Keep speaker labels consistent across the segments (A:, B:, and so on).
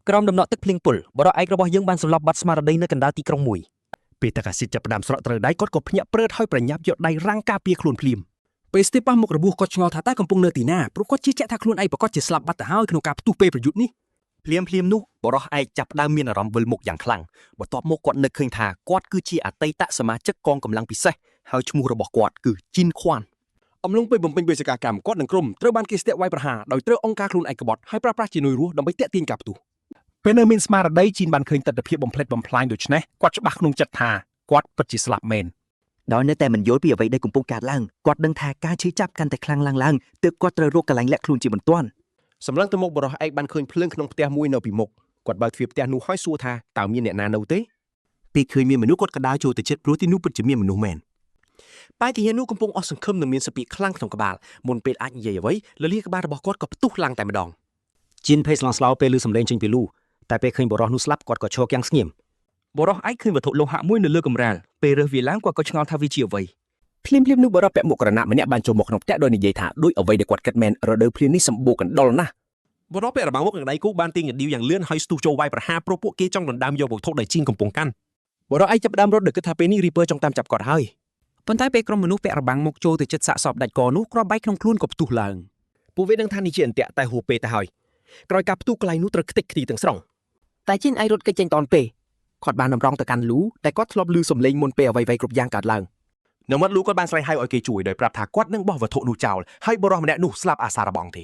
A: ក្រោមដំណក់ទឹកភ្លៀងពុលបុរសឯករបស់យើងបានសម្លាប់បាត់ស្មារតីនៅកណ្ដាលទីក្រុងមួយ
B: ពេលទឹកអាស៊ីតចាប់ផ្ដើមស្រក់ត្រូវដៃគាត់ក៏ភ្ញាក់ព្រឺតហើយប្រញាប់យកដៃរាំងការពារខ្លួនភ្លាម
C: ពេលស្ទេប៉ះមុខរបួសគាត់ឆ្ងល់ថាតើកំពុងនៅទីណាព្រោះគាត់ជឿជាក់ថាខ្លួនឯងប្រាកដជាស្លាប់បាត់ទៅហើយក្នុងការផ្ទុះពេលប្រយុទ្ធនេះ
A: ភ្លាមភ្លាមនោះបុរសឯកចាប់ផ្ដើមមានអារម្មណ៍វិលមុខយ៉ាងខ្លាំងបន្ទាប់មកគាត់នឹកឃើញថាគាត់គឺជាអតីតសមាជិកកងកម្លាំងពិសេសហើយឈ្មោះរបស់គាត់គឺជីនខ្វាន់
C: អំឡុងពេលបំពេញបេសកកម្មគាត់និងក្រុមត្រូវបានគេស្ទាក់វាយប្រហារដោយត្រូវអង្គការខ្លួនឯងក្បត់ហើយប្រើប្រាស់ជានុយរស់ដើម្បីទាក់ទាញការផ្ទុះ
B: ពេលនៅមានស្មារតីជីនបានឃើញទស្សនភាពបំផ្លិចបំផ្លាញដូច្នេះគាត់ច្បាស់ក្នុងចិត្តថាគាត់ពិតជាស្លាប់មែន
A: ដោយនៅតែមិនយល់ពីអ្វីដែលកំពុងកើតឡើងគាត់ដឹងថាការឈឺចាប់កាន់តែខ្លាំងឡើងឡើងទើបគាត់ត្រូវរកកន្លែងលាក់ខ្លួនជាបន្ទាន់
D: សម្លឹងទៅមុខបុរសឯកបានឃើញភ្លើងក្នុងផ្ទះមួយនៅពីមុខគាត់បើកទ្វារផ្ទះនោះហើយសួរថាតើមានអ្នកណានៅទេ
E: ពេលឃើញមានមនុស្សគាត់ក៏ដើរចូលទៅជិតព្រោះទីនោះពិតជាមានមនុស្សមែន
F: បែទាហាននោះកំពុងអស់សង្ឃឹមនឹងមានសពាកខ្លាំងក្នុងក្បាលមុនពេលអាចនិយាយអ្វីលលាក្បាលរបស់គាត់ក៏ផ្ទុះឡើងតែម្ដង
G: ជីនភ័យស្លន់ស្លោពេលឮសំឡេងចេញពីលូតែពេលឃើញបុរសនោះស្លាប់គាត់ក៏ឈរគាំងស្ងៀម
H: បុរសឯកឃើញវត្ថុលោហៈមួយនៅលើកម្រាលពេលរើសវាឡើងគាត់ក៏ឆ្ងល់ថាវាជាអ្វី
D: ភ្លាមៗនោះបុរសពាក់មួកក្រណាត់ម្នាក់បានចូលមកក្នុងផ្ទះដោយនិយាយថាដូចអ្វីដែលគាត់គិតមែនរដូវភ្លៀងនេះសម្បូរកណ្ដុរណាស់
I: បុរសពាក់របាំងមុខនឹងដៃគូបានទាញកណ្ដៀវយ៉ាងលឿនហើយស្ទុះចូលវាយប្រហារព្រោះពួកគេចង់ដណ្ដើមយកវត្ថុដែលជីនកំពុងកាន់
D: បុរសឯកចាប់ផ្ដើមរត់ដោយគិតថាពេលនេះ Reaper ចង់តាមចាប់គាត់ហើយ
C: ប៉ុន្តែពេលក្រុមមនុស្សពាក់របាំងមុខចូលទៅជិតសាកសពដាច់កនោះគ្រាប់បែកក្នុងខ្លួនក៏ផ្ទុះឡើង
D: ពួកវាដឹងថានេះជាអន្ទាក់តែហួសពេលទៅហើយក្រោយការផ្ទុះកន្លែងនោះត្រូវខ្ទេចខ្ទីទាំងស្រុង
F: តែជីនឯងរត់គេចចេញតនពេលគាត់បានតម្រង់ទៅកាន់លូតែគាត់ធ្លាប់ឮសំឡេងមុនពេលអ្វីៗគ្រប់យ៉ាងកើតឡើង
D: នៅមាត់លូគាត់បានស្រែកហៅឲ្យគេជួយដោយប្រាប់ថាគាត់នឹងបោះវត្ថុនោះចោលហើយបុរសម្នាក់នោះស្លាប់អាសារបងទ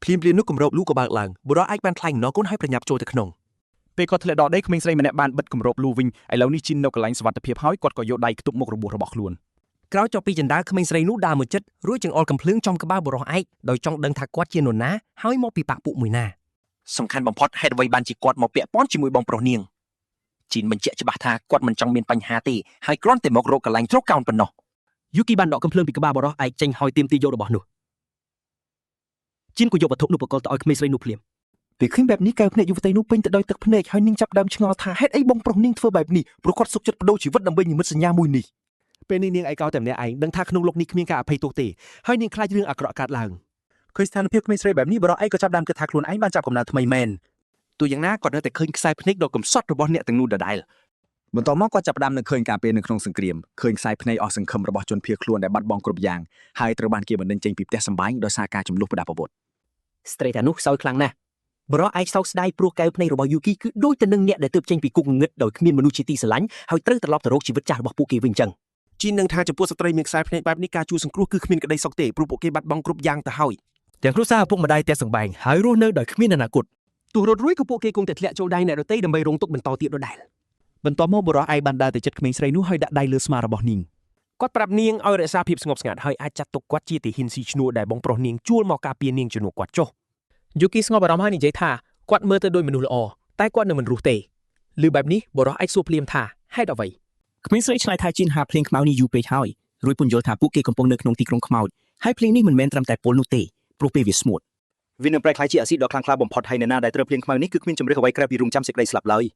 D: េភ្លាមៗនោះគម្របលូក៏បើកឡើងបុរសឯកបានថ្លែងអំណរគុណហើយប្រញាប់ចូលទៅក្នុង
B: ពេលគាត់ធ្លាក់ដល់ដីក្មេងស្រីម្នាក់បានបិទគម្របលូវិញឥឡូវនេះជីននៅកន្លែងសុវត្ថិភាពហើយគាត់ក៏យកដៃខ្ទប់មុខរបួសរបស់ខ្លួន
A: ក្រោយចុះពីចណ្ដាលក្មេងស្រីនោះដើរមកចិត្តរួចចង្អុលកំភ្លើងចំក្បាលបុរសឯកដោយចង់ដឹងថាគាត់ជានរណាហើយមកពីបក្សពួកមួយណា
E: សំខាន់បំផុតហេតុអ្វីបានជាគាត់មកពាក់ព័ន្ធជាមួយបងប្រុសនាងជីនបញ្ជាក់ច្បាស់ថាគាត់មិនចង់មានបញ្ហាទេហើយគ្រាន់តែមករកកន្លែងជ្រកកោនប៉ុណ្ណោះ
A: យូគីបានដកកំភ្លើងពីក្បាលបុរសឯកចេញហើយទាមទារយករបស់នោះជីនក៏យកវត្ថុនោះបកលទៅឲ្យក្មេងស្រីនោះភ្លាម
E: ពេលឃើញបែបនេះកែវភ្នែកយុវតីនោះពេញទៅដោយទឹកភ្នែកហើយនាងចាប់ដើមឆ្ងល់ថាហេតុអីបងប្រុសនាងធ្វើបែបនេះព្រោះគាត់សុខចិត្តប្ដូរជីវិតដើម្បីនិមិត្តសញ្ញាមួយនេះ
D: ពេលនេះនាងឯកោតែម្នាក់ឯងដឹងថាក្នុងលោកនេះគ្មានការអភ័យទោសទេហើយនាងខ្លាចរឿងអាក្រក់កើតឡើង
B: ឃើញស្ថានភាពក្មេងស្រីបែបនេះបុរសឯកក៏ចាប់ផ្ដើមគិតថាខ្លួនឯងបានចាប់កំណើតថ្មីមែន
E: ទោះយ៉ាងណាគាត់នៅតែឃើញខ្សែភ្នែកដ៏កំសត់របស់អ្នកទាំងនោះដដែល
J: បន្ទាប់មកគាត់ចាប់ផ្ដើមនឹងឃើញការពេលនៅក្នុងសង្គ្រាមឃើញខ្សែភ្នែកអស់សង្ឃឹមរបស់ជនភៀសខ្លួនដែលបាត់បង់គ្រប់យ៉ាងហើយត្រូវបានគេបណ្តេញចេញពីផ្ទះសម្បែងដោយសារការចំនួនប្រដាប់អាវុធ
A: ស្ត្រីតានោះខ្សោយខ្លាំងណាស់បុរសឯកសោកស្ដាយព្រោះកែវភ្នែករបស់យូគីគឺដូចទៅនឹងអ្នកដែលទើបចេញពីគុកងងឹតដោយគ្មានមនុស្សជាទីស្រឡាញ់ហើយត្រូវត្រឡប់ទៅរកជីវិតចាស់របស់ពួកគេវិញចឹង
D: ជីននឹងថាចំពោះស្ត្រីមានខ្សែភ្នែកបែបនេះការជួយសង្គ្រោះគឺគ្មានក្តីសុខទេព្រោះពួកគេបាត់បង់គ្រប់យ៉ាងទៅហើយ
G: ទាំងគ្រួសារឪពុកម្ដាយផ្ទះសម្បែងហើយរស់នៅដោយគ្មានអនាគត
F: ទោះរត់រួចក៏ពួកគេគង់តែធ្លាក់ចូលដៃអ្នកដទៃដើម្បីរងទុក្ខបន្តទៀតដដែល
B: បន្ទាប់មកបុរសឯកបានដើរទៅជិតក្មេងស្រីនោះហើយដាក់ដៃលើស្មារបស់នាង
D: គាត់ប្រាប់នាងឲ្យរក្សាភាពស្ងប់ស្ងាត់ហើយអាចចាត់ទុកគាត់ជាទាហានស៊ីឈ្នួលដែលបងប្រុសនាងជួលមកការពារនាងជំនួសគាត់ចុះ
H: យូគីស្ងប់អារម្មណ៍ហើយនិយាយថាគាត់មើលទៅដូចមនុស្សល្អតែគាត់នឹងមិនរស់ទេឮបែបនេះបុរសឯកសួរភ្លាមថាហេតុអ្វី
E: ក្មេងស្រីឆ្លើយថាជីនហាភ្លៀងខ្មៅនេះយូរពេកហើយរួចពន្យល់ថាពួកគេកំពុងនៅក្នុងទីក្រុងខ្មោចហើយភ្លៀងនេះមិនមែនត្រឹមតែពុលនោះទេព្រោះពេលវាស្ងួត
J: វានឹងប្រែក្លាយជាអាស៊ីតដ៏ខ្លាំងក្លាបំផុតហើយអ្នកណាដែលត្រូវភ្លៀងខ្មៅនេះគឺគ្មានជម្រើសអ្វីក្រៅពីរងចាំសេចក្តីស្លាប់ឡើយ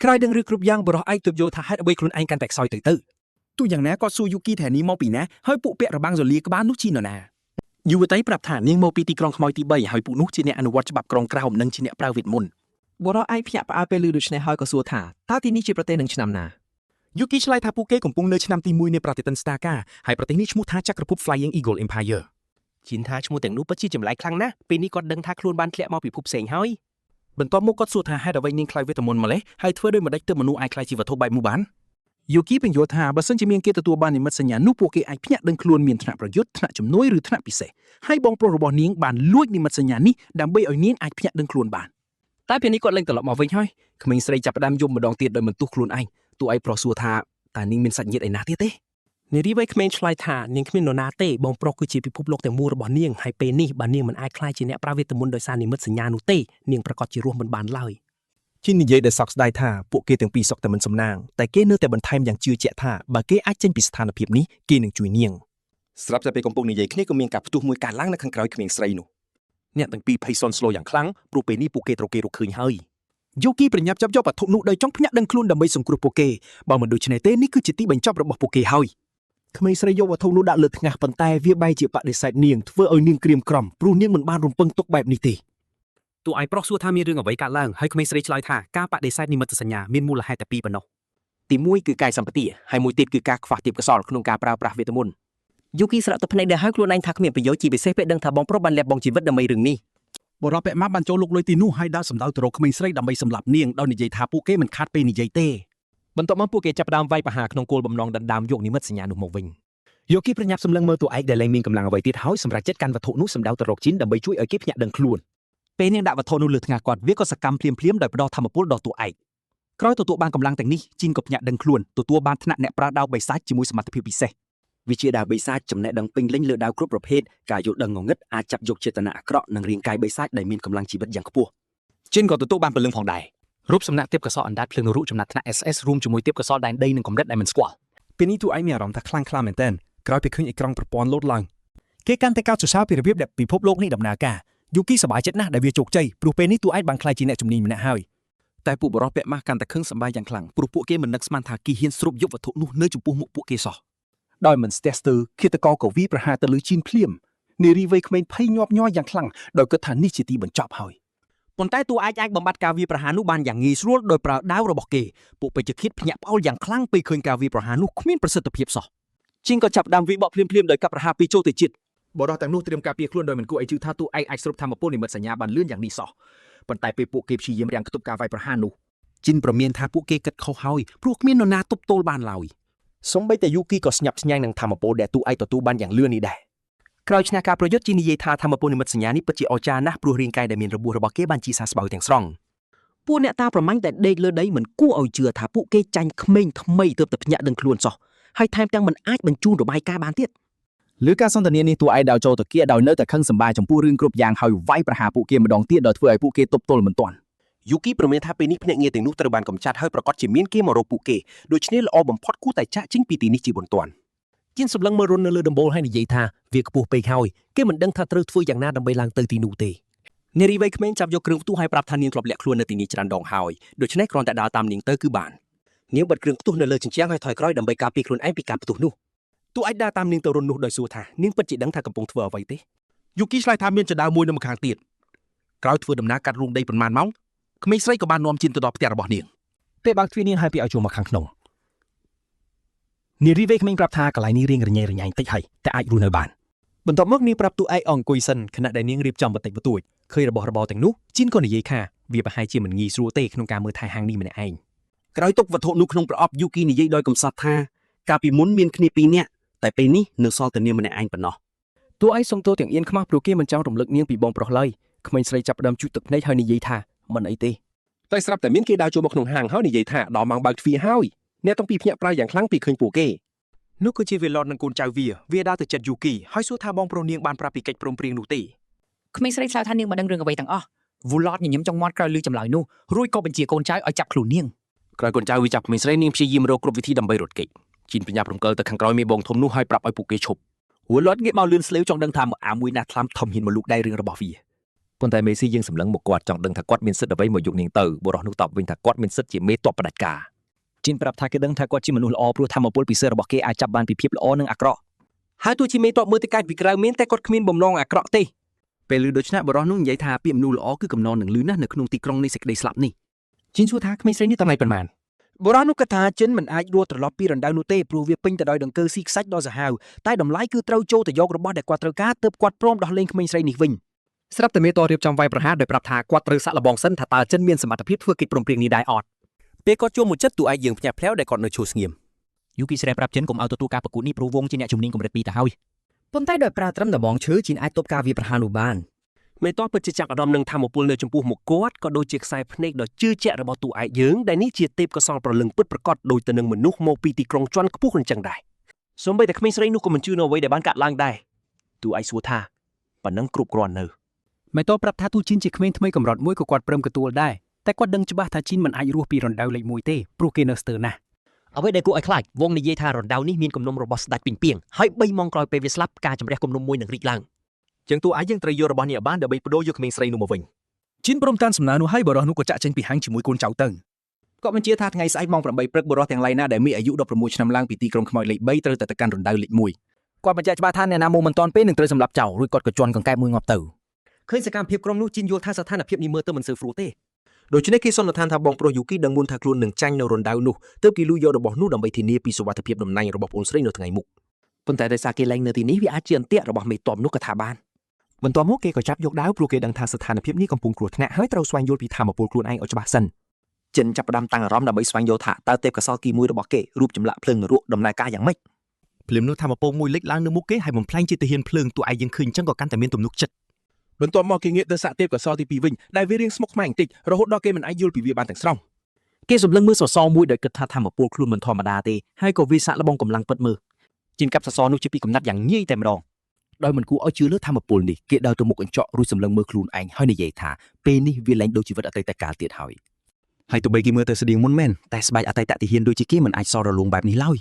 C: ក្រោយដឹងរឿងគ្រប់យ៉ាងបុរសឯកទើបយល់ថាហេតុអ្វីខ្លួនឯងកាន់តែខ្សោយទៅទៅ
E: ទោះយ៉ាងណាគាត់សួរយូគីថានេះមកពីណាហើយពួកពាក់របាំងសូលាក្បាលនោះជានរណាយុវតីប្រាប់ថានាងមកពីទីក្រុងខ្មោចទី3ហើយពួកនោះជាអ្នកអនុវត្តច្បាប់ក្រុងក្រោមនិងជាអ្នកប្រើវេទមន្ត
F: បុរសឯកភ្ញាក់ផ្អើលពេលឮដូច្នេះហើយក៏សួរថាតើទីនេះជាប្រទេសនឹងឆ្នាំណា
E: យូគីឆ្លើយថាពួកគេកំពុងនៅឆ្នាំទី1នៃប្រតិទិនស្តាកាហើយប្រទេសនេះឈ្មោះថាចក្រភព Flying Eagle Empire
F: ជីនថាឈ្មោះទាំងនោះពិតជាចម្លែកខ្លាំងណាស់ពេលនេះគាត់ដឹងថាខ្លួនបានធ្លាក់មកពិភពផ្សេងហើយ
B: បន្ទាប់មកគាត់សួរថាហេតុអ្វីនាងខ្លាចវេទមន្តម្លេះហើយធ្វើដូចម្តេចទើបមនុស្សអាចខ្លាចជាវត្ថុបែបនោះបាន
C: យូគីបញ្យល់ថាបើសិនជាមានគេទទួលបាននិមិត្តសញ្ញានោះពួកគេអាចភ្ញាក់ដឹងខ្លួនមានថ្នាក់ប្រយុទ្ធថ្នាក់ជំនួយឬថ្នាក់ពិសេសហើយបងប្រុសរបស់នាងបានលួចនិមិត្តសញ្ញានេះដើម្បីឲ្យនាងអាចភ្ញាក់ដឹងខ្លួនបាន
F: តែពេលនេះគាត់លែងត្រឡប់មកវិញហើយក្មេងស្រីចាប់ផ្ដើមយំម្ដងទៀតដោយមិនទោះខ្លួនឯងតួឯងប្រុសសួរថាតើនាងមានសាច់ញាតិឯណាទៀតទេ
D: នារីវ័យក្មេងឆ្លើយថានាងគ្មាននរណាទេបងប្រុសគឺជាពិភពលោកទាំងមូលរបស់នាងហើយពេលនេះបើនាងមិនអាចក្លាយជាអ្នកប្រើវេទមន្តដោយសារនិមិត្តសញ្ញានោះទេនាងប្រាកដជារស់មិនបានឡើយ
E: ជីននិយាយដោយសោកស្ដាយថាពួកគេទាំងពីរសុខតែមិនសំណាងតែគេនៅតែបន្ថែមយ៉ាងជឿជាក់ថាបើគេអាចចេញពីស្ថានភាពនេះគេនឹងជួយនាងស្រាប់តែពេលកំពុងនិយាយគ្នាក៏មានការផ្ទុះមួយកើតឡើងនៅខាងក្រោយក្មេងស្រីនោះ
D: អ្នកទាំងពីរភ័យសន់ស្លោយ៉ាងខ្លាំងព្រោះពេលនេះពួកគេត្រូវគេរកឃើញហើយ
C: យូគីប្រញាប់ចាប់យកវត្ថុនោះដោយចង់ភ្ញាក់ដឹងខ្លួនដើម្បីសង្គ្រោះពួកគេបើមិនដូច្នេះទេនេះគឺជាទីបញ្ចប់របស់ពួកគេហើយ
B: ក្មេងស្រីយកវត្ថុនោះដាក់លើថ្ងាសប៉ុន្តែវាបែរជាបដិសេធនាងធ្វើឲ្យនាងក្រៀមក្រំព្រោះនាងមិនបានរំពឹងទុកបែបនេះទេ
K: តួឯងប្រុសសួរថាមានរឿងអ្វីកើតឡើងហើយក្មេងស្រីឆ្លើយថាការបដិសេធនិមិត្តសញ្ញាមានមូលហេតុតែពីរប៉ុណ្ណោះ
F: ទីមួយគឺកាយសម្បទាហើយមួយទៀតគឺការខ្វះទេពកោសល្យក្នុងការប្រើប្រាស់វេទមន្ត
A: យូគីស្រក់ទឹកភ្នែកដែលហៅខ្លួនឯងថាគ្មានប្រយោជន៍ជាពិសេសពេលដឹងថាបងប្រុសបានលះបង់ជីវិតដើម្បីរឿងនេះ
L: បុរសពាក់ម៉ាស់បានចូលលុកលុយទីនោះហើយដើរសម្ដៅទៅរកក្មេងស្រីដើម្បីសម្លាប់នាងដោយនិយាយថាពួកគេមិនខាតពេលនិយាយទេ
H: បន្ទាប់មកពួកគេចាប់ផ្ដើមវាយប្រហារក្នុងគោលបំណងដណ្ដើមយកនិមិត្តសញ្ញានោះមកវិញ
K: យោគីប្រញាប់សម្លឹងមើលតួឯកដែលលែងមានកម្លាំងអ្វីទៀតហើយសម្រាប់ចិត្តកាន់វត្ថុនោះសម្ដៅទៅរកជីនដើម្បីជួយឲ្យគេភ្ញាក់ដឹងខ្លួន
L: ពេលនាងដាក់វត្ថុនោះលើថ្ងាសគាត់វាក៏សកម្មភ្លាមៗដោយផ្ដល់ធម៌ពលដល់តួឯកក្រោយទទួលបានកម្លាំងទាំងនេះជីនក៏ភ្ញាក់ដឹងខ្លួនទទួលបានថ្នាក់អ្នកប្រើដាវបិសាចជាមួយសមត្ថភាពពិសេស
A: វិជាដាវបិសាចចំណេះដឹងពេញលេញលើដាវគ្រប់ប្រភេទការយល់ដឹងងងឹតអាចចាប់យកចេតនាអាក្រក់និងរាងកាយបិសាចដែលមានកម្លាំងជីវិតយ៉ាងខ្ពស់
L: ជីនក៏ទទួលបានពលឹងផងដែរ
K: រូបសំណាកទេពកោសលអណ្ដាតភ្លើងនរុចំណាត់ថ្នាក់ SS រួមជាមួយទេពកោសលដែនដីនិងកម្រិតដែលមិនស្គាល់
E: ពេលនេះតួឯងមានអារម្មណ៍ថាខ្លាំងក្លាមែនទែនក្រោយពីឃើញអេក្រង់ប្រព័ន្ធលោតឡើងគេកាន់តែកោតសរសើរពីរបៀបដែលពិភពលោកនេះដំណើរការយូគីសប្បាយចិត្តណាស់ដែលវាជោគជ័យព្រោះពេលនេះតួឯងបានក្លាយជាអ្នកជំនាញម្នាក់ហើយ
J: តែពួកបុរសពាក់ម៉ាស់កាន់តែខឹងសម្បារយ៉ាងខ្លាំងព្រោះពួកគេមិននឹកស្មានថាគីហ៊ានស្រូបយកវត្ថុនោះនៅចំពោះមុខពួកគេសោះ
C: ដោយមិនស្ទះស្ទើរឃាតករក៏វាយប្រហារទៅលើជីនភ្លាមនារីវ័យក្មេងភ័យញាប់ញ័រយ៉ាងខ្លាំងដោយគិតថានេះជាទីបញ្ចប់ហើយ
A: ប៉ុន្តែតួឯកអាចបំបត្តិការវាយប្រហារនោះបានយ៉ាងងាយស្រួលដោយប្រើដាវរបស់គេពួកពេជ្ជឃាតភ្ញាក់ផ្អើលយ៉ាងខ្លាំងពេលឃើញការវាយប្រហារនោះគ្មានប្រសិទ្ធភាពសោះជីនក៏ចាប់ផ្ដើមវាយបកភ្លាមៗដោយកាប់ប្រហារពីចូលទៅជាតិ
B: បុរសទាំងនោះត្រៀមការពារខ្លួនដោយមិនគួរឲ្យជឿថាតួឯកអាចស្រូបធម៌ពលនិមិត្តសញ្ញាបានលឿនយ៉ាងនេះសោះប៉ុន្តែពេលពួកគេព្យាយាមរាំងខ្ទប់ការវាយប្រហារនោះ
K: ជីនប្រមានថាពួកគេគិតខុសហើយព្រោះគ្មាននរណាទប់ទល់បានឡើយ
A: សូម្បីតែយូគីក៏ស្ញប់ស្ញែងនឹងធម៌ពលដែលតួឯកទទួលបានយ៉ាងលឿននេះដែរក្រោយឈ្នះការប្រយុទ្ធជីននិយាយថាធម៌ពលនិមិត្តសញ្ញានេះពិតជាអស្ចារ្យណាស់ព្រោះរាងកាយដែលមានរបួសរបស់គេបានជាសះស្បើយទាំងស្រុងពួកអ្នកតាប្រមាញ់ដែលដេកលើដីមិនគួរឲ្យជឿថាពួកគេចាញ់ក្មេងថ្មីទើបតែភ្ញាក់ដឹងខ្លួនសោះហើយថែមទាំងមិនអាចបញ្ជូនរបាយការណ៍បានទៀត
J: លើការសន្ទនានេះតួឯកដើរចូលទៅគៀដោយនៅតែខឹងសម្បារចំពោះរឿងគ្រប់យ៉ាងហើយវាយប្រហារពួកគេម្ដងទៀតដោយធ្វើឲ្យពួកគេទប់ទល់មិនទាន់
I: យូគីព្រមានថាពេលនេះភ្នាក់ងារទាំងនោះត្រូវបានកម្ចាត់ហើយប្រកាសជាមានគេមករកពួកគេដូច្នេះល្អបំផុតគួរតែចាក់ចេញពីទីនេះជាបន្ទាន់
D: ជីនសម្លឹងមើលរុននៅលើដំបូលហើយនិយាយថាវាខ្ពស់ពេកហើយគេមិនដឹងថាត្រូវធ្វើយ៉ាងណាដើម្បីឡើងទៅទីនោះទេ
A: នារីវ័យក្មេងចាប់យកគ្រឿងផ្ទុះហើយប្រាប់ថានាងធ្លាប់លាក់ខ្លួននៅទីនេះច្រើនដងហើយដូច្នេះគ្រាន់តែដើរតាមនាងទៅគឺបាននាងបិទគ្រឿងផ្ទុះនៅលើជញ្ជាំងហើយថយក្រោយដើម្បីការពារខ្លួនឯងពីការផ្ទុះនោះតួឯកដើរតាមនាងទៅរុននោះដោយសួរថានាងពិតជាដឹងថាកំពុងធ្វើអ្វីទេ
I: យូគីឆ្លើយថាមានចដៅមួយនៅម្ខាងទៀតក្រោយធ្វើដំណើរកាត់រូងដីប៉ុន្មានម៉ោងក្មេងស្រីក៏បាននាំជីនទៅដល់ផ្ទះរបស់នាង
K: ពេលបើកទ្វារនាងហើយពីឲ្យចូលមកខាងក្នុងនារីវ័យក្មេងប្រាប់ថាកន្លែងនេះរៀងរញ៉េរញ៉ៃតិចហើយតែអាចរស់នៅបាន
H: បន្ទាប់មកនាងប្រាប់តួឯកអង្គុយសិនខណៈដែលនាងរៀបចំបន្តិចបន្តួចឃើញរបស់របរទាំងនោះជីនក៏និយាយថាវាប្រហែលជាមិនងាយស្រួលទេក្នុងការមើលថែហាងនេះម្នាក់ឯង
F: ក្រោយទុកវត្ថុនោះក្នុងប្រអប់យូគីនិយាយដោយកំសត់ថាកាលពីមុនមានគ្នាពីរនាក់តែពេលនេះនៅសល់តែនាងម្នាក់ឯងប៉ុណ្ណោះ
H: តួឯងសុំទោសទាំងអៀនខ្មាស់ព្រោះគេមិនចង់រំលឹកនាងពីបងប្រុសឡើយក្មេងស្រីចាប់ផ្ដើមជូតទឹកភ្នែកហើយនិយាយថាមិនអីទេ
I: តែស្រាប់តែមានគេដើរចូលមកក្នុងហាងហើយនិយាយថាដល់ម៉ោងបើកទ្វារហើយអ្នកទាំងពីរភ្ញាក់ផ្អើលយ៉ាងខ្លាំងពីឃើញពួកគេ
B: នោះគឺជាវាឡតនិងកូនចៅវាវាដើរទៅចិត្តយូគីហើយសួរថាបងប្រុសនាងបានប្រាប់ពីកិច្ចព្រមព្រៀងនោះទេ
M: ក្មេងស្រីឆ្លើយថានាងមិនដឹងរឿងអ្វីទាំងអស់វូឡតញញឹមចុងមាត់ក្រោយឮចម្លើយនោះរួចក៏បញ្ជាកូនចៅឲ្យចាប់ខ្លួននាង
F: ក្រោយកូនចៅវាចាប់ក្មេងស្រីនាងព្យាយាមរកគ្រប់វិធីដើម្បីរត់គេចជីនប្រញាប់រំកិលទៅខាងក្រោយមេបងធំនោះហើយប្រាប់ឲ្យពួកគេឈប់
J: វលត់ងាកមកលឿនស្លេវចង់ដឹងថាអាមួយណាថ្លាំធំហ៊ានមកលូកដៃរឿងរបស់វា
N: ប៉ុន្តែមេស៊ីយើងសម្លឹងមកគាត់ចង់ដឹងថាគាត់មានសិទ្ធិអ្វីមកយកនាងទៅបុរសនោះតបវិញថាគាត់មានសិទ្ធិជាមេទ័ពផ្ដាច់ការ
A: ជីនប្រាប់ថាគេដឹងថាគាត់ជាមនុស្សល្អព្រោះធម៌ពលពិសេសរបស់គេអាចចាប់បានពីភាពល្អនិងអាក្រក់
F: ហើយទោះជាមេតបមើលទៅកាច់ពីក្រៅមានតែគាត់គ្មានបំណងអាក្រក់ទេ
J: ពេលឮដូច្នេះបុរសនោះនិយាយថាពាក្យមនុស្សល្អគឺកំណរនឹងលឺណាស់នៅក្នុងទីក្រុងនៃសេចក្តីស្លាប់នេះ
K: ជីនសួរថាក្មេងស្រីនេះតម្លៃប៉ុន្មាន
C: បុរសនោះគិតថាចិនមិនអាចរត់ត្រឡប់ពីរណ្ដៅនោះទេព្រោះវាពេញទៅដោយដង្កូវស៊ីខ្សាច់ដ៏សាហាវតែតម្លៃគឺត្រូវចូលទៅយករបស់ដែលគាត់ត្រូវការទើបគាត់ព្រមដោះលែងក្មេងស្រីនេះវិញ
K: ស្រាប់តែមេតរៀបចំវាយប្រហារដោយប្រាប់ថាគាត់ត្រូវសាក់លបងសិនថាតើចិនមានសមត្ថភាពធ្វើកិច្ចព្រមព្រៀងនេះដែរអត់
I: ពេលគាត់ចូលមកចិត្តតួឯកយើងភ្ញាក់ផ្អើលដែលគាត់នៅឈរស្ងៀម
A: យូគីស្រែប្រាប់ចិនកុំឲ្យទទួលការប្រកួតនេះព្រោះវងជាអ្នកជំនាញកម្រិត2ទៅហើយ
M: ប៉ុន្តែដោយប្រើត្រឹមដំបងឈើជីនអាចទប់ការវាយប្រហារនោះបាន
I: មេតបពិតជាចាប់អារម្មណ៍នឹងធម៌ពលនៅចំពោះមុខគាត់ក៏ដូចជាខ្សែភ្នែកដ៏ជឿជាក់របស់តួឯកយើងដែលនេះជាទេពកោសលប្រលឹងពិតប្រាកដដូចទៅនឹងមនុស្សមកពីទីក្រុងជាន់ខ្ពស់អញ្ចឹងដែរ
A: សូម្បីតែក្មេងស្រីនោះក៏មិនជឿនៅអ្វីដែលបានកាត់ឡើងដែរតួឯកសួរថាប៉ណ្ណឹងគ្រប់គ្រាន់នៅ
K: មេតប្រាប់ថាទូជីនជាក្មេងថ្មីកម្រិតមួយក៏គាត់ព្រមទទួលដែរតែគាត់ដឹងច្បាស់ថាជីនមិនអាចរស់ពីរណ្ដៅលេខ1ទេព្រោះគេនៅស្ទើរណាស់
A: អ្វីដែលគួរឲ្យខ្លាចវងនិយាយថារណ្ដៅនេះមានគំនុំរបស់ស្ដេចពីងពីងហើយ3ម៉ោងក្រោយពេលវាស្លាប់ការជំរះគំនុំមួយនឹងរីកឡើង
J: ជាងតួឯងយើងត្រូវយករបស់នេះឲ្យបានដើម្បីបដូរយកក្មេងស្រីនោះមកវិញ
C: ជីនព្រមតាមសំណើនោះហើយបុរសនោះក៏ចាក់ចេញពីហាងជាមួយកូនចៅទៅ
J: គាត់បញ្ជាថាថ្ងៃស្អែកម៉ោង8ព្រឹកបុរសទាំងឡាយណាដែលមានអាយុ16ឆ្នាំឡើងពីទីក្រុងខ្មោចលេខ3ត្រូវតែទៅកាន់រណ្ដៅលេខ1
A: គាត់បញ្ជាក់ច្បាស់ថាអ្នកណាមកមិនទាន់ពេលនឹងត្រូវសម្លាប់ចោលរួចគាត់ក៏ជន់កង្កែបមួយងាប់ទៅ ឃើញសកម្មភាពក្រុមនោះជីនយល់ថាស្ថានភាពនេះមើលទៅមិនសូវស្រួលទេ
E: ដូច្នេះគេសន្និដ្ឋានថាបងប្រុសយូគីដឹងមុនថាខ្លួននឹងចាញ់នៅរណ្ដៅនោះទើបគេលួចយករបស់នោះដើម្បីធានាពីសុវត្ថិភាពតំណែងរបស់ប្អូនស្រីនៅថ្ងៃមុខ
A: ប៉ុន្តែដោយសារគេលែងនៅទីនេះវាអាចជាអន្ទាក់របស់មេតបនោះក៏ថាបាន
E: បន្ទាប់មកគេក៏ចាប់យកដាវព្រោះគេដឹងថាស្ថានភាពនេះកំពុងគ្រោះថ្នាក់ហើយត្រូវស្វែងយល់ពីធម៌ពលខ្លួនឯងឲ្យច្បាស់សិន
L: ចិនចាប់ផ្ដើមតាំងអារម្មណ៍ដើម្បីស្វែងយល់ថាតើទេពកោសលគីមួយរបស់គេរូបចម្លាក់ភ្លើងនរកដំណើរការយ៉ាងម៉េច
E: ភ្លាមនោះធម៌ពលមួយលេចឡើងនៅមុខគេហើយបំផ្លែងជាទាហានភ្លើងតួឯងយើងឃើញអញ្ចឹងក៏កាន់តែមានទំនុកចិត្ត
C: បន្ទាប់មកគេងាកទៅសាកទេពកោសលទី2វិញដែលវារៀងស្មុគស្មាញបន្តិចរហូតដល់គេមិនអាចយល់ពីវាបានទាំងស្រុង
L: គេសម្លឹងមើលសសរមួយដោយគិតថាធម៌ពលខ្លួនមិនធម្មតាទេហើយក៏វាសាក់លបងកម្លាំងពិតមើល
A: ជីនកាប់សសរនោះជាពីកំណាត់យ៉ាងងាយតែម្ដងដោយមិនគួរឲ្យជឿលើធម៌ពលនេះគេដើរទៅមុខកញ្ចក់រួចសម្លឹងមើលខ្លួនឯងហើយនិយាយថាពេលនេះវាលែងដូចជីវិតអតីតកាលទៀតហើយ
J: ហើយទោះបីគេមើលទៅស្តៀងមុនមែនតែស្បែកអតីតទាហានដូចជាគេមិនអាចសល់រលួងបែបនេះឡើយ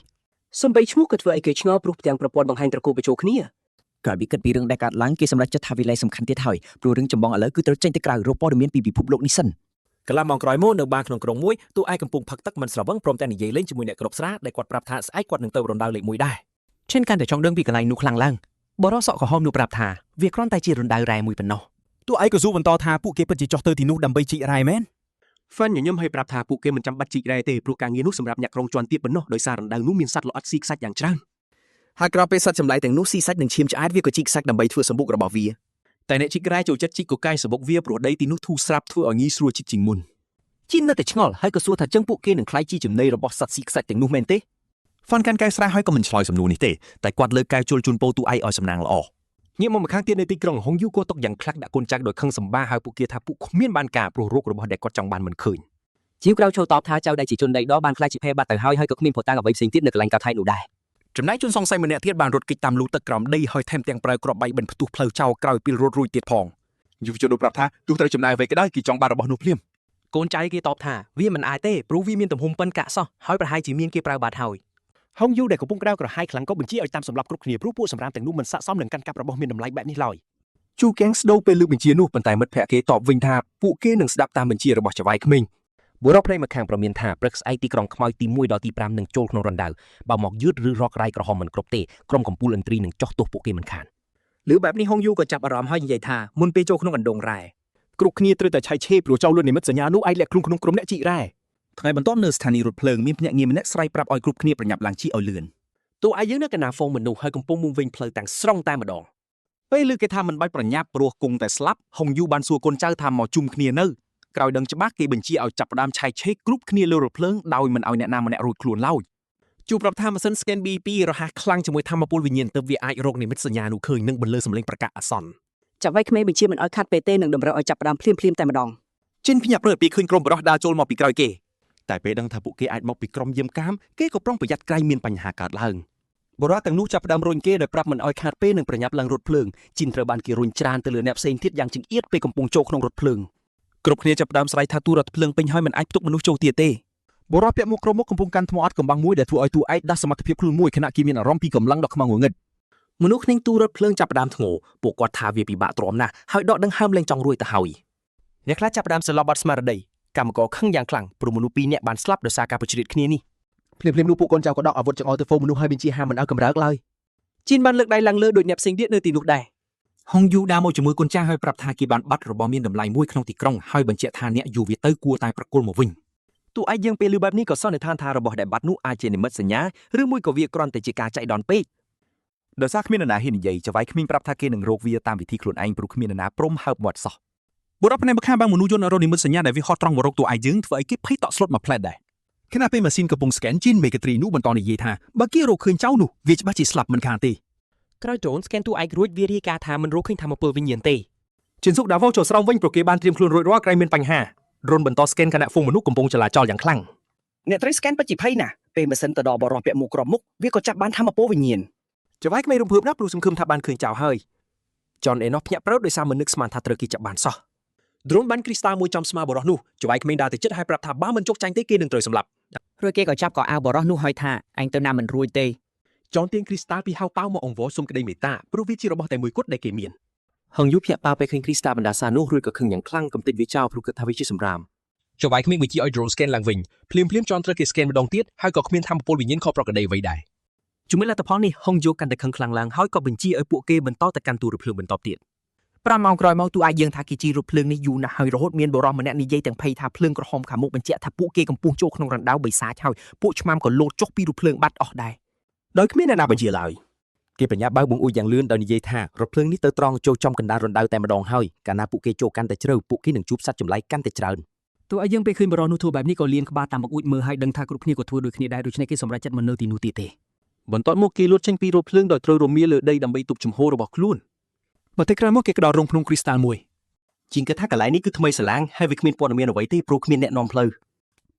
A: សំបីឈ្មោះក៏ធ្វើឲ្យគេឆ្ងល់ព្រោះផ្ទាំងប្រព័ន្ធបង្ហាញត្រកូលបញ្ចូលគ្នា
M: ក្រោយពីគិតពីរឿងដែលកើតឡើងគេសម្រេចចិត្តថាវាលែងសំខាន់ទៀតហើយព្រោះរឿងចម្បងឥឡូវគឺត្រូវចេញទៅក្រៅរកព័ត៌មានពីពិភពលោកនេះសិន
B: កន្លះម៉ោងក្រោយមកនៅបារក្នុងក្រុងមួយតួឯកកំពុងផឹកទឹកមិនស្រវឹងព្រមទាំងនិយាយលេងជាមួយអ្នកគ្រប់ស្រាដែលគាត់ប្រាប់ថាស្អែកគាត់នឹងទៅរណ្ដៅលេខ1ដែរ
A: ឈិនកាន់តែចង់ដឹងពីកន្លែងនោះខ្លាំងឡើងបរិសក់ក្រហមនោះប្រាប់ថាវាគ្រាន់តែជារណ្ដៅរ៉ែមួយប៉ុណ្ណោះ
L: តួឯងក៏ស៊ូបន្តថាពួកគេពិតជាចុះទៅទីនោះដើម្បីជីករ៉ែមែន
I: ហ្វាន់ញញឹមឲ្យប្រាប់ថាពួកគេមិនចាំបាច់ជីករ៉ែទេព្រោះការងារនោះសម្រាប់អ្នកក្រុងជាន់ទាបប៉ុណ្ណោះដោយសាររណ្ដៅនោះមានសត្វល្អិតស៊ីខ្សាច់យ៉ាងច្រើន
J: ហើយក្រោយពេលសត្វចម្លែកទាំងនោះស៊ីសាច់និងឈាមឆ្អែតវាក៏ជីកសាច់ដើម្បីធ្វើសម្បុករបស់វា
E: តែអ្នកជីករ៉ែចូលចិត្តជីកកកាយសម្បុកវាព្រោះដីទីនោះធូរស្រាប់ធ្វើឲ្យងាយស្រួលជីកជាងមុន
A: ជីននៅតែឆ្ងល់ហើយក៏សួរថាចឹងពួកគេនឹងក្លាយជាចំណីរបស់សត្វស៊ីខ្សាច់ទាំងនោះមែនទេ
L: ហ្វាន់កាន់កែវស្រាហើយក៏មិនឆ្លើយសំណួរនេះទេតែគាត់លើកកែវជុលជូនពោតួឯងឲ្យសំណាងល្អ
E: ងាកមកម្ខាងទៀតនៅទីក្រុងហុងយូក៏ຕົកយ៉ាងខ្លាំងដាក់កូនចៅដោយខឹងសម្បាហើយពួកគេថាពួកគ្មានបានការព្រោះរោគរបស់ដែលគាត់ចង់បានមិនឃើញ
A: ជីវក្រៅចូលតបថាចៅដែលជាជនដីដបានក្លាយជាភេបាត់ទៅហើយហើយក៏គ្មានភស្តុតាងអ្វីផ្សេងទៀតនៅកន្លែងកើតហេតុនោះដែរ
L: ចំណែកជនសង្ស័យម្នាក់ទៀតបានរត់គេចតាមលូទឹកក្រោមដីហើយថែមទាំងប្រើគ្រាប់បែកបិណ្ឌផ្ទុះផ្លូវចោលក្រោយពេលរត់រួចទៀតផង
J: យុវជននោះប្រាប់ថាទោះត្រូវចំណាយអ្វីក៏ដោយគេចង់បានរបស់នោះភ្លាមក
D: ូនចៅគេតបថាវាមិនអាចទេព្រោះវាមានទំហំប៉ុនកាក់សោះហើយប្រហែលជាមានគេប្រើបាត់ហើយ
I: ហុងយូដែលកំពុងក្តៅក្រហាយខ្លាំងក៏បញ្ជាឲ្យតាមសម្លាប់គ្រប់គ្នាព្រោះពួកសម្រាមទាំងនោះមិនស័ក្តិសមនឹងកាន់កាប់របស់មានតម្លៃបែបនេះឡើយ
E: ជូកៀងស្ដូរពេលលើកបញ្ជានោះប៉ុន្តែមិត្តភក្តិគេតបវិញថាពួកគេនឹងស្ដាប់តាមបញ្ជារបស់ចៅហ្វាយក្មេង
A: បុរសផ្នែកម្ខាងប្រមានថាព្រឹកស្អែកទីក្រុងខ្មោចទី1ដល់ទី5នឹងចូលក្នុងរណ្ដៅបើមកយឺតឬរករ៉ៃក្រហមមិនគ្រប់ទេក្រុមកំពូលឥន្ទ្រីនឹងចោះទោសពួកគេមិនខាន
B: ឬបែបនេះហុងយូក៏ចាប់អារម្មណ៍ហើយនិយាយថាមុនពេលចូលក្នុងអណ្ដូងរ៉ែ
E: គ្រប់គ្នាត្រូវតែឆៃឆេព្រោះចៅលួចនិមិត្តសញ្ញានោះអាចលាក់ខ្លួនក្នុងក្រុមអ្នកជីករ៉ែ
J: ថ្ងៃបន្ទាប់នៅស្ថានីយ៍រថភ្លើងមានភ្នាក់ងារម្នាក់ស្រែកប្រាប់ឲ្យគ្រប់គ្នាប្រញាប់ឡើងជិះឲ្យលឿន
I: តួឯងយើងនៅកណ្ដាលហ្វូងមនុស្សហើយកំពុងមុំវិញផ្លូវទាំងស្រុងតែម្ដង
L: ពេលលើគេថាមិនបាច់ប្រញាប់ព្រោះគង់តែស្លាប់ហុងយូបានសួរកូនចៅថាមកជុំគ្នានៅក្រោយដឹងច្បាស់គេបញ្ជាឲ្យចាប់ផ្ដើមឆែកឆេរគ្រប់គ្នាលើរថភ្លើងដោយមិនឲ្យអ្នកណាម្នាក់រួចខ្លួនឡើយ
I: ជួបប្រាប់ថាម៉ាស៊ីន Scan B2 រហ័សខ្លាំងជាមួយធម្មពលវិញ្ញាណទើបវាអាចរកនិមិត្តសញ្ញានោះឃើញនិងបន្លឺសំឡេងប្រកាសអាសន្ន
O: ចាប់ໄວក្មេងបញ្ជាមិនឲ្យខាត់ពេលទេនឹងតម្រូវឲ្យចាប់ផ្ដើមភ្លាមភ្លាមតែម្ដង
L: ជិនភ្ញាក់ព្រឺពីឃើញក្រុមបរោះដើរចូលមកពីក្រោយគេ
E: តែពេលដឹងថាពួកគេអាចមកពីក្រុមយាមកាមគេក៏ប្រុងប្រយ័ត្នក្រែងមានបញ្ហាកើតឡើង
A: បុរសទាំងនោះចាប់ផ្ដើមរុញគេដោយប្រាប់មិនឲ្យខាតពេលនិងប្រញាប់ឡើងរថភ្លើងជីនត្រូវបានគេរុញច្រានទៅលើអ្នកផ្សេងទៀតយ៉ាងចង្អៀតពេលកំពុងចូលក្នុងរថភ្លើង
L: គ្រប់គ្នាចាប់ផ្ដើមស្រែកថាទូរថភ្លើងពេញហើយមិនអាចផ្ទុកមនុស្សចូលទៀតទេ
J: បុរសពាក់មួកក្រុមមុខកំពុងកាន់ថ្មអត់កំបាំងមួយដែលធ្វើឲ្យតួឯកដាស់សមត្ថភាពខ្លួនមួយខណៈគេមានអារម្មណ៍ពីកម្លាំងដ៏ខ្មាំងងងឹត
D: មនុស្សក្នុងទូរថភ្លើងចាប់ផ្ដើមធ្ងោពួកគាត់ថាវាពិបាកទ្រាំណាស់ហើយដកដង្ហើមលែងចង់រួចទៅហើយ
A: អ្នកខ្លះចាប់ផ្ដើមសន្លប់បាត់ស្មារតីកម្មករខឹងយ៉ាងខ្លាំងព្រោះមនុស្សពីរនាក់បានស្លាប់ដោយសារការប្រជ្រៀតគ្នានេះ
B: ភ្លាមៗនោះពួកកូនចៅក៏ដកអាវុធចង្អុលទៅហ្វូងមនុស្សហើយបញ្ជាហាមមិនឲ្យកម្រើកឡើយ
D: ជីនបានលើកដៃឡើងលើដូចអ្នកផ្សេងទៀតនៅទីនោះដែរ
L: ហុងយូដើរមកជាមួយកូនចៅហើយប្រាប់ថាគេបានបាត់របស់មានតម្លៃមួយក្នុងទីក្រុងហើយបញ្ជាក់ថាអ្នកយូវាទៅគួរតែប្រគល់មកវិញ
A: តួឯកយើងពេលឮបែបនេះក៏សន្និដ្ឋានថារបស់ដែលបាត់នោះអាចជានិមិត្តសញ្ញាឬមួយក៏វាគ្រាន់តែជាការចៃដន្យពេក
J: ដោយសារគ្មាននរណាហ៊ាននិយាយចៅហ្វាយក្មេងប្រាប់ថាគេនឹងរកវាតាមវិធីខ្លួនឯងព្រោះគ្មាននរណាព្រមហើបមាត់សោះ
C: បុរសផ្នែកម្ខាងបានមនុស្សយន្តរកនិមិត្តសញ្ញាដែលវាហត់ត្រង់មករកតួឯងយើងធ្វើឲ្យគេភ័យតក់ស្លុតមួយផ្លែតដែរខណៈពេលម៉ាស៊ីនកំពុង scan ជីនមេកាត្រីនោះបន្តនិយាយថាបើគេរកឃើញចៅនោះវាច្បាស់ជាស្លាប់មិនខានទេ
D: ក្រោយដ្រូន scan តួឯករួចវារាយការណ៍ថាមិនរកឃើញធម្មពលវិញ្ញាណទេ
E: ជិនស៊ុកដាវ៉ូចូលស្រោមវិញព្រោះគេបានត្រៀមខ្លួនរួចរាល់ក្រែងមានបញ្ហារុនបន្ត scan ខណៈហ្វូងមនុស្សកំពុងចលាចលយ៉ាងខ្លាំង
A: អ្នកត្រី scan ពិតជាភ័យណាស់ពេលម៉ាស៊ីនទៅដល់បរិសពាក់មួកក្រមុខវាក៏ចាប់បានធម្មពលវិញ្ញាណ
E: ចៅហ្វាយក្មេងរំភើបណាស់ព្រោះសង្ឃឹមថាបានឃើញចៅហើយចនអេណោះភ្ញាក់ព្រឹតដោយសារមិននឹកស្មានថាត្រូវគេចាប់បានសោះ
I: ដ្រូនបានគ្រីស្តាល់មួយចំស្មាបុរសនោះចៅហ្វាយក្មេងដើរទៅជិតហើយប្រាប់ថាបើមិនជោគចាញ់ទេគេនឹងត្រូវសម្លាប់
M: រួចគេក៏ចាប់កអាវបរោះនោះហើយថាឯងទៅណាមិនរួចទេ
I: ចនទាញគ្រីស្តាល់ពីហៅប៉ៅមកអង្វរសុំក្តីមេត្តាព្រោះវាជារបស់តែមួយគត់ដែលគេមាន
A: ហឹងយូភ្ញាក់ប៉ាពេលឃើញគ្រីស្តាបណ្ដាសានោះរួចក៏ខឹងយ៉ាងខ្លាំងកំទេចវាចោលព្រោះគិតថាវាជាសម្រាម
I: ចៅហ្វាយក្មេងបញ្ជាឲ្យ drone scan ឡើងវិញភ្លាមភ្លាមចនត្រូវគេ scan ម្ដងទៀតហើយក៏គ្មានធម្មពលវិញ្ញាណខុសប្រក្រតីអ្វីដែរ
A: ជំនួយលទ្ធផលនេះហុងយូកាន់តែខឹងខ្លាំងឡើងហើយក៏បញ្ជាឲ្យពួកគេបន្តទៅកាន់ទូរភ្លើងបន្តទៀត 5ម៉ោងក្រោយមកតួឯកយើងថាគេជិះរថភ្លើងនេះយូរណាស់ហើយរហូតមានបុរសម្នាក់និយាយទាំងភ័យថាភ្លើងក្រហមខាងមុខបញ្ជាក់ថាពួកគេកំពុងចូលក្នុងរណ្ដៅបិសាចហើយពួកឆ្មាំក៏លោតចុះពីរថភ្លើងបាត់អស់ដែរ
E: ដោយគ្មានអ្នកណាបញ្ជាឡើយគេបញ្ញាបើកបង្អួចយ៉ាងលឿនដោយនិយាយថារថភ្លើងនេះទៅត្រង់ចូលចំកណ្ដាលរណ្ដៅតែម្ដងហើយកាលណាពួកគេចូលកាន់តែជ្រៅពួកគេនឹងជួបសត្វចម្លែកកាន់តែច្រើន
K: តួឯកយើងពេលឃើញបរិសនោះធ្វើបែបនេះក៏លៀនក្បាលតាមបង្អួចមើលហើយដឹងថាគ្រប់គ្នាក៏ធ្វើដូចគ្នាដែរដូច្នេះគេសម្រេចចិត្តមិននៅទីនោះទៀតទេ
F: បន្ទាប់មកគេលួចចេញពីរថភ្លើងដោយត្រូវរមៀលលើដីដើម្បីទប់ជំហររបស់ខ្លួន
C: បន្តិចក្រោយមកគេក៏ដល់រោងភ្នំគ្រីស្តាល់មួយ
A: ជាងគិតថាកន្លែងនេះគឺថ្មីស្រឡាងហើយវាគ្មានព័ត៌មានអ្វីទេព្រោះគ្មានអ្នកនាំផ្លូវ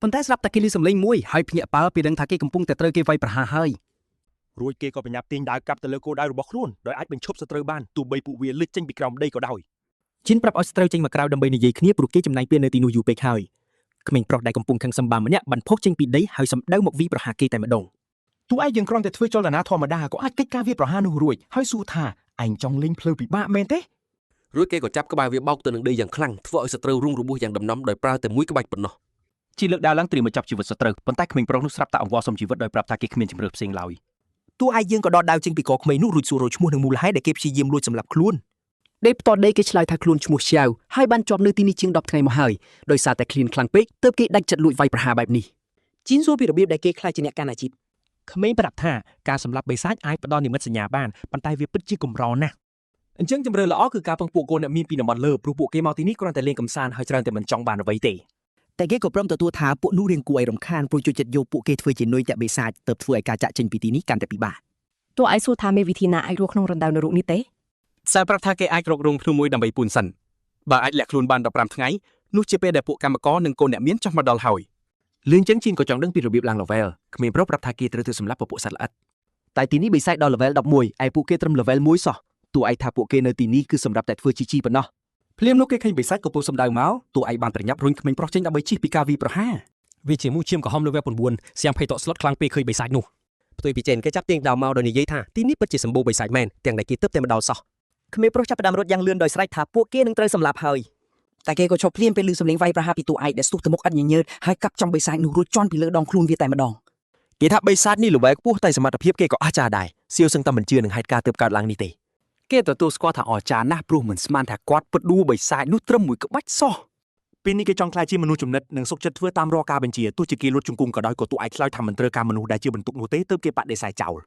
K: ប៉ុន្តែស្រាប់តែគេឮសំឡេងមួយហើយភ្ញាក់ផ្អើលពេលដឹងថាគេកំពុងតែត្រូវគេវាយប្រហារហើយ
E: រួចគេក៏បញ្ញាប់ទាញដាវកាប់ទៅលើគោលដៅរបស់ខ្លួនដោយអាចបញ្ឈប់សត្រូវបានទោះបីពួកវាលិចចេញពីក្រោមដីក៏ដោយជីនប្រាប់ឲ្យសត្រូវចេញមកក្រៅដើម្បីនិយាយគ្នាព្រោះគេចំណាយពេលនៅទីនោះយូរពេកហើយក្មេងប្រុសដែលកំពុងខឹងសម្បាម្នាក់បានផុសចេញពីដីហើយសម្ដៅមកវីប្រហារគេតែម្ដង
L: តួឯកយើងគ្រាន់តែធ្វើចលនាធម្មតាក៏អាចកិច្ចការវាប្រហារនោះរួចហើយសួរថាឯងចង់លេងភ្លើពិបាកមែនទេ
I: រួចគេក៏ចាប់ក្បាលវាបោកទៅនឹងដីយ៉ាងខ្លាំងធ្វើឲ្យសត្រូវរុងរបួសយ៉ាងដំណំដោយប្រើតែមួយក្បាច់ប៉ុណ្ណោះ
B: ជីលើកដាវឡើងត្រៀមមកចាប់ជីវិតសត្រូវប៉ុន្តែក្មេងប្រុសនោះស្រាប់តែអង្វរសុំជីវិតដោយប្រាប់ថាគេគ្មានជម្រើសផ្សេងឡើយ
A: តួឯកយើងក៏ដកដាវចេញពីកក្មេងនោះរួចសួររកឈ្មោះនិងមូលហេតុដែលគេព្យាយាមលួចសម្លាប់ខ្លួន
K: ដេផ្ទាល់ដីគេឆ្លើយថាខ្លួនឈ្មោះឆាវហើយបានជាប់នៅទីនេះជាង10ថ្ងៃមកហើយដោយសារតែឃ្លានខ្លាំងពេកទើបគេដាច់ចិត្តលួចវាយប្រហារបែបនេះ
M: ជីនសួរពីរបៀបដែលគេខ្លាចជាអ្នកកាន់អាជីព
H: ក្មេងប្រាប់ថាការសម្លាប់បិសាចអាចផ្ដល់និមិត្តសញ្ញាបានប៉ុន្តែវាពិតជាកម្រណាស់
B: អញ្ចឹងជម្រើសល្អគឺការពឹងពួកកូនអ្នកមានពីតំបន់លើព្រោះពួកគេមកទីនេះគ្រាន់តែលេងកម្សាន្តហើយច្រើនតែមិនចង់បានអ្វីទេ
A: តែគេក៏ព្រមទទួលថាពួកនោះរៀងគួរឲ្យរំខានព្រោះចូលចិត្តយកពួកគេធ្វើជានុយតាក់បិសាចទើបធ្វើឲ្យការចាក់ចេញពីទីនេះកាន់តែពិបាក
O: តួឯងសួរថាមានវិធីណាអាចរស់ក្នុងរណ្ដៅនរកនេះទេ
F: សែប្រាប់ថាគេអាចរករោងភ្នំមួយដើម្បីពូនសិនបើអាចលាក់ខ្លួនបាន15ថ្ងៃនោះជាពេលដែលពួកកម្មករនិងកូនអ្នកមានចោះមកដល់ហើយ
A: លឿនចឹងជីនក៏ចង់ដឹងពីរបៀបឡើង level ក្មេងប្រុសប្រាប់ថាគេត្រូវធ្វើសម្លាប់ពពួកសត្វល្អិតតែទីនេះបិសាចដល់ level 11ឯពួកគេត្រឹម level 1សោះតួឯងថាពួកគេនៅទីនេះគឺសម្រាប់តែធ្វើជីជីប៉ុណ្ណោះ
F: ភ្លាមនោះគេឃើញបិសាចកំពុងសម្ដៅមកតួឯងបានប្រញាប់រុញក្មេងប្រុសចេញដើម្បីជិះពីការវាយប្រហារ
D: វាជាមូឈាមក្រហម level 9សៀងភ័យតក់ស្លុតខ្លាំងពេលឃើញបិសាចនោះ
A: ផ្ទុយពីចេនគេចាប់ទាញដាវមកដោយនិយាយថាទីនេះពិតជាសម្បូរបិសាចមែនទាំងដែលគេទើបតែមកដល់សោះក្មេងប្រុសចាប់ផ្ដើមរត់យ៉ាងលឿនដោយស្រែកថាពួកគេនឹងត្រូវសម្លាប់ហើយ
M: តែគេក៏ឈប់ភ្លាមពេលឮសំឡេងវាយប្រហារពីតួឯកដែលស្ទុះទៅមុខឥតញញើតហើយកាប់ចំបិសាចនោះរួចជាន់ពីលើដងខ្លួនវាតែម្ដង
E: គេថាបិសាចនេះល្វែខ្ពស់តែសមត្ថភាពគេក៏អស្ចារ្យដែរសៀវសឹងតែមិនជឿនឹងហេតុការណ៍ទើបកើតឡើងនេះទេ
F: គេទទួលស្គាល់ថាអស្ចារ្យណាស់ព្រោះមិនស្មានថាគាត់ពិតដួលបិសាចនោះត្រឹមមួយក្បាច់សោះ
L: ពេលនេះគេចង់ក្លាយជាមនុស្សចំណិតនិងសុខចិត្តធ្វើតាមរាល់ការបញ្ជាទោះជាគេលួចជង្គង់ក៏ដោយក៏តួឯកឆ្លើយថាមិនត្រូវការមនុស្សដែលជាបន្ទុកនោះទេទើបគេបដិសេធចោល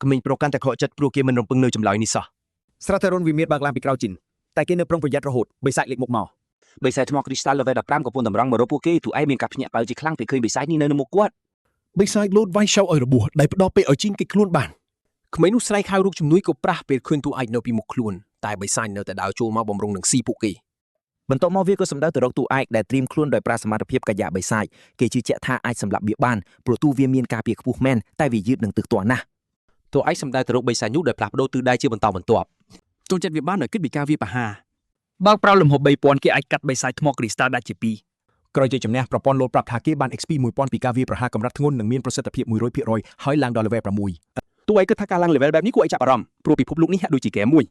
E: ក្មេងប្រុសកាន់តែខកចិត្តព្រោះគេមិនរំពឹងនៅចម្លើយនេះសោះស្រាប់តែរុនវិមានបើកឡើងពីក្រៅជីនតែគេនៅប្រុងប្រយ័ត្នរហូតបិសាចលេចមុខមក
F: បិសាចថ្មគ្រីស្តាល់ level 15កំពុងតម្រង់មករកពួកគេទូឯងមានការភ្ញាក់ផ្អើលជាខ្លាំងពេលឃើញបិសាចនេះនៅនៅមុខគាត់
C: បិសាចលោតវាយឆៅឲ្យរបួសដែលផ្ដល់ពេលឲ្យជីនគេចខ្លួនបាន
B: ក្មេងនោះស្រែកហៅរកជំនួយក៏ប្រាស់ពេលឃើញតួឯកនៅពីមុខខ្លួនតែបិសាចនៅតែដើរចូលមកបំរុងនឹងស៊ីពួកគេ
J: បន្ទាប់មកវាក៏សម្ដៅទៅរកតួឯកដែលត្រៀមខ្លួនដោយប្រើសមត្ថភាពកាយាបិសាចគេជឿជាក់ថាអាចសម្លាប់វាបានព្រោះទូវាមានការពារខ្ពស់មែនតែវាយឺតនឹងទើសទាល់ណាស់
A: តួឯកសម្ដៅទៅរកបិសាចនោះដោយផ្លាស់ប្ដូរទិសដៅជាបន្តបន្ទាប់
F: ចូលចិត្តវាបានដោយគិតពីការវាយប្រហារ
B: បើប្រើលំហ3000គេអាចកាត់បិសាចថ្មគ្រីស្តាល់ដាច់ជាពីរ
L: ក្រោយជ័យជំនះប្រព័ន្ធលោតប្រាប់ថាគេបាន XP 1000ពីការវាយប្រហារកម្រិតធ្ងន់និងមានប្រសិទ្ធភាព100%ហើយឡើងដល់ level 6
F: តួឯងគិតថាការឡើង level បែបនេះគួរឲ្យចាប់អារម្មណ៍ព្រោះពិភពលោកនេះហាក់ដូចជាហ្គេមមួយ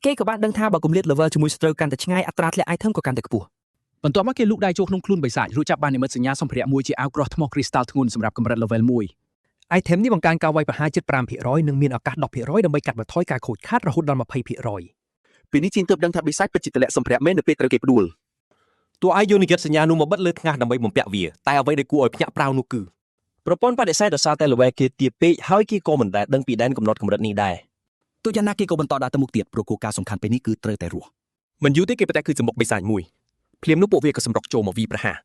A: គេក៏បានដឹងថាបើគម្លាត level ជាមួយសត្រូវកាន់តែឆ្ងាយអត្រាធ្លាក់ item ក៏កាន់តែខ្ពស់
C: បន្ទាប់មកគេលូកដៃចូលក្នុងខ្លួនបិសាចរួចចាប់បាននិមិត្តសញ្ញាសម្ភារៈមួយជាអាវក្រោះថ្មគ្រីស្តាល់ធ្ងន់សម្រាប់កម្រិត level 1
H: item នេះបង្កើនការវាយប្រហារជិត5%និងមានឱកាស10%ដើម្បីកាត់បន្ថយការខូចខាតរហូតដល់20%
F: ពេលនេះជីនទើបដឹងថាបិសាចពិតជាទម្លាក់សម្ភារៈមែននៅពេលត្រូវគេផ្ដួល
E: តួឯកយកនិមិត្តសញ្ញានោះមកបិទលើថ្ងាសដើម្បីបំពាក់វាតែអ្វីដែលគួរឲ្យភ្ញាក់ផ្អើលនោះគឺប្រព័ន្ធបដិសេធដោយសារតែ level គេទាបពេកហើយគេក៏មិនដែលដឹងពីដែនកំណត់កម្រិតនេះដែរ
J: ទោះយ៉ាងណាគេក៏បន្តដើរទៅមុខទៀតព្រោះគោលការណ៍សំខាន់ពេលនេះគឺត្រូវតែរស់
E: មិនយូរទេគេប្រទះគឺសម្បុកបិសាចមួយភ្លាមនោះពួកវាក៏សម្រុកចូលមកវីប្រហារ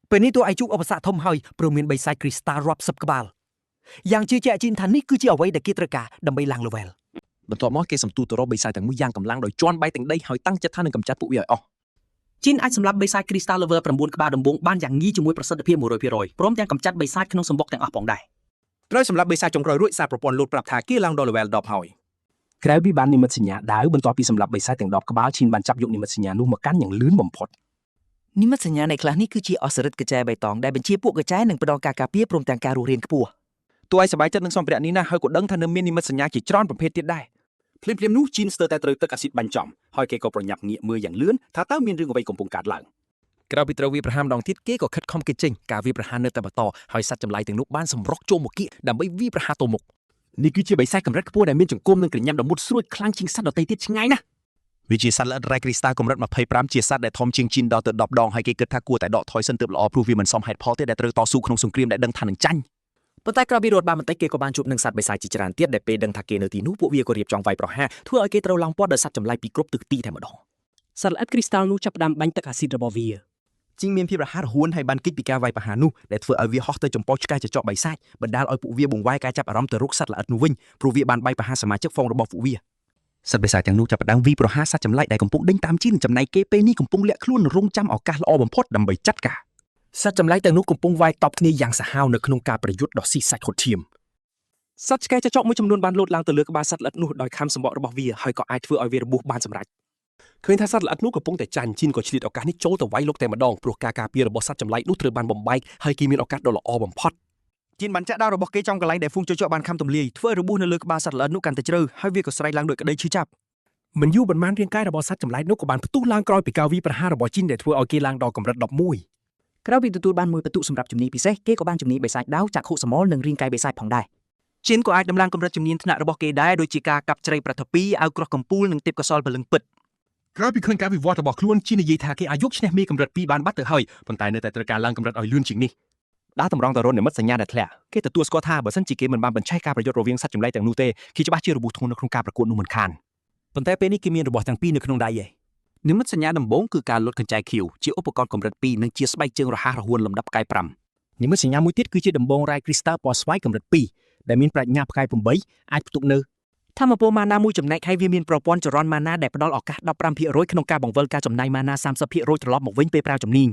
A: ពេលនេះតួឯកជួបឧបសគ្គធំហើយព្រោះមានបិសាចគ្រីស្តាល់រាប់សិបក្បាលយ៉ាងជឿជាក់ជីនថានេះគឺជាអ្វីដែលគេត្រូវការដើម្បីឡើង level
B: បន្ទាប់មកគេសន្ទុះទៅរកបិសាចទាំងមួយយ៉ាងកម្លាំងដោយជន់បែកទាំងដីហើយតាំងចិត្តថានឹងកម្ចាត់ពួកវាឲ្យអស់
M: ជីនអាចសម្លាប់បិសាចគ្រីស្តាល់ level 9ក្បាលដំបូងបានយ៉ាងងាយជាមួយប្រសិទ្ធភាព100%ព្រមទាំងកម្ចាត់បិសាចក្នុងសម្បុកទាំងអស់ផងដែរ
B: ត្រូវសម្លាប់បិសាចចុងក្រោយរួចសារប្រព័ន្ធលោតប្រាប់ថាគេឡើងដល់ level 10ហើយ
C: ក្រៅពីបាននិមិត្តសញ្ញាដាវបន្ទាប់ពីសម្លាប់បិសាចទាំង10ក្បាលឈីនបានចាប់យកនិមិត្តសញ្ញានោះមកកាន់យ៉ាងលឿនបំផុត
A: និមិត្តសញ្ញានៃខ្លះនេះគឺជាអសរិទ្ធកញ្ចែបៃតងដែលបញ្ជាពួកកញ្ចែនឹងផ្ដល់ការការពារព្រមទាំងការរស់រានខ្ពស់
B: តួឯងសប្បាយចិត្តនឹងសម្ភារៈនេះណាស់ហើយក៏ដឹងថានៅមាននិមិត្តសញ្ញាជាច្រើនប្រភេទទៀតដែរ
F: ភ្លាមៗនោះជីនស្ទើរតែត្រូវទឹកអាស៊ីតបាញ់ចំហើយគេក៏ប្រញាប់ងាកមើលយ៉ាងលឿនថាតើមានរឿងអ្វីកំពុងកើតឡើង
B: ក្រៅពីត្រូវវាយប្រហារម្ដងទៀតគេក៏ខិតខំគេចចេញការវាយប្រហារនៅតែបន្តហើយសត្វចម្លែកទាំងនោះបានសម្រុកចូលមកគៀកដើម្បីវាយប្រហារទៅមុខនេះគឺជាបិសាចកម្រិតខ្ពស់ដែលមានចង្គមនិងក្រញាំដ៏មុតស្រួចខ្លាំងជាងសត្វដទៃទៀតឆ្ងាយណាស់
L: វាជាសត្វល្អិតរ៉ែគ្រីស្តាល់កម្រិត25ជាសត្វដែលធំជាងជីនដល់ទៅ10ដងហើយគេគិតថាគួរតែដកថយសិនទើបល្អព្រោះវាមិនសមហេតុផលទេដែលត្រូវតស៊ូក្នុងសង្គ្រាមដែលដឹងថានឹងចាញ់
B: ប៉ុន្តែក្រោយពីរត់បានបន្តិចគេក៏បានជួបនឹងសត្វបិសាចជាច្រើនទៀតដែលពេលដឹងថាគេនៅទីនោះពួកវាក៏រៀបចំវាយប្រហារធ្វើឲ្យគេត្រូវឡោមព័ទ្ធដោយសត្វចម្លែកពីគ្រប់ទិសទីតែម្ដង
D: សត្វល្អិតគ្រីស្តាល់នោះចាប់ផ្ដើមបាញ់ទឹកអាស៊ីតរបស់វា
E: ជីងមានភាពរហ័សរហួនហើយបានគេចពីការវាយប្រហារនោះដែលធ្វើឲ្យវាហោះទៅចំពោះឆ្កែចចកបិសាចបណ្ដាលឲ្យពួកវាបង្វែរការចាប់អារម្មណ៍ទៅរកសត្វល្អិតនោះវិញព្រោះវាបានបាយប្រហារសមាជិកហ្វូងរបស់ពួកវាសត្វបិសាចទាំងនោះចាប់ផ្ដើមវាយប្រហារសត្វចម្លែកដែលកំពុងដេញតាមជីនចំណែកគេពេលនេះកំពុងលាក់ខ្លួនរងចាំឱកាសល្អបំផុតដើម្បីចាត់ការ
A: សត្វចម្លែកទាំងនោះកំពុងវាយតប់គ្នាយ៉ាងសាហាវនៅក្នុងការប្រយុទ្ធដ៏ស៊ីសាច់ហត់ឈាមសត្វឆ្កែចចកមួយចំនួនបានលោតឡើងទៅលើក្បាលសត្វល្អិតនោះដោយខាំសម្បករបស់វាហើយក៏អាចធ្វើឲ្យវារបួសបានសម្រេចឃើញថាសត្វល្អិតនោះកំពុងតែចាញ់ជីនក៏ឆ្លៀតឱកាសនេះចូលទៅវាយលុកតែម្ដងព្រោះការការពាររបស់សត្វចម្លែកនោះត្រូវបានបំបែកហើយគេមានឱកាសដ៏ល្អបំផុត
E: ជីនបានចាក់ដាវរបស់គេចំកន្លែងដែលហ្វូងចចកបានខំទម្លាយធ្វើឲ្យរបួសនៅលើក្បាលសត្វល្អិតនោះកាន់តែជ្រៅហើយវាក៏ស្រែកឡើងដោយក្តីឈឺចាប់
A: មិនយូរប៉ុន្មានរាងកាយរបស់សត្វចម្លែកនោះក៏បានផ្ទុះឡើងក្រោយពីការវាយប្រហាររបស់ជីនដែលធ្វើឲ្យគេឡើងដល់កម្រិត11
M: ក្រោយពីទទួលបានមួយពិន្ទុសម្រាប់ជំនាញពិសេសគេក៏បានជំនាញបិសាចដាវចក្ខុសមលនិងរាងកាយបិសាចផងដែរ
E: ជីនក៏អាចដំឡើងកម្រិតជំនាញថ្នាក់របស់គេដែរដូចជាការកាប់ជ្រៃប្រថពីអាវក្រោះកំពូលនិងទេពកោសលព្រលឹងពិត
F: ក្រោយពីឃើញការវិវត្តរបស់ខ្លួនជីនិយាយថាគេអាចយកឈ្នះមេកម្រិត2បានបាត់ទៅហើយប៉ុន្តែនៅតែត្រូវការឡើងកម្រិតឲ្យលឿនជាងនេះ
L: ដើរតម្រង់ទៅរកនិមិត្តសញ្ញាដែលធ្លាក់គេទទួលស្គាល់ថាបើសិនជាគេមិនបានបញ្ឆេះការប្រយុទ្ធរវាងសត្វចម្លែកទាំងនោះទេគេច្បាស់ជារបួសធ្ងន់នៅក្នុងការប្រកួតនោះមិនខាន
B: ប៉ុន្តែពេលនេះគេមានរបស់ទាំងពីរនៅក្នុងដៃឯង
C: និមិត្តសញ្ញាដំបូងគឺការលុតកញ្ចែខៀវជាឧបករណ៍កម្រិត2និងជាស្បែកជើងរហ័សរហួនលំដាប់ផ្កាយ5
K: និមិត្តសញ្ញាមួយទៀតគឺជាដំបងរ៉ែគ្រីស្តាល់ពណ៌ស្វាយកម្រិត2ដែលមានប្រាជ្ញាផ្កាយ8អាចផ្ទុកនៅ
B: ធម្មពលម៉ាណាមួយចំណែកហើយវាមានប្រព័ន្ធចរន្តម៉ាណាដែលផ្ដល់ឱកាស15%ក្នុងការបង្វិលការចំណាយម៉ាណា30%ត្រឡប់មកវិញពេលប្រើជំនាញ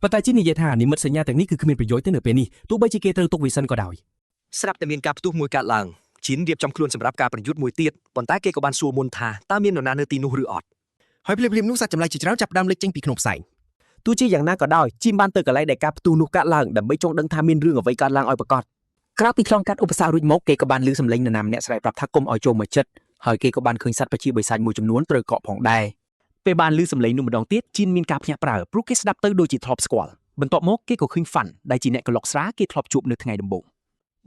A: ប៉ុន្តែជីននិយាយថានិមិត្តសញ្ញាទាំងនេះគឺគ្មានប្រយោជន៍ទេនៅពេលនេះទោះបីជាគេត្រូវទុកវាសិនក៏ដោយ
E: ស្រាប់តែមានការផ្ទុះមួយកើតឡើងជីនរៀបចំខ្លួនសម្រាប់ការប្រយុទ្ធមួយទៀតប៉ុន្តែគេក៏បានសួរមុនថាតើមាននរណានៅទីនោះឬអត់ហើយភ្លាមៗនោះសត្វចម្លែកជាច្រើនចាប់ផ្ដើមលេចចេញពីក្នុងផ្សែង
A: ទោះជាយ៉ាងណាក៏ដោយជីមបានទៅកន្លែងដែលការផ្ទុះនោះកើតឡើងដើម្បីចង់ដឹងថាមានរឿងអ្វីកើតឡើងឲ្យប្រាកដ
B: ក្រៅពីឆ្លងកាត់ឧបសគ្គរួចមកគេក៏បានឮសំឡេងនរណាម្នាក់ស្រែកប្រាប់ថាកុំឲ្យចូលមកចិត្តហើយគេក៏បានឃើញសត្វប្រជាបិសាចមួយចំនួនត្រូវកក់ផងដែរពេលបានឮសំឡេងនោះម្ដងទៀតជីនមានការភ្ញាក់ផ្អើលព្រោះគេស្ដាប់ទៅដូចជាធ្លាប់ស្គាល់បន្ទាប់មកគេក៏ឃើញហ្វាន់ដែលជាអ្នកក្លុកស្រាគេធ្លាប់ជួបនៅថ្ងៃដំបូង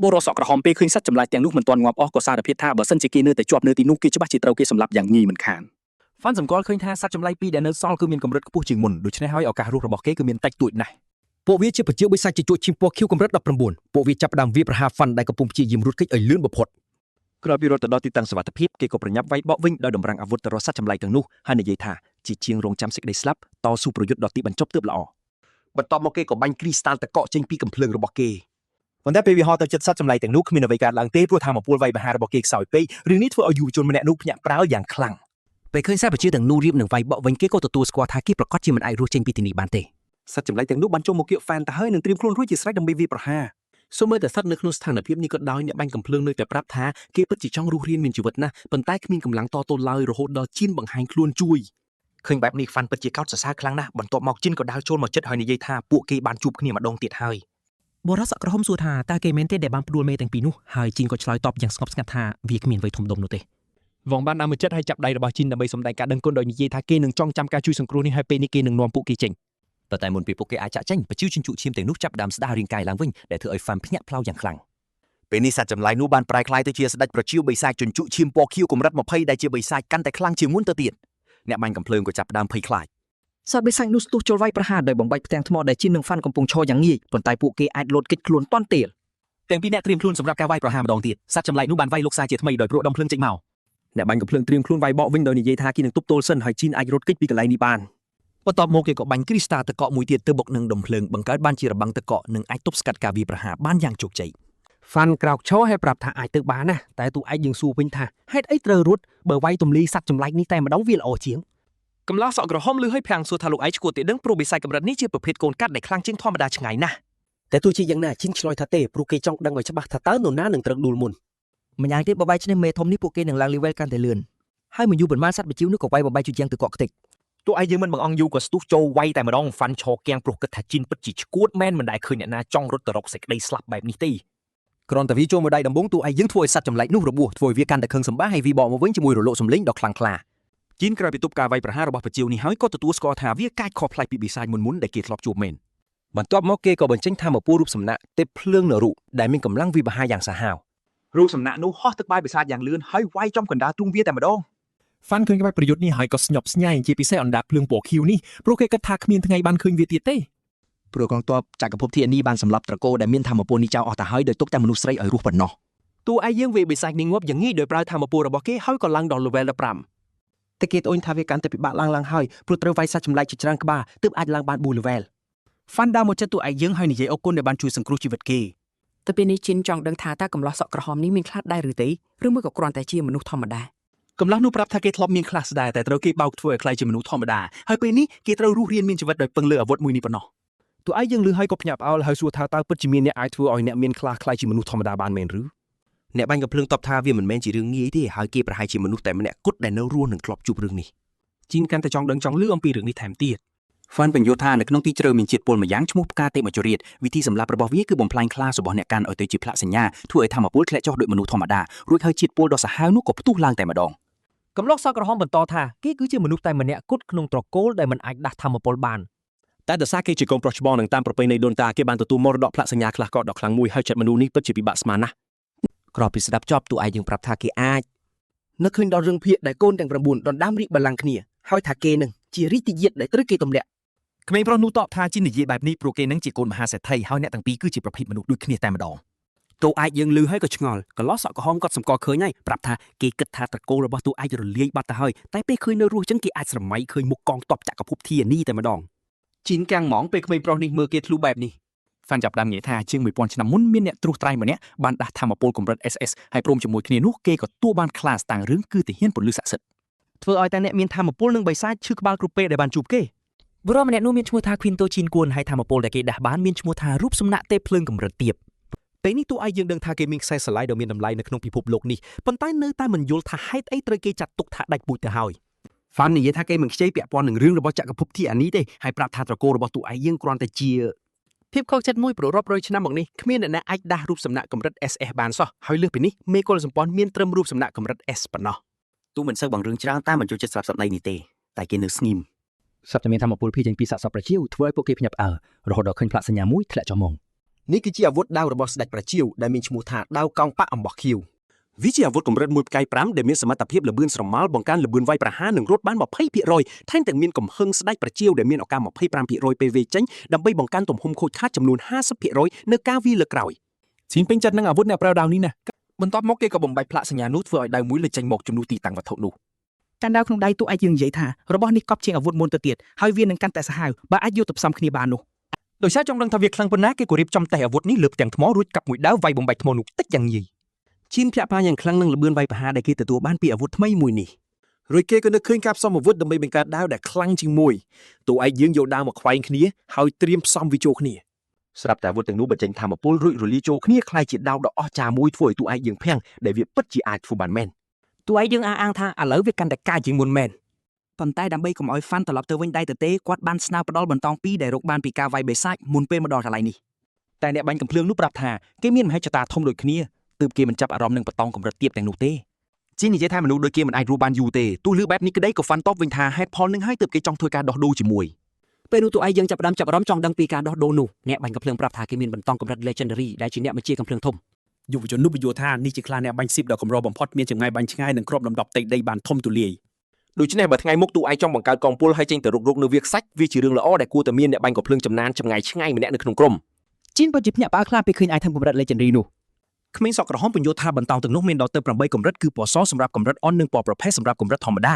C: បុរសសក់ក្រហមពេលឃើញសត្វចម្លែកទាំងនោះមិនទាន់ងាប់អស់ក៏សារភាពថាបើសិនជាគេនៅតែជាប់នៅទីនោះគេច្បាស់ជាត្រូវគេសម្លាប់យ៉ាងងាយមិនខាន
B: ហ្វាន់សម្គាល់ឃើញថាសត្វចម្លែកពីរដែលនៅសល់គឺមានកម្រិតខ្ពស់ជាងមុនដូច្នេះហើយឱកាសរស់របស់គេគឺមានតិចតួចណាស់
A: ពួកវាជាប្រជាបិសាចជាជួឈាមពណ៌ខៀវកម្រិត19ពួកវាចាប់ផ្ដើមវាយប្រហារហ្វាន់ដែលកំពុងព្យាយាមរត់គេចឲ្យលឿនបំផុត
L: ក្រោយពីរត់ទៅដល់ទីតាំងសុវត្ថិភាពគេក៏ប្រញាប់វាយបកវិញដោយតម្រាំងអាវុធទៅរកសត្វចម្លែកទាំងនោះហើយនិយាយថាជាជាងរងចាំសេចក្តីស្លាប់តស៊ូប្រយុទ្ធដល់ទីបញ្ចប់ទើបល្អ
A: បន្ទាប់មកគេក៏បាញ់គ្រីស្តាល់តកកចេញពីកំភ្លើងរបស់គេ
H: ប៉ុន្តែពេលវាហោះទៅចិត្តសត្វចម្លែកទាំងនោះគ្មានអ្វីកើតឡើងទេព្រោះថាមពលវាយប្រហាររបស់គេខ្សោយពេករឿងនេះធ្វើឲ្យយុវជនម្នាក់នោះភ្ញាក់ផ្អើលយ៉ាងខ្លាំង
A: ពេលឃើញសត្វប្រជាទាំងនោះរៀបនឹងវាយបកវិញគេក៏ទទួលស្គាល់ថាគេប្រកាសជាមិនអាចរស់ចេញពីទីនេះបានទេ
L: សត្វចម្លែកទាំងនោះបានចូលមកគៀកហ្វានទៅហើយនឹងត្រៀមខ្លួនរួចជាស្រេចដើម្បីវាយប្រហារ
F: សូម្បីតែស្ថិតនៅក្នុងស្ថានភាពនេះក៏ដោយអ្នកបាញ់កំភ្លើងនៅតែប្រាប់ថាគេពិតជាចង់រស់រានមានជីវិតណាស់ប៉ុន្តែគ្មានកម្លាំងតទល់ឡើយរហូតដល់ជីនបង្ហាញខ្លួនជួយ
B: ឃើញបែបនេះហ្វាន់ពិតជាកោតសរសើរខ្លាំងណាស់បន្ទាប់មកជីនក៏ដើរចូលមកចិត្តហើយនិយាយថាពួកគេបានជួបគ្នាម្ដងទៀតហើយ
D: បុរសសក់ក្រហមសួរថាតើគេមែនទេដែលបានផ្ដួលមេទាំងពីរនោះហើយជីនក៏ឆ្លើយតបយ៉ាងស្ងប់ស្ងាត់ថាវាគ្មានអ្វីធំដុំនោះទេ
H: វងបានដើរមកចិត្តហើយចាប់ដៃរបស់ជីនដើម្បីសម្ដែងការដឹងគុណដោយនិយាយថាគេនឹងចងចាំការជួយសង្គ្រោះនេះហើយពេលនេះគេនឹងនាំពួកគេចេញ
N: ប៉ុន្តែមុនពេលពួកគេអាចចាក់ចេញប្រជាជញ្ជក់ឈាមទាំងនោះចាប់ផ្ដើមស្ដាររាងកាយឡើងវិញដែលធ្វើឲ្យហ្វាន់ភ្ញាក់ផ្លោយ៉ាងខ្លាំង
L: ពេលនេះសត្វចម្លែកនោះបានប្រែក្លាយទៅជាស្ដេចប្រជាបិសាចជញ្ជក់ឈាមពណ៌ខៀវកម្រិត20ដែលជាបិសាចកាន់តែខ្លាំងជាងមុនទៅទៀតអ្នកបាញ់កំភ្លើងក៏ចាប់ផ្ដើមភ័យខ្លាច
B: សត្វបិសាចនោះស្ទុះចូលវាយប្រហារដោយបំបែកផ្ទាំងថ្មដែលជីននិងហ្វាន់កំពុងឈរយ៉ាងងាយប៉ុន្តែពួកគេអាចលោតគេចខ្លួនទាន់ពេល
L: ទាំងពីរអ្នកត្រៀមខ្លួនសម្រាប់ការវាយប្រហារម្ដងទៀតសត្វចម្លែកនោះបានវាយលុកសាជាថ្មីដោយព្រោះដុំភ្លើងចេញមក
A: អ្នកបាញ់កំភ្លើងត្រៀមខ្លួនវាយបកវិញដោយនិយាយថាគេនឹងទប់ទល់សិនហើយជីនអាចរត់គេចពីកន្លែងនេះបាន
C: បន្ទាប់មកគេក៏បាញ់គ្រីស្តាល់ទឹកកកមួយទៀតទៅបុកនឹងដុំភ្លើងបង្កើតបានជារបាំងទឹកកកនិងអាចទប់ស្កាត់ការវាយប្រហារបានយ៉ាងជោគជ័យ
A: ហ្វាន់ក្រោកឈរហើយប្រាប់ថាអាចទៅបានណាតែតួឯកយើងសួរវិញថាហេតុអីត្រូវរត់បើវាយទម្លាយសត្វចម្លែកនេះតែម្ដងវាល្អជាង
B: កំឡោះសក់ក្រហមលឺឲ្យភាំងសួរថាលោកឯងឈួតទេដឹងព្រោះបិសាចកម្រិតនេះជាប្រភេទកូនកាត់ដែលខ្លាំងជាងធម្មតាឆ្ងាយណាស់
A: តែទោះជាយ៉ាងណាជីនឆ្លើយថាទេព្រោះគេចង់ដឹងឲ្យច្បាស់ថាតើនរណានឹងត្រូវដួលមុន
M: ម្យ៉ាងទៀតបើបាយឈ្នះមេធំនេះពួកគេនឹងឡើង level កាន់តែលឿនហើយមិនយូរប៉ុន្មានសត្វបញ្ជីវនោះក៏វាយបំបែកជញ្ជាំងទឹកកកខ្ទេច
B: ទោះឯងយើងមិនបង្អង់យូរក៏ស្ទុះចូលវាយតែម្ដងហ្វាន់ឈរគៀងព្រោះគិតថាជីនពិតជាឈួតមែនមិនដែលឃើញអ្នកណាចង់រត់ទៅរកសេចក្តីស្លាប់បែបនេះទេ
A: គ្រាន់តែវាចូលមកដៃដំបូងតួឯងយើងធ្វើឲ្យសត្វចម្លែកនោះរបួសធ្វើឲ្យវាកាន់តែខឹងសម្បាហើយវាបកមកវិញជាមួយរលកសំឡេងដ៏ខ្លាំងក្លា
L: ជីនក្រោយពីទប់ការវាយប្រហាររបស់ប្រជាវនេះហើយក៏ទទួលស្គាល់ថាវាកាចខុសប្លែកពីបិសាចមុនៗដែលគេធ្លាប់ជួបមែន
A: បន្ទាប់មកគេក៏បញ្ចេញធម្មពលរូបសំណាកទេពភ្លើងនរុដែលមានកម្លាំងវិបហាយ៉ាងសាហាវ
J: រូបសំណាកនោះហោះទឹកបាយបិសាចយ៉ាងលឿនហើយវាយចំកណ្ដាលទ្រូងវាតែម្ដង
H: ហ្វាន់ឃើញក្បាច់ប្រយុទ្ធនេះហើយក៏ស្ញប់ស្ញែងជាពិសេសអណ្ដាតភ្លើងពណ៌ខៀវនេះព្រោះគេគិតថាគ្មានថ្ងៃបានឃើញវាទៀតទេ
A: ព្រោះកងទ័ពចក្រភពធានីបានសម្លាប់ត្រកូលដែលមានធម៌ពលនេះចោលអស់ទៅហើយដោយទុកតែមនុស្សស្រីឲ្យរស់ប៉ុណ្ណោះ
I: តួឯកយើងវាបិសាចនេះងាប់យ៉ាងងាយដោយប្រើធម៌ពលរបស់គេហើយក៏ឡើងដល់ level 15តែគេត្អូញថាវាកាន់តែពិបាកឡើងឡើងហើយព្រោះត្រូវវាយសត្វចម្លែកជាច្រើនក្បាលទើបអាចឡើងបាន4 level
C: ហ្វាន់ដើរមកចិត្តតួឯកយើងហើយនិយាយអរគុណដែលបានជួយសង្គ្រោះជីវិតគេ
P: ទៅពេលនេះជីនចង់ដឹងថាតើកំឡោះសក់ក្រហមនេះមានខ្លះដែរឬទេឬមួយក៏គ្រាន់តែជាមនុស្សធម្មតា
C: កំឡោះនោះប្រាប់ថាគេធ្លាប់មានខ្លះស្ដាយតែត្រូវគេបោកធ្វើឲ្យក្លាយជាមនុស្សធម្មតាហើយពេលនេះគេត្រូវរស់រានមានជីវិតដោយពឹងលើអាវុធមួយនេះប៉ុណ្ណោះ
E: តួឯកយើងឮហើយក៏ភ្ញាក់ផ្អើលហើយសួរថាតើពិតជាមានអ្នកអាចធ្វើឲ្យអ្នកមានខ្លះក្លាយជាមនុស្សធម្មតាបានមែនឬអ្នកបាញ់កំភ្លើងតបថាវាមិនមែនជារឿងងាយទេហើយគេប្រហែលជាមនុស្សតែម្នាក់គត់ដែលនៅរស់និងធ្លាប់ជួបរឿងនេះ
D: ជីនកាន់តែចង់ដឹងចង់ឮអំពីរឿងនេះថែមទៀត
B: ហ្វាន់បញ្យល់ថានៅក្នុងទីជ្រៅមានជាតិពុលម្យ៉ាងឈ្មោះផ្កាទេមច្ចុរាជវិធីសម្លាប់របស់វាគឺបំផ្លាញខ្លារបស់អ្នកកាន់ឲ្យទៅជាផ្លាកសញ្ញាធ្វើឲ្យធម្មពលធ្លាក់ចុះដូចមនុស្សធម្មតារួចហើយជាតិពុលដ៏សាហាវនោះក៏ផ្ទុះឡើងតែម្ដង
A: កំឡោះសក់ក្រហមបន្តថាគេគឺជាមនុស្សតែម្នាក់គត់ក្នុងត្រកូលដែលមិនអាចដាស់ធម៌ពលបាន
I: តែដោយសារគេជាកូនប្រុសច្បងនិងតាមប្រពៃណីដូនតាគេបានទទួលមរតកផ្លាកសញ្ញាខ្លះក៏ដ៏ខ្លាំងមួយហើយចិត្តមនុស្សនេះពិតជាពិបាកស្មានណាស់
A: ក្រោយពីស្ដាប់ចប់តួឯកយើងប្រាប់ថាគេអាចនឹកឃើញដល់រឿងភាគដែលកូនទាំង9ដណ្ដើមរាជបល្ល័ង្កគ្នាហើយថាគេនឹងជារាជទាយាទដែលត្រូវគេទម្លាក់
L: ក្មេងប្រុសនោះតបថាជីននិយាយបែបនេះព្រោះគេនឹងជាកូនមហាសេដ្ឋីហើយអ្នកទាំងពីរគឺជាប្រភេទមនុស្សដូចគ្នាតែម្ដង
B: តួឯកយើងឮហើយក៏ឆ្ងល់កន្លោះសក់ក្រហមគាត់សម្គាល់ឃើញហើយប្រាប់ថាគេគិតថាត្រកូលរបស់តួឯករលាយបាត់ទៅហើយតែពេលឃើញនៅរស់ចឹងគេអាចស្រមៃឃើញមុខកងទ័ពចក្រភពធានីតែម្ដង
C: ជីនកាំងហ្មងពេលក្មេងប្រុសនេះមើលគេធ្លុះបែបនេះ
L: ហ្វាន់ចាប់ផ្ដើមនិយាយថាជាង1000ឆ្នាំមុនមានអ្នកត្រួសត្រាយម្នាក់បានដាស់ធម៌ពលកម្រិត SS ហើយព្រមជាមួយគ្នានោះគេក៏ទទួលបានខ្លាស្តាងរឿងគឺទាហានពន្លឺស័ក្តិសិទ្ធិ
A: ធ្វើឲ្យតែអ្នកមានធម៌ពលនិងបិសាចឈឺក្បាលគ្រប់ពេលដែលបានជួបគេ
B: បុរសម្នាក់នោះមានឈ្មោះថា Quinto Chin គួនហើយធម៌ពលដែលគេដាស់បានមានឈ្មោះថារូបសំណាកទេពភ្លើងកម្រិតទាប
A: ពេលនេះតួឯកយើងដឹងថាគេមានខ្សែស្រឡាយដ៏មានតម្លៃនៅក្នុងពិភពលោកនេះប៉ុន្តែនៅតែមិនយល់ថាហេតុអីត្រូវគេចាត់ទុកថាដាច់ពូជទៅហើយ
B: ហ្វាន់និយាយថាគេមិនខ្ចីពាក់ព័ន្ធនឹងរឿងរបស់ចក្រភពធីអានីទេហើយប្រាប់ថាត្រកូលរបស់តួឯកយើងគ្រាន់តែជា
C: ភាពខកចិត្តមួយព្រោះរាប់រយឆ្នាំមកនេះគ្មានអ្នកណាអាចដាស់រូបសំណាកកម្រិត SS បានសោះហើយលើសពីនេះមេកុលសម្ព័ន្ធមានត្រឹមរូបសំណាកកម្រិត S ប៉ុណ្ណោះ
B: ទូមិនសូវបងរឿងច្រើនតាមមិនចូលចិត្តស្រាប់សម្ដីនេះទេតែគេនៅស្ងៀម
G: សត្វតែមានធម៌ពលភីចេញពីសាកសពប្រជាវធ្វើឲ្យពួកគេភ្ញាក់ផ្អើលរហូតដល់ឃើញផ្លាកសញ្ញាមួយធ្លាក់ចុះមក
A: នេះគឺជាអាវុធដាវរបស់ស្ដេចប្រជាវដែលមានឈ្មោះថាដាវកោងប៉ាក់អំបោះខៀវ
I: វាជាអាវុធកម្រិត1ផ្កាយ5ដែលមានសមត្ថភាពលបឿនស្រមោលបង្កើនល្បឿនវាយប្រហារនិងរត់បាន20%ថែមទាំងមានកំហឹងស្ដេចប្រជាវដែលមានឱកាស25%ពេលវាយចេញដើម្បីបង្កើនទំហំខូចខាតចំនួន50%នៅការវាយលើកក្រោយ
L: ជីនពេញចិត្តនឹងអាវុធអ្នកប្រើដាវនេះណាស់
C: បន្ទាប់មកគេក៏បំបែកផ្លាកសញ្ញានោះធ្វើឲ្យដាវមួយលេចចេញមកជំនួសទីតាំងវត្ថុនោះ
M: កាន់ដាវក្នុងដៃតួឯកយើងនិយាយថារបស់នេះកប់ជាងអាវុធមុនទៅទៀតហើយវានឹងកាន់តែសាហាវបើអាចយកទៅផ្សំគ្នាបាននោះ
L: ដោយសារចង់ដឹងថាវាខ្លាំងប៉ុណ្ណាគេក៏រៀបចំតេស្តអាវុធនេះលើផ្ទាំងថ្មរួចកាប់មួយដាវវាយបំបែកថ្មនោះតិចយ៉ាងងាយ
A: ជីនភ្ញាក់ផ្អើលយ៉ាងខ្លាំងនឹងល្បឿនវាយប្រហារដែលគេទទួលបានពីអាវុធថ្មីមួយនេះ
E: រួចគេក៏នឹកឃើញការផ្សំអាវុធដើម្បីបង្កើតដាវដែលខ្លាំងជាងមួយតួឯកយើងយកដាវមកខ្វែងគ្នាហើយត្រៀមផ្សំវាចូលគ្នា
N: ស្រាប់តែអាវុធទាំងនោះបញ្ចេញធម៌ពលរួចរលាយចូលគ្នាក្លាយជាដាវដ៏អស្ចារ្យមួយធ្វើឲ្យតួឯកយើងភាំងដែលវាពិតជាអាចធ្វើបានមែន
B: តួឯកយើងអះអាងថាឥឡូវវាកាន់តែកាចជាងមុនមែន
M: ប៉ុន្តែដើម្បីកុំឲ្យហ្វាន់ត្រឡប់ទៅវិញដៃទទេគាត់បានស្នើផ្ដល់បន្តពីរដែលរកបានពីការវាយបិសាចមុនពេលមកដល់កន្លែងនេះ
L: តែអ្នកបាញ់កំភ្លើងនោះប្រាប់ថាគេមានមហិច្ឆតាធំដូចគ្នាទើបគេមិនចាប់អារម្មណ៍នឹងបតង់កម្រិតទាបទាំងនោះទេជីននិយាយថាមនុស្សដូចគេមិនអាចរស់បានយូរទេទោះលឺបែបនេះក្តីក៏ហ្វាន់តបវិញថាហេតុផលនឹងហើយទើបគេចង់ធ្វើការដោះដូរជាមួយ
B: ពេលនោះតួឯកយើងចាប់ផ្ដើមចាប់អារម្មណ៍ចង់ដឹងពីការដោះដូរនោះអ្នកបាញ់កំភ្លើងប្រាប់ថាគេមានបន្តកម្រិត Legendary ដែលជាអ្នកបញ្ជាកំភ្លើងធំ
C: យុវជននោះបញ្យល់ថានេះជាខ្លាអ្នកបាញ់ស៊ីបដ៏កម្របំផុតមានចម្ងាយបាញ់ឆ្ងាយនិងគ្របដណ្ដប់ផ្ទៃដីបានធំទូលាយ
E: ដូច្នេះបើថ្ងៃមុខតួឯកចង់បង្កើតកងពលហើយចេញទៅរុករកនៅវាលខ្សាច់វាជារឿងល្អដែលគួរតែមានអ្នកបាញ់កំភ្លើងចំណានចម្ងាយឆ្ងាយម្នាក់នៅក្នុងក្រុម
B: ជីនពិតជាភ្ញាក់ផ្អើលខ្លាំងពេលឃើញ item កម្រិត Legendary នោះ
L: ក្មេងសក់ក្រហមពន្យល់ថាបន្តោងទាំងនោះមានដល់ទៅ8កម្រិតគឺពណ៌សសម្រាប់កម្រិតអន់និងពណ៌ប្រផេះសម្រាប់កម្រិតធម្មត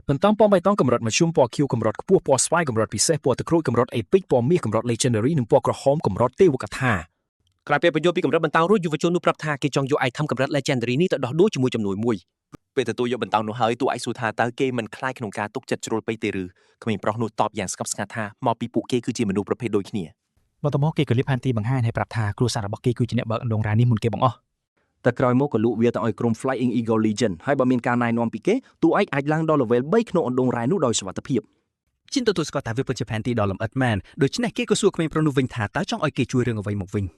L: ាបន្តោងពណ៌បៃតងកម្រិតមធ្យមពណ៌ខៀវកម្រិតខ្ពស់ពណ៌ស្វាយកម្រិតពិសេសពណ៌ទឹកក្រូចកម្រិតអេពិកពណ៌មាសកម្រិត Legendary និងពណ៌ក្រហមកម្រិតទេវកថា
I: ក្រោយពេលបញ្យល់ពីកម្រិតបន្តោងរួចយុវជននោះប្រាប់ថាគេចង់យក item កម្រិត Legendary នេះទៅដោះដូរជាមួយជំនួយមួយ
N: ពេលទទួលយកបន្តោងនោះហើយតួឯកសួរថាតើគេមិនខ្លាចក្នុងការទុកចិត្តជ្រុលពេកទេឬក្មេងប្រុសនោះតបយ៉ាងស្ងប់ស្ងាត់ថាមកពីពួកគេគឺជាមនុស្សប្រភេទដូចគ្នា
G: បន្ទាប់មកគេក៏លាបផែនទីបង្ហាញឲ្យប្រាប់ថាគ្រួសាររបស់គេគឺជាអ្នកបើកអណ្ដូងរ៉ែនេះមុនគេបង្អស់
L: តែក្រោយមកក៏លក់វាទៅឲ្យក្រុម Flying Eagle Legion ហើយបើមានការណែនាំពីគេតួឯកអាចឡើងដល់ level 3ក្នុងអណ្ដូងរ៉ែនោះដោយសុវត្ថិភាព
B: ជីនទទួលស្គាល់ថាវាពិតជាផែនទីដ៏លម្អិតមែនដូច្នេះគេក៏សួរក្មេងប្រុសនោះវិញថាតើចង់ឲ្យគេជួយរឿងអ្វីមកវិញ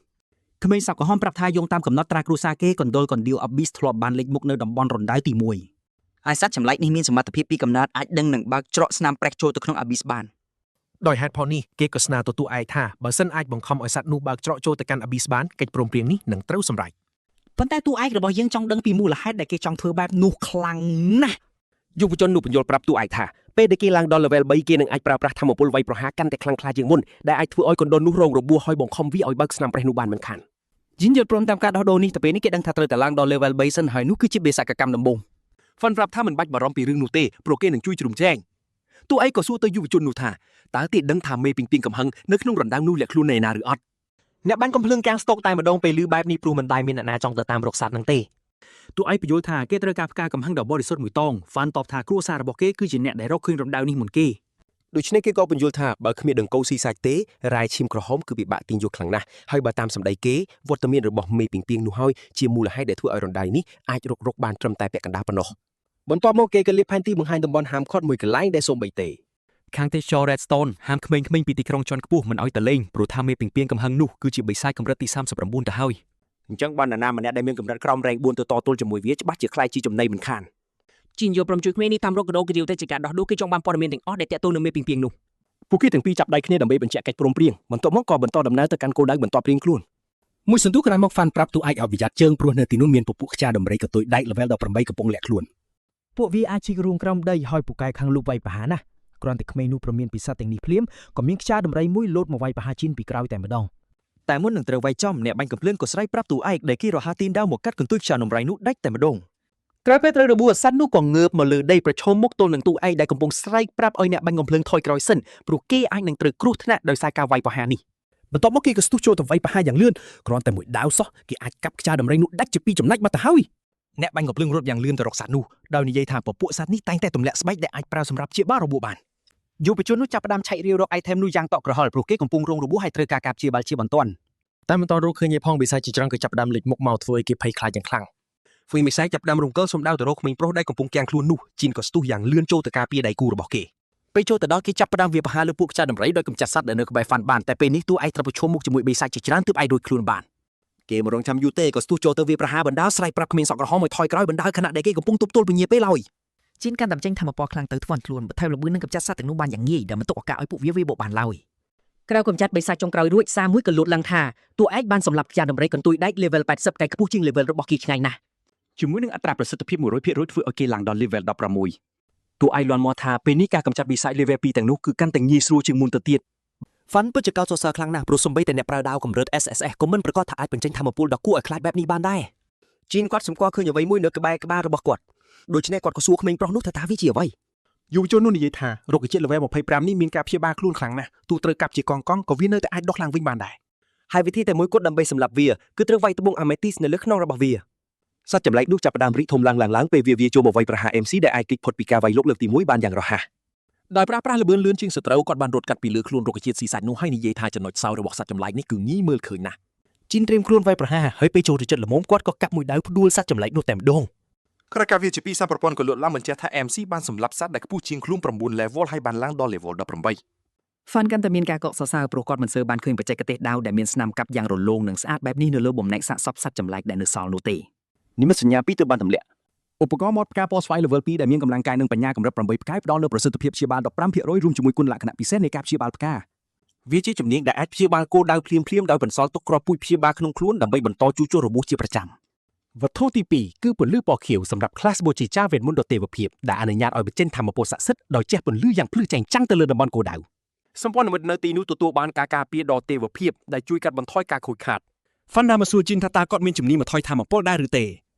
M: ក្មេងសក់ក្រហមប្រាប់ថាយោងតាមកំណត់ត្រាគ្រួសារគេកណ្ដុលកណ្ដៀវ Abyss ធ្លាប់បានលេចមុខនៅតំបន់រណ្ដៅទី1ហើយសត្វចម្លែកនេះមានសមត្ថភាពពីកំណើតអាចដឹងនិងបើកច្រកស្នាមប្រេះចូលទៅក្នុង Abyss បាន
D: ដោយហេតុផលនេះគេក៏ស្នើទៅតួឯកថាបើសិនអាចបង្ខំឲ្យសត្វនោះបើកច្រកចូលទៅកាន់ Abyss បានកិច្ចព្រមព្រៀងនេះនឹងត្រូវសម្រេច
M: ប៉ុន្តែតួឯករបស់យើងចង់ដឹងពីមូលហេតុដែលគេចង់ធ្វើបែបនោះខ្លាំងណាស់
A: យុវជននោះបញ្យល់ប្រាប់តួឯកថាពេលដែលគេឡើងដល់ level 3គេនឹងអាចប្រើប្រាស់ធម្មពលវាយប្រហារកាន់តែខ្លាំងក្លាជាងមុនដែលអាចធ្វើឲ្យកណ្ដុរនោះរងរបួសហើយបង្ខំវាឲ្យបើកស្នាមប្រេះនោះបានមិនខាន
B: ជីនយល់ព្រមតាមការដោះដូរនេះតែពេលនេះគេដឹងថាត្រូវតែឡើងដល់ level 3សិនហើយនោះគឺជាបេសកកម្មដំបូង
A: ហ្វាន់ប្រាប់ថាមិនបាច់បារម្ភពីរឿងនោះទេព្រោះគេនឹងជួយជ្រោមជ្រែងតួឯងក៏សួរទៅយុវជននោះថាតើគេដឹងថាមេពីងពីងកំហឹងនៅក្នុងរណ្ដៅនោះលាក់ខ្លួននៅឯណាឬអត់
B: អ្នកបាញ់កំភ្លើងកាំងស្តុកតែម្ដងពេលលឺបែបនេះព្រោះមិនដែលមានអ្នកណាចង់ទៅតាមរកសត្វនឹងទេ
K: តួឯកបញ្យល់ថាគេត្រូវការផ្កាកំហឹងដ៏បរិសុទ្ធមួយតងហ្វាន់តបថាគ្រួសាររបស់គេគឺជាអ្នកដែលរកឃើញរណ្ដៅនេះមុនគេ
A: ដូច្នេះគេក៏បញ្យល់ថាបើគ្មានដង្កូវស៊ីសាច់ទេរ៉ែឈាមក្រហមគឺពិបាកទាញយកខ្លាំងណាស់ហើយបើតាមសម្ដីគេវត្តមានរបស់មេពីងពីងនោះហើយជាមូលហេតុដែលធ្វើឲ្យរណ្ដៅនេះអាចរុករកបានត្រឹមតែពាក់កណ្ដាលប៉ុណ្ណោះបន្ទាប់មកគេក៏លាបផែនទីបង្ហាញតំបន់ហាមឃាត់មួយកន្លែងដែលសូម្បីទេ
H: ខាងទេសចរ Redstone ហាមក្មេងៗពីទីក្រុងជាន់ខ្ពស់មិនឲ្យទៅលេងព្រោះថាមេពីងពីងកំហឹងនោះគឺជាបិសាចកម្រិតទី39ទៅហើយ
I: អញ្ចឹងបាននរណាម្នាក់ដែលមានកម្រិតក្រោមរែង4ទៅតទល់ជាមួយវាច្បាស់ជាខ្លាយជាចំណីមិនខាន
D: ជីនយល់ព្រមជួយក្មេងនេះតាមរកកដោកៀវតែជាការដោះដូរគេចង់បានព័ត៌មានទាំងអស់ដែលតាក់ទងនឹងមេពីងពីងនោះ
A: ពួកគេទាំងពីរចាប់ដៃគ្នាដើម្បីបញ្ជាក់កិច្ចព្រមព្រៀងបន្ទាប់មកក៏បន្តដំណើរទៅកាន់គោលដៅបន្តព្រៀងខ្លួន
C: មួយសន្ទុះក្រោយមកហ្វាន់ប្រាប់តួឯកឲ្យប្រយ័ត្នជើងព្រោះនៅទីនោះមានពពួកខ្ចាដំរីកតុយដែក level 18កំពុងលាក់ខ្លួន
B: ពួកវាអាចជីករូងក្រោមដីហើយពូកែខាងលូបវាយប្រហារណាស់គ្រាន់តែក្មេងនោះប្រមានពីសត្វទាំងនេះភ្លាមក៏មានខ្ចាដំរីមួយលោតមកវាយប្រហារជីនពីក្រោយតែម្ដង
E: តែមុននឹងត្រូវវាយចំអ្នកបាញ់កំភ្លើងក៏ស្រែកប្រាប់តួឯកដែលគេរហ័សទាញដាវមកកាត់កន្ទុយខ្យល់នំរៃនោះដាច់តែម្ដង
B: ក្រោយពេលត្រូវរបួសសត្វនោះក៏ងើបមកលើដីប្រឈមមុខទល់នឹងតួឯកដែលកំពុងស្រែកប្រាប់ឲ្យអ្នកបាញ់កំភ្លើងថយក្រោយសិនព្រោះគេអាចនឹងត្រូវគ្រោះថ្នាក់ដោយសារការវាយប្រហារនេះ
C: បន្ទាប់មកគេក៏ស្ទុះចូលទៅវាយប្រហារយ៉ាងលឿនគ្រាន់តែមួយដាវសោះគេអាចកាប់ខ្ចាដំរីនោះដាច់ជាពីរចំណែកបាត់ទៅហើយ
E: អ្នកបាញ់កំភ្លើងរត់យ៉ាងលឿនទៅរកសត្វនោះដោយនិយាយថាពពួកសត្វនេះតែងតែទម្លាក់ស្បែកដែលអាចប្រើសម្រាប់ព្យាបាលរបួសបាន
B: យុវជននោះចាប់ផ្ដើមឆែករាវរក item នោះយ៉ាងតក់ក្រហល់ព្រោះគេកំពុងរងរបួសហើយត្រូវការការព្យាបាលជាបន្ទាន់
L: តែមិនទាន់រកឃើញឯផងបិសាចជាច្រើនក៏ចាប់ផ្ដើមលេចមុខមកធ្វើឲ្យគេភ័យខ្លាចយ៉ាងខ្លាំង
A: ហ្វីមេសាយចាប់ផ្ដើមរំកិលសំដៅទៅរកក្មេងប្រុសដែលកំពុងគាំងខ្លួននោះជីនក៏ស្ទុះយ៉ាងលឿនចូលទៅការពារដៃគូរបស់គេ
B: ពេលចូលទៅដល់គេចាប់ផ្ដើមវាយប្រហារលើពួកខ្ចាដំរីដោយកំចាត់សត្វដែលនៅក្បែរហ្វាន់បានតែពេលនេះតួឯកត្រូវប្រឈមមុខជាមួយបិសាចជាច្រើនទើបអាចរួចខ្លួនបាន
A: គេមករងចាំយូរទេក៏ស្ទុះចូលទៅវាយប្រហារបណ្ដាលស្រែកប្រាប់ក្មេងសក់ក្រហមឲ្យថយក្រោយបណ្ដាលខណៈដែលគេកំពុងទប់ទល់ពញាពេលឡើយ
P: ជីនកាន់តែចេញធម្មពលខ្លាំងទៅធ្វើឲ្យខ្លួនបន្ថែមល្បឿននឹងកម្ចាត់សត្វទាំងនោះបានយ៉ាងងាយដែលមិនទុកឱកាសឲ្យពួកវាវាយបកបានឡើយ
O: ក្រៅកម្ចាត់បិសាចចុងក្រោយរួចសារមួយក៏លូតឡើងថាតួឯកបានសម្លាប់ខ្យាដំរីកន្ទុយដែក level 80កែខ្ពស់ជាង level របស់គេឆ្ងាយណាស់
I: ជាមួយនឹងអត្រាប្រសិទ្ធភាព100%ធ្វើឲ្យគេឡើងដល់ level 16តួឯកលាន់មកថាពេលនេះការកម្ចាត់បិសាច level 2ទាំងនោះគឺកាន់តែងាយស្រួលជាងមុនទៅទៀត
B: ហ្វាន់ពិតជាកោតសរសើរខ្លាំងណាស់ព្រោះសូម្បីតែអ្នកប្រើដាវកម្រិត SSS ក៏មិនប្រកាសថាអាចបញ្ចេញធម៌ពលដ៏គួរឲ្យខ្លាចបែបនេះបានដែរ
A: ជីនគាត់សម្គាល់ឃើញអ្វីមួយនៅក្បែរក្បាលរបស់គាត់ដូច្នេះគាត់ក៏សួរក្មេងប្រុសនោះថាតើវាជាអ្វី
C: យុវជននោះនិយាយថារុក្ខជាតិ level 25នេះមានការព្យាបាលខ្លួនខ្លាំងណាស់ទោះត្រូវកាប់ជាកង់កង់ក៏វានៅតែអាចដុះឡើងវិញបានដែរ
A: ហើយវិធីតែមួយគត់ដើម្បីសម្លាប់វាគឺត្រូវវាយត្បូងអាមេទីសនៅលើខ្នងរបស់វាសត្វចម្លែកនោះចាប់ផ្ដើមរីកធំឡើងឡើងឡើងពេលវាវាចូលមកវាយប្រហារ MC ដែលអាចគេចផុតពីការវាយលុកលើកទី1បានយ៉ាងរហ័ស
C: ដោយប្រើប្រាស់ល្បឿនលឿនជាងសត្រូវគាត់បានរត់កាត់ពីលើខ្លួនរុក្ខជាតិស៊ីសាច់នោះហើយនិយាយថាចំណុចខ្សោយរបស់សត្វចម្លែកនេះគឺងាយមើលឃើញណាស់
B: ជីនត្រៀមខ្លួនវាយប្រហារហើយពេលចូលទៅចិត្តល្មមគាត់ក៏កាប់មួយដាវផ្ដួលសត្វចម្លែកនោះតែម្ដង
Q: ក្រោយការវាជាពីរសាប្រព័ន្ធក៏លួចឡើងបញ្ជាក់ថា MC បានសម្លាប់សត្វដែលខ្ពស់ជាងខ្លួន9 level ហើយបានឡើងដល់ level 18
B: ហ្វាន់កាន់តែមានការកក់សរសើរព្រោះគាត់មិនសូវបានឃើញបច្ចេកទេសដាវដែលមានស្នាមកាប់យ៉ាងរលោងនិងស្អាតបែបនេះនៅលើបំណែកសាកសពសត្វចម្លែកដែលនៅសល់នោះទេ
I: និមិត្តសញ្ញាពីរទើបបានទម្លាក់ឧបករណ៍ម៉ត់ផ្កាពណ៌ស្វាយ level 2ដែលមានកម្លាំងកាយនិងបញ្ញាកម្រិត8ផ្កាយផ្ដល់នូវប្រសិទ្ធភាពព្យាបាល15%រួមជាមួយគុណលក្ខណៈពិសេសនៃការព្យាបាលផ្កា
F: វាជាជំនាញដែលអាចព្យាបាលគោលដៅភ្លាមៗដោយបន្សល់ទុកគ្រាប់ពូជព្យាបាលក្នុងខ្លួនដើម្បីបន្តជួសជុលរបួសជាប្រចាំ
D: វត្ថុទី2គឺពន្លឺពណ៌ខៀវសម្រាប់ class បូជាចាវេទមន្តដ៏ទេវភាពដែលអនុញ្ញាតឲ្យបញ្ចេញធម៌ពលស័ក្តិសិទ្ធិដោយជះពន្លឺយ៉ាងភ្លឺចែងចាំងទៅលើតំបន់គោលដៅ
A: សម្ព័ន្ធមិត្តនៅទីនោះទទួលបានការការពារដ៏ទេវភាពដែលជួយកាត់បន្ថយការខូចខាត
I: ហ្វាន់ដាមកសួរជីនថាតើគាត់មានជំនាញមកថយធម៌ពលដែរឬទេ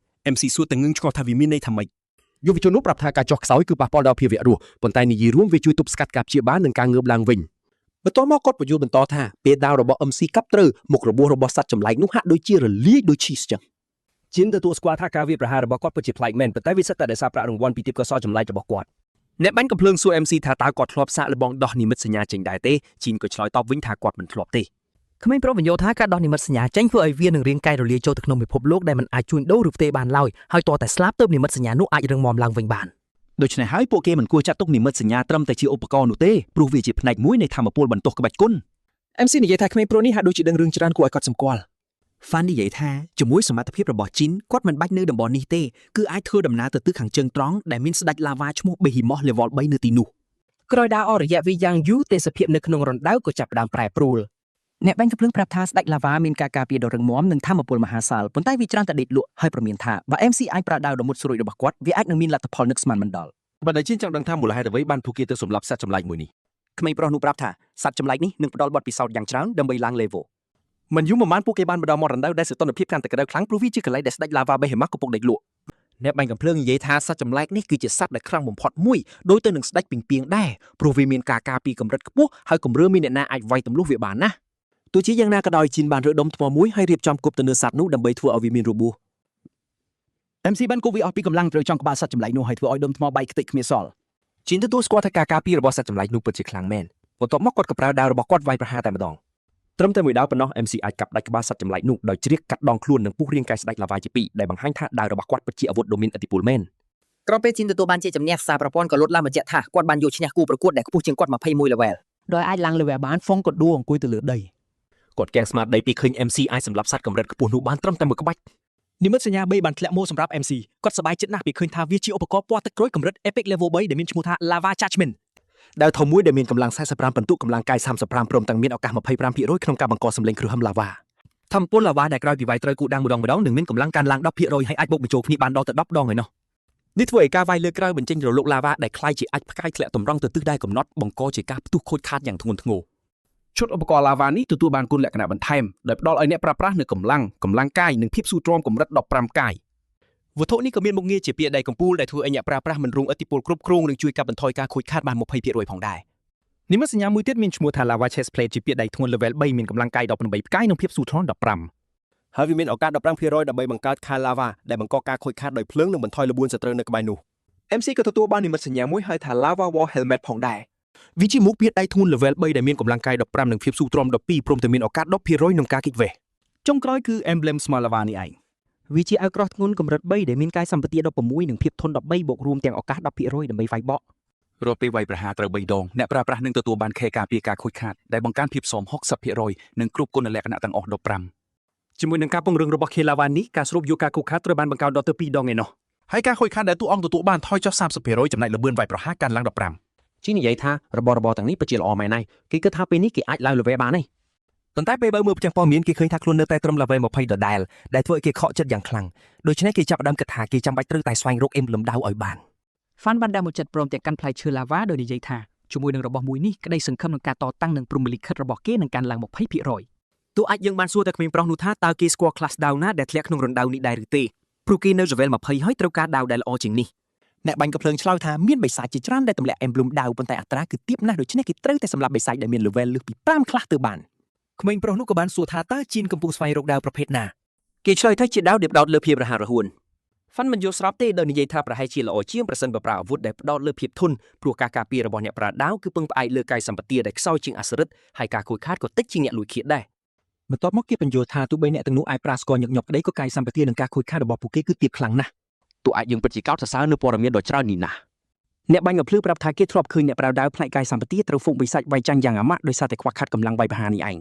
I: MC សួរតែងឹងឆ្ងល់ថាវាមានន័យថាម៉េចយុវជននោះប្រាប់ថាការចោះខ្សោយគឺប៉ះពាល់ដល់ភាវៈរស់ប៉ុន្តែនិយាយរួមវាជួយទប់ស្កាត់ការព្យាបាលនិងការងើបឡើងវិញ
A: បន្ទាប់មកគាត់បញ្យល់បន្តថាពេលដាវរបស់ MC កាប់ត្រូវមុខរបួសរបស់សត្វចម្លែកនោះហាក់ដូចជារលាយដូចឈីសចឹងជីនទទួលស្គាល់ថាការវាយប្រហាររបស់គាត់ពិតជាប្លែកមែនប៉ុន្តែវាសិតតែដោយសារប្រាក់រង្វាន់ពីទេពកោសល្យចម្លែករបស់គាត់
B: អ្នកបាញ់កំភ្លើងសួរ MC ថាតើគាត់ធ្លាប់សាកល្បងដោះនិមិត្តសញ្ញាចេញដែរទេជីនក៏ឆ្លើយតបវិញថាគាត់មិនធ្លាប់ទេ
P: ក្មេងប្រុសបញ្យល់ថាការដោះនិមិត្តសញ្ញាចេញធ្វើឲ្យវានឹងរាងកាយរលាយចូលទៅក្នុងពិភពលោកដែលមិនអាចជួញដូរឬផ្ទេរបានឡើយហើយតតែស្លាប់ទើបនិមិត្តសញ្ញានោះអាចរឹងមាំឡើងវិញបាន
J: ដូច្នេះហើយពួកគេមិនគួរចាត់ទុកនិមិត្តសញ្ញាត្រឹមតែជាឧបករណ៍នោះទេព្រោះវាជាផ្នែកមួយនៃធម៌ពលបន្ទោសក្បាច់គុណ
A: MC និយាយថាក្មេងប្រុសនេះហាក់ដូចជាដឹងរឿងច្រើនគួរឲ្យកត់សម្គាល់
B: ហ្វាន់និយាយថាជាមួយសមត្ថភាពរបស់ជីនគាត់មិនបាច់នៅតំបន់នេះទេគឺអាចធ្វើដំណើរទៅទិសខាងជើងត្រង់ដែលមានស្ដេចឡាវ៉ាឈ្មោះបេហ៊ីម៉ូស level 3នៅទីនោះ
D: ក្រោយដើរអស់រយៈវាយ៉ាងយូរទេសភាពនៅក្នុងរណ្ដៅក៏ចាប់ផ្ដើមប្រែប្រួល
B: អ្នកបាញ់កំភ្លើងប្រាប់ថាស្ដេចឡាវ៉ាមានការការពារដ៏រឹងមាំនិងធម៌ពលមហាសាលប៉ុន្តែវាច្រើនតែដេកលក់ហើយប្រមានថាបើ MC អាចប្រើដាវដ៏មុតស្រួចរបស់គាត់វាអាចនឹងមានលទ្ធផលនឹកស្មានមិនដល់
A: បណ្ដាជីនចង់ដឹងថាមូលហេតុអ្វីបានពួកគេទៅសម្លាប់សត្វចម្លែកមួយនេះ
M: ក្មេងប្រុសនោះប្រាប់ថាសត្វចម្លែកនេះនឹងផ្ដល់បទពិសោធន៍យ៉ាងច្រើនដើម្បីឡើង level
A: មិនយូរប៉ុន្មានពួកគេបានមកដល់មករណ្ដៅដែលសីតុណ្ហភាពកាន់តែក្តៅខ្លាំងព្រោះវាជាកន្លែងដែលស្ដេចឡាវ៉ាបេហេម៉ាកំពុងដេកលក់
C: អ្នកបាញ់កំភ្លើងនិយាយថាសត្វចម្លែកនេះគឺជាសត្វដែលខ្លាំងបំផុតមួយដូចទៅនឹងស្ដេចពីងពាងដែរព្រោះវាមានការការពារកម្រិតខ្ពស់ហើយគម្រើមានអ្នកណាអាចវាយទម្លុះវាបានណា
A: ទោះជាយ៉ាងណាក៏ដោយជីនបានរើដុំថ្មមួយហើយរៀបចំគប់ទៅលើសត្វនោះដើម្បីធ្វើឲ្យវាមានរបួស
C: MC បានគប់វាអស់ពីកម្លាំងត្រូវចង់ក្បាលសត្វចម្លែកនោះហើយធ្វើឲ្យដុំថ្មបែកខ្ទេចគ្មានសល់
A: ជីនទទួលស្គាល់ថាការការពាររបស់សត្វចម្លែកនោះពិតជាខ្លាំងមែនបន្ទាប់មកគាត់ក៏ប្រើដាវរបស់គាត់វាយប្រហារតែម្ដងត្រឹមតែមួយដាវប៉ុណ្ណោះ MC អាចកាប់ដាច់ក្បាលសត្វចម្លែកនោះដោយជ្រៀកកាត់ដងខ្លួននិងពុះរាងកាយស្ដេចឡាវ៉ាជាពីរដែលបង្ហាញថាដាវរបស់គាត់ពិតជាអាវុធដ៏មានឥទ្ធិពលមែន
M: ក្រោយពេលជីនទទួលបានជាជំនះសារប្រព័ន្ធក៏លុតឡើងបញ្ជាក់ថាគាត់បានយកឈ្នះគូប្រកួតដែលខ្ពស់ជាងគាត់21 level
P: ដោយអាចឡើង level បានហ្វុងក៏ដួលអង្គុយទៅលើដី
A: គាត់កៀងស្មារតីពីឃើញ MC អាចសម្លាប់សត្វកម្រិតខ្ពស់នោះបានត្រឹមតែមួយក្បាច់
H: និមិត្តសញ្ញា3បានធ្លាក់មកសម្រាប់ MC គាត់សប្បាយចិត្តណាស់ពីឃើញថាវាជាឧបករណ៍ពណ៌ទឹកក្រូចកម្រិត Epic Level 3ដែលមានឈ្មោះថា Lava Judgment
A: ដាវធំមួយដែលមានកម្លាំង45ពិន្ទុកម្លាំងកាយ35ព្រមទាំងមានឱកាស25%ក្នុងការបង្កសម្លេងគ្រោះហឹមឡាវ៉ា
H: ធម្មពលឡាវ៉ាដែលក្រោយពីវាយត្រូវគូដាំងម្ដងម្ដងនឹងមានកម្លាំងកើនឡើង10%ហើយអាចបុកបញ្ចូលគ្នាបានដល់ទៅ10ដងឯណោះ
A: នេះធ្វើឲ្យការវាយលើក្រោយបញ្ចេញរលកឡាវ៉ាដែលคล้ายជាអាចផ្កាយធ្លាក់តម្រង់ទៅទិសដែលកំណត់បង្កជាការផ្ទុះខូចខាតយ៉ាងធ្ងន់ធ្ងរ
C: ឈុតឧបករណ៍ Lava នេះទទួលបានគុណលក្ខណៈបន្ថែមដោយផ្ដល់ឲ្យអ្នកប្រើប្រាស់នូវកម្លាំងកម្លាំងកាយនិងភាពស៊ូទ្រាំកម្រិត15កាយ
A: វត្ថុនេះក៏មានមុខងារជាពាក្យដៃកំពូលដែលធ្វើឲ្យអ្នកប្រើប្រាស់មិនរងឥទ្ធិពលគ្រប់គ្រងនិងជួយកាត់បន្ថយការខូចខាតបាន20%ផងដែរ
C: និមិត្តសញ្ញាមួយទៀតមានឈ្មោះថា Lava Chest Plate ជាពាក្យដៃធ្ងន់ level 3មានកម្លាំងកាយ18ផ្កាយនិងភាពស៊ូទ្រាំ15
E: ហើយវាមានឱកាស15%ដើម្បីបង្កើតខែឡាវ៉ាដែលបង្កការខូចខាតដោយភ្លើងនិងបន្ថយល្បឿនសត្រូវនៅក្បែរនោះ
A: MC ក៏ទទួលបាននិមិត្តសញ្ញាមួយហៅថា Lava War Helmet ផងដែរ
C: វាជាមុខពាក្យដៃធ្ងន់ level 3ដែលមានកម្លាំងកាយ15និងភាពស៊ូទ្រាំ12ព្រមទាំងមានឱកាស10%ក្នុងការគេចវេះចុងក្រោយគឺ Emblem Small Lava នេះឯង
P: វាជាអាវក្រោះធ្ងន់កម្រិត3ដែលមានកាយសម្បទា16និងភាពធន់13បូករួមទាំងឱកាស10%ដើម្បីវាយបក
Q: រាល់ពេលវាយប្រហារត្រូវ3ដងអ្នកប្រើប្រាស់នឹងទទួលបានខេការពារការខូចខាតដែលបង្កើនភាពសម60%និងគ្រប់គុណលក្ខណៈទាំងអស់15
I: ជាមួយនឹងការពង្រឹងរបស់ K-Lava នេះការស្រូបយកការខូចខាតត្រូវបានបង្កើនដល់ទៅ2ដងឯណោះ
Q: ហើយការខូចខាតដែលតួអង្គទទួលបានថយចុះ30%ចំណែកល្បឿនវាយប្រហារកើនឡើង15
B: ជីនិយាយថារបស់របរទាំងនេះពិតជាល្អមែនហើយគេគិតថាពេលនេះគេអាចឡើង level បានហើយ
A: ប៉ុន្តែពេលបើមើលផ្ទាំងព័ត៌មានគេឃើញថាខ្លួននៅតែត្រឹម level 20ដដែលដែលធ្វើឲ្យគេខកចិត្តយ៉ាងខ្លាំងដូច្នេះគេចាប់ផ្ដើមគិតថាគេចាំបាច់ត្រូវតែស្វែងរក emblem ដាវឲ្យបាន
K: ហ្វានបានដើរមកចិត្តព្រមទាំងកាន់ផ្លែឈើឡាវ៉ាដោយនិយាយថាជាមួយនឹងរបស់មួយនេះក្តីសង្ឃឹមនឹងការតតាំងនឹងព្រហ្មលិខិតរបស់គេនឹងកើនឡើង20%
A: ទោះអាចយើងបានសួរតែក្មេងប្រុសនោះថាតើគេស្គាល់ class ដាវណាដែលធ្លាក់ក្នុងរណ្ដៅនេះដែរឬទេព្រោះគេនៅ level 20ហើយត្រូវការដាវដែលល្អជាងនេះ
H: អ្នកបាញ់កំភ្លើងឆ្លើយថាមានបិសាចជាច្រើនដែលទម្លាក់ emblem ដាវប៉ុន្តែអត្រាគឺទាបណាស់ដូច្នេះគេត្រូវតែសម្លាប់បិសាចដែលមាន level លើសពី5ខ្លះទៅបាន
A: ក្មេងប្រុសនោះក៏បានសួរថាតើជីនកំពុងស្វែងរកដាវប្រភេទណាគេឆ្លើយថាជាដាវដែលផ្ដោតលើភាពរហ័សរហួនហ្វាន់មិនយល់ស្របទេដោយនិយាយថាប្រហែលជាល្អជាងប្រសិនបើប្រើអាវុធដែលផ្ដោតលើភាពធន់ព្រោះការការពាររបស់អ្នកប្រើដាវគឺពឹងផ្អែកលើកាយសម្បទាដែលខ្សោយជាងអសរិទ្ធហើយការខូចខាតក៏តិចជាងអ្នកលួចឃាតដែរ
H: បន្ទាប់មកគេបញ្យល់ថាទោះបីអ្នកទាំងនោះអាចប្រាស្ករញឹកញាប់ក្តីក៏កាយសម្បទានិងការខូចខាតរបស់ពួកគេគឺទាបខ្លាំងណាស់
B: ទោះអាចយើងពិតជាកោតសរសើរនៅព័ត៌មានដ៏ច្រើននេះណាស់
K: អ្នកបាញ់កំភ្លឺប្រាប់ថាគេធ្លាប់ឃើញអ្នកប្រើដាវផ្នែកកាយសម្បទាត្រូវហ្វូងបិសាចវាយចាញ់យ៉ាងអាម៉ាស់ដោយសារតែខ្វះខាតកម្លាំងវាយប្រហារនេះឯង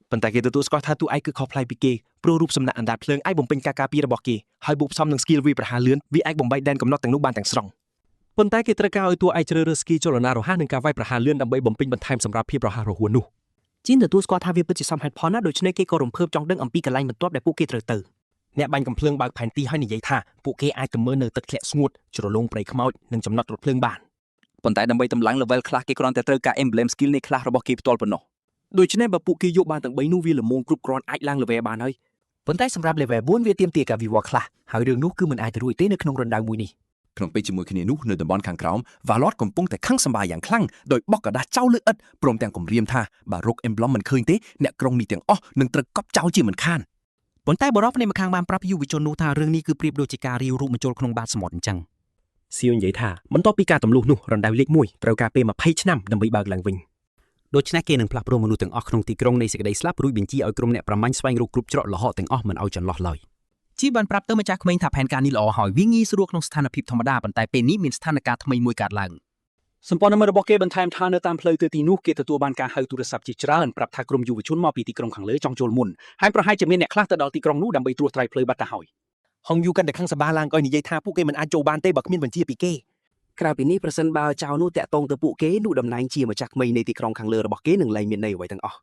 A: ប៉ុន្តែគេទទួលស្គាល់ថាតួឯកគឺខុសប្លែកពីគេព្រោះរូបសំណាកអណ្ដាតភ្លើងអាចបំពេញការការពាររបស់គេហើយបូកផ្សំនឹង skill វាយប្រហារលឿនវាអាចបំបែកដែនកំណត់ទាំងនោះបានទាំងស្រុង
I: ប៉ុន្តែគេត្រូវការឲ្យតួឯកជ្រើសរើស skill ចលនារហ័សនិងការវាយប្រហារលឿនដើម្បីបំពេញបន្ថែមសម្រាប់ភាពរហ័សរហួននោះ
D: ជីនទទួលស្គាល់ថាវាពិតជាសមហេតុផលណាស់ដូច្នេះគេក៏រំភើបចង់ដឹងអំពីកន្លែងបន្ទាប់ដែលពួកគេត្រូវទៅ
A: អ្នកបាញ់កំភ្លើងបើកផែនទីហើយនិយាយថាពួកគេអាចទៅមើលនៅទឹកធ្លាក់ស្ងួតជ្រលងព្រៃខ្មោចនិងចំណត់រថភ្លើងបាន
J: ប៉ុន្តែដើម្បីតម្លើង level ខ្លះគេគ្រាន់តែត្រូវការ emblem skill នៃខ្លះរបស់គេផ្ទាល់ប៉ុណ្ណោះ
A: ដូច្នេះបើពួកគេយកបានទាំង3នោះវាល្មមគ្រប់គ្រាន់អាចឡើង level បានហើយប៉ុន្តែសម្រាប់ level 4វាទាមទារការវិវត្តខ្លះហើយរឿងនោះគឺមិនអាចទៅរួចទេនៅក្នុងរណ្ដៅមួយនេះ
Q: ក្នុងពេលជាមួយគ្នានោះនៅតំបន់ខាងក្រោមវ៉ាឡតកំពុងតែខឹងសម្បាយ៉ាងខ្លាំងដោយបោះក្រដាសចោលលើឥដ្ឋព្រមទាំងគំរាមថាបើរក emblem មិនឃើញទេអ្នកក្រុងនេះទាំងអស់នឹងត្រូវកប់ចោលជាមិនខាន
B: ប៉ុន្តែបរិបទនៃម្ខាងបានប្រាប់យុវជននោះថារឿងនេះគឺប្រៀបដូចជាការរាវរូបបញ្ចូលក្នុងបាតសមុទ្រអញ្ចឹង
A: សៀវនិយាយថាបន្ទាប់ពីការទម្លុះនោះរណ្ដៅលេខ1ត្រូវការពេល20ឆ្នាំដើម្បីបើកឡើងវិញ
B: ដូច្នេះគេនឹងផ្លាស់ប្ដូរមនុស្សទាំងអស់ក្នុងទីក្រុងនៃសេចក្តីស្លាប់រួចបញ្ជាឲ្យក្រុមអ្នកប្រមាញ់ស្វែងរកគ្រប់ច្រកល្ហកទាំងអស់មិនឲ្យចន្លោះឡើយ
H: ជីបានប្រាប់ទៅម្ចាស់ក្មេងថាផែនការនេះល្អហើយវាងាយស្រួលក្នុងស្ថានភាពធម្មតាប៉ុន្តែពេលនេះមានស្ថានភាពថ្មីមួយកើតឡើង
C: សម្ព័ន្ធមិត្តរបស់គេបន្ថែមថានៅតាមផ្លូវទៅទីនោះគេទទួលបានការហៅទូរស័ព្ទជាច្រើនប្រាប់ថាក្រុមយុវជនមកពីទីក្រុងខាងលើចង់ចូលមុនហើយប្រហែលជាមានអ្នកខ្លះទៅដល់ទីក្រុងនោះដើម្បីត្រួសត្រាយផ្លូវបាត់ទៅហើយ
A: ហុងយូកាន់តែខឹងសម្បាឡើងក៏និយាយថាពួកគេមិនអាចចូលបានទេបើគ្មានបញ្ជាពីគេ
B: ក្រៅពីនេះប្រសិនបើចៅនោះតាក់ទងទៅពួកគេនោះតំណែងជាម្ចាស់ក្មេងនៃទីក្រុងខាងលើរបស់គេនឹងលែងមានន័យអ្វីទាំងអស់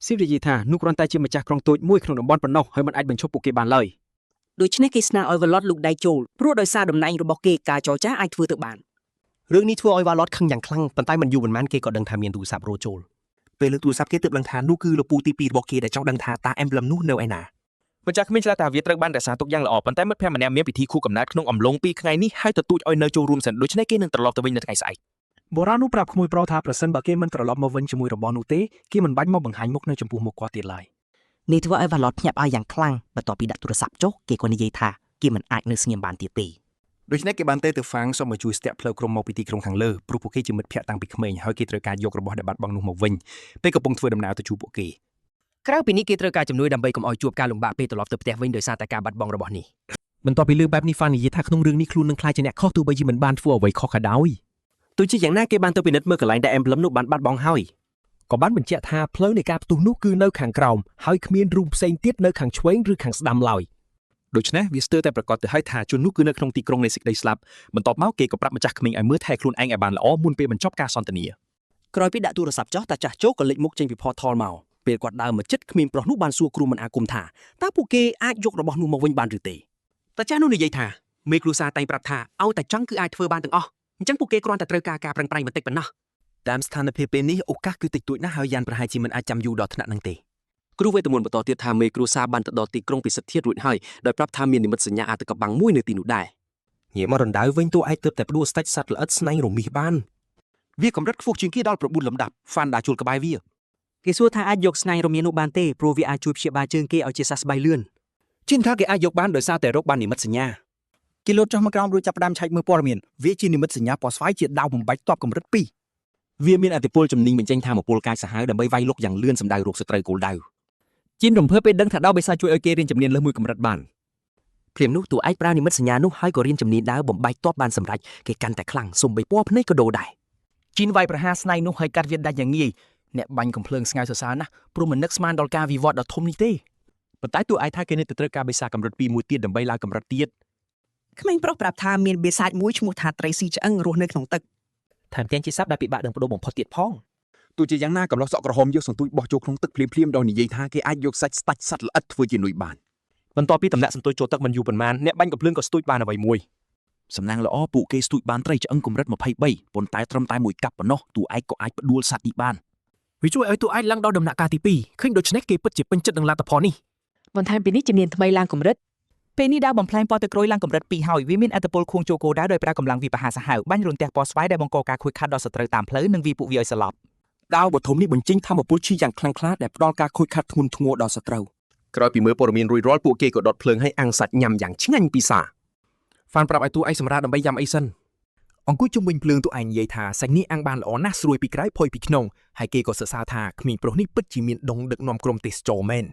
K: ស៊ីវនិយាយថានោះគ្រាន់តែជាម្ចាស់ក្រុងតូចមួយក្នុងតំបន់ប៉ុណ្ណោះហើយមិនអាចបញ្ឈប់ពួកគេបានឡើយ
O: ដូច្នេះគេស្នើឲ្យវឡុតលូកដៃចូលព្រោះដោយសារតំណែងរបស់គេការចរចាអាចធ្វើទៅបាន
A: រឿងនេះធ្វើឲ្យវ៉ាឡតខឹងយ៉ាងខ្លាំងប៉ុន្តែមិនយូរប៉ុន្មានគេក៏ដឹងថាមានទូរស័ព្ទរោទ៍ចូល
B: ពេលលើកទូរស័ព្ទគេទើបដឹងថានោះគឺលពូទី2របស់គេដែលចង់ដឹងថាតើ emblem នោះនៅឯណា
L: ម្ចាស់ក្មេងឆ្លាតថាវាត្រូវបានរក្សាទុកយ៉ាងល្អប៉ុន្តែមិត្តភក្តិម្នាក់មានពិធីខួបកំណើតក្នុងអំឡុង2ថ្ងៃនេះហើយទទូចឲ្យនៅចូលរួមសិនដូច្នេះគេនឹងត្រឡប់ទៅវិញនៅថ្ងៃស្អែក
C: បុរាណនោះប្រាប់ក្មួយប្រុសថាប្រសិនបើគេមិនត្រឡប់មកវិញជាមួយរបស់នោះទេគេមិនបាច់មកបង្ហាញមុខនៅចំពោះមុខគាត់ទៀតឡើយ
P: នេះធ្វើឲ្យវ៉ាឡតភ្ញាក់ផ្អើលយ៉ាងខ្លាំងបន្ទាប់ពីដាក់ទូរស័ព្ទចុះគេក៏និយាយថាគេមិនអាចនៅស្ងៀមបានទៀតទេ
L: ដូច្នេះគេបានទេទៅហ្វាងសូមឲ្យជួយស្ទាក់ផ្លូវក្រុមមកពីទីក្រុងខាងលើព្រោះពួកគេជាមិត្តភក្តិតាំងពីក្មេងហើយគេត្រូវការយករបស់ដែលបាត់បង់នោះមកវិញពេលកំពុងធ្វើដំណើរទៅជួបពួកគេ
A: ក្រៅពីនេះគេត្រូវការជំនួយដើម្បីកុំឲ្យជួបការលំបាកពេលត្រឡប់ទៅផ្ទះវិញដោយសារតែការបាត់បង់របស់នេះ
B: បន្ទាប់ពីលើបែបនេះហ្វាននិយាយថាក្នុងរឿងនេះខ្លួននឹងក្លាយជាអ្នកខុសទោះបីជាមិនបានធ្វើអ្វីខុសក៏ដោយទោះជាយ៉ាងណាគេបានទៅពិនិត្យមើលកន្លែងដែល emblem នោះបានបាត់បង់ហើយ
A: ក៏បានបញ្ជាក់ថាផ្លូវនៃការផ្ទុះនោះគឺនៅខាងក្រោមហើយគ្មានរូងផ្សេងទៀតនៅខាងឆ្វេងឬខាងស្ដាំឡើយ
L: ដូច្នេះវាស្ទើរតែប្រកាសទៅហើយថាជននោះគឺនៅក្នុងទីក្រុងនៃសេចក្តីស្លាប់បន្ទាប់មកគេក៏ប្រាប់ម្ចាស់ក្មេងឲ្យមើលថែខ្លួនឯងឲ្យបានល្អមុនពេលបញ្ចប់ការសន្ទនា
A: ក្រោយពីដាក់ទូរស័ព្ទចុះតាចាស់ជោក៏លេចមុខចេញពី portal មកពេលគាត់ដើរមកចិត្តគ្មានប្រុសនោះបានសួរគ្រូមិនអាគមថាតើពួកគេអាចយករបស់នោះមកវិញបានឬទេ
B: តាចាស់នោះនិយាយថាមេគ្រួសារតែងប្រាប់ថាឲ្យតែចង់គឺអាចធ្វើបានទាំងអស់អញ្ចឹងពួកគេគ្រាន់តែត្រូវការការប្រឹងប្រែងបន្តិចប៉ុណ្ណោះ
Q: តាមស្ថានភាពពេលនេះឱកាសគឺតិចតួចណាស់ហើយយ៉ានប្រហែលជាមិនអាចចាំយូរដល់ថ្នាក់នឹងទេ
F: គ្រូវេទមន្តបន្តទៀតថាមេគ្រួសារបានទៅដល់ទីក្រុងពិសិដ្ឋធាតុរួចហើយដោយប្រាប់ថាមាននិមិត្តសញ្ញាអាតកបាំងមួយនៅទីនោះដែរ
A: ងាកមករណ្ដៅវិញតួឯកទើបតែផ្ដួលស្ដេចសត្វល្អិតស្នែងរមាសបាន
B: វាកម្រិតខ្ពស់ជាងគេដល់9លំដាប់ហ្វានដាជួលក្បែរវា
M: គេសួរថាអាចយកស្នែងរមៀនោះបានទេព្រោះវាអាចជួយព្យាបាលជើងគេឲ្យជាសះស្បើយលឿន
B: ជិនថាគេអាចយកបានដោយសារតែរកបាននិមិត្តសញ្ញា
M: គេលោតចុះមកក្រោមរួចចាប់ផ្ដើមឆែកមើលព័ត៌មានវាជានិមិត្តសញ្ញាពណ៌ស្វាយជាដាវបំបាច់តបកម្រិត2
B: វាមានអតិពលជំនាញបញ្ចេញថាមពលកាចសាហាវដើម្បីវាយលុកយ៉ាងលឿនសម្ដៅរោគសត្រូវគោលដៅ
H: ជីនរំភើបពេលដឹងថាដាវបិសាចជួយឲ្យគេរៀនជំនាញលើសមួយកម្រិតបាន
A: ភ្លាមនោះតួឯកប្រើនិមិត្តសញ្ញានោះហើយក៏រៀនជំនាញដាវបំបែកទ័ពបានសម្រេចគេកាន់តែខ្លាំងសូម្បីពណ៌ភ្នែកក៏ដូរដែរ
P: ជីនវាយប្រហារស្នែងនោះហើយកាត់វាដាច់យ៉ាងងាយអ្នកបាញ់កំភ្លើងស្ងើចសរសើរណាស់ព្រោះមិននឹកស្មានដល់ការវិវត្តដ៏ធំនេះទេ
L: ប៉ុន្តែតួឯកថាគេនៅតែត្រូវការបិសាកម្រិត2មួយទៀតដើម្បីឡើងកម្រិតទៀត
R: ក្មេងប្រុសប្រាប់ថាមានបិសាចមួយឈ្មោះថាត្រីស៊ីឆ្អឹងរស់នៅក្នុងទឹក
A: ថែមទាំងជាសត្វដែលពិបាកនឹងបដូរបំផុតទៀតផង
J: ទោះជាយ៉ាងណាកំឡោះសក់ក្រហមយកសន្ទូចបោះចូលក្នុងទឹកភ្លាមៗដោយនិយាយថាគេអាចយកសាច់ស្តាច់សត្វល្អិតធ្វើជានុយបាន
L: បន្ទាប់ពីទម្លាក់សន្ទូចចូលទឹកមិនយូរប៉ុន្មានអ្នកបាញ់កំភ្លើងក៏ស្ទូចបានអ្វីមួយ
Q: សំណាងល្អពួកគេស្ទូចបានត្រីឆ្អឹងកម្រិត23ប៉ុន្តែត្រឹមតែមួយកាប់ប៉ុណ្ណោះតួឯកក៏អាចផ្ដួលសត្វនេះបាន
C: វាជួយឲ្យតួឯកឡើងដល់ដំណាក់កាលទី2ឃើញដូច្នេះគេពិតជាពេញចិត្តនឹងលទ្ធផលនេះ
S: បន្ថែមពីនេះជំនាញថ្មីឡើងកម្រិត
M: ពេលនេះដាវបំផ្លែងពណ៌ទឹកក្រូចឡើងកម្រិត2ហើយវាមានអត្តពលខួងចូលគោលដៅដោយប្រើកម្លាំងវាយប្រហារសាហាវបាញ់រន្ទះពណ៌ស្វាយដែលបង្កការខូចខាតដល់សត្រូវតាមផ្លូវនិងវាយពួកវាឲ្យសន្លប់
A: ដាវបឋមនេះបញ្ចេញធម៌ពលឈីយ៉ាងខ្លាំងក្លាដែលផ្ដល់ការខូចខាតធ្ងន់ធ្ងរដល់សត្រូវ
E: ក្រោយពីមើលព័ត៌មានរួចរាល់ពួកគេក៏ដុតភ្លើងឲ្យអាំងសាច់ញ៉ាំយ៉ាងឆ្ងាញ់ពិសា
B: ហ្វានប្រាប់ឲ្យតួឯកសម្រាប់ដើម្បីញ៉ាំអីសិន
C: អង្គុយជុំវិញភ្លើងតួឯងនិយាយថាសាច់នេះអាំងបានល្អណាស់ស្រួយពីក្រៅផុយពីក្នុងហើយគេក៏សរសើរថាក្មេងប្រុសនេះពិតជាមានដងដឹកនាំក្រុមទេសចរមែន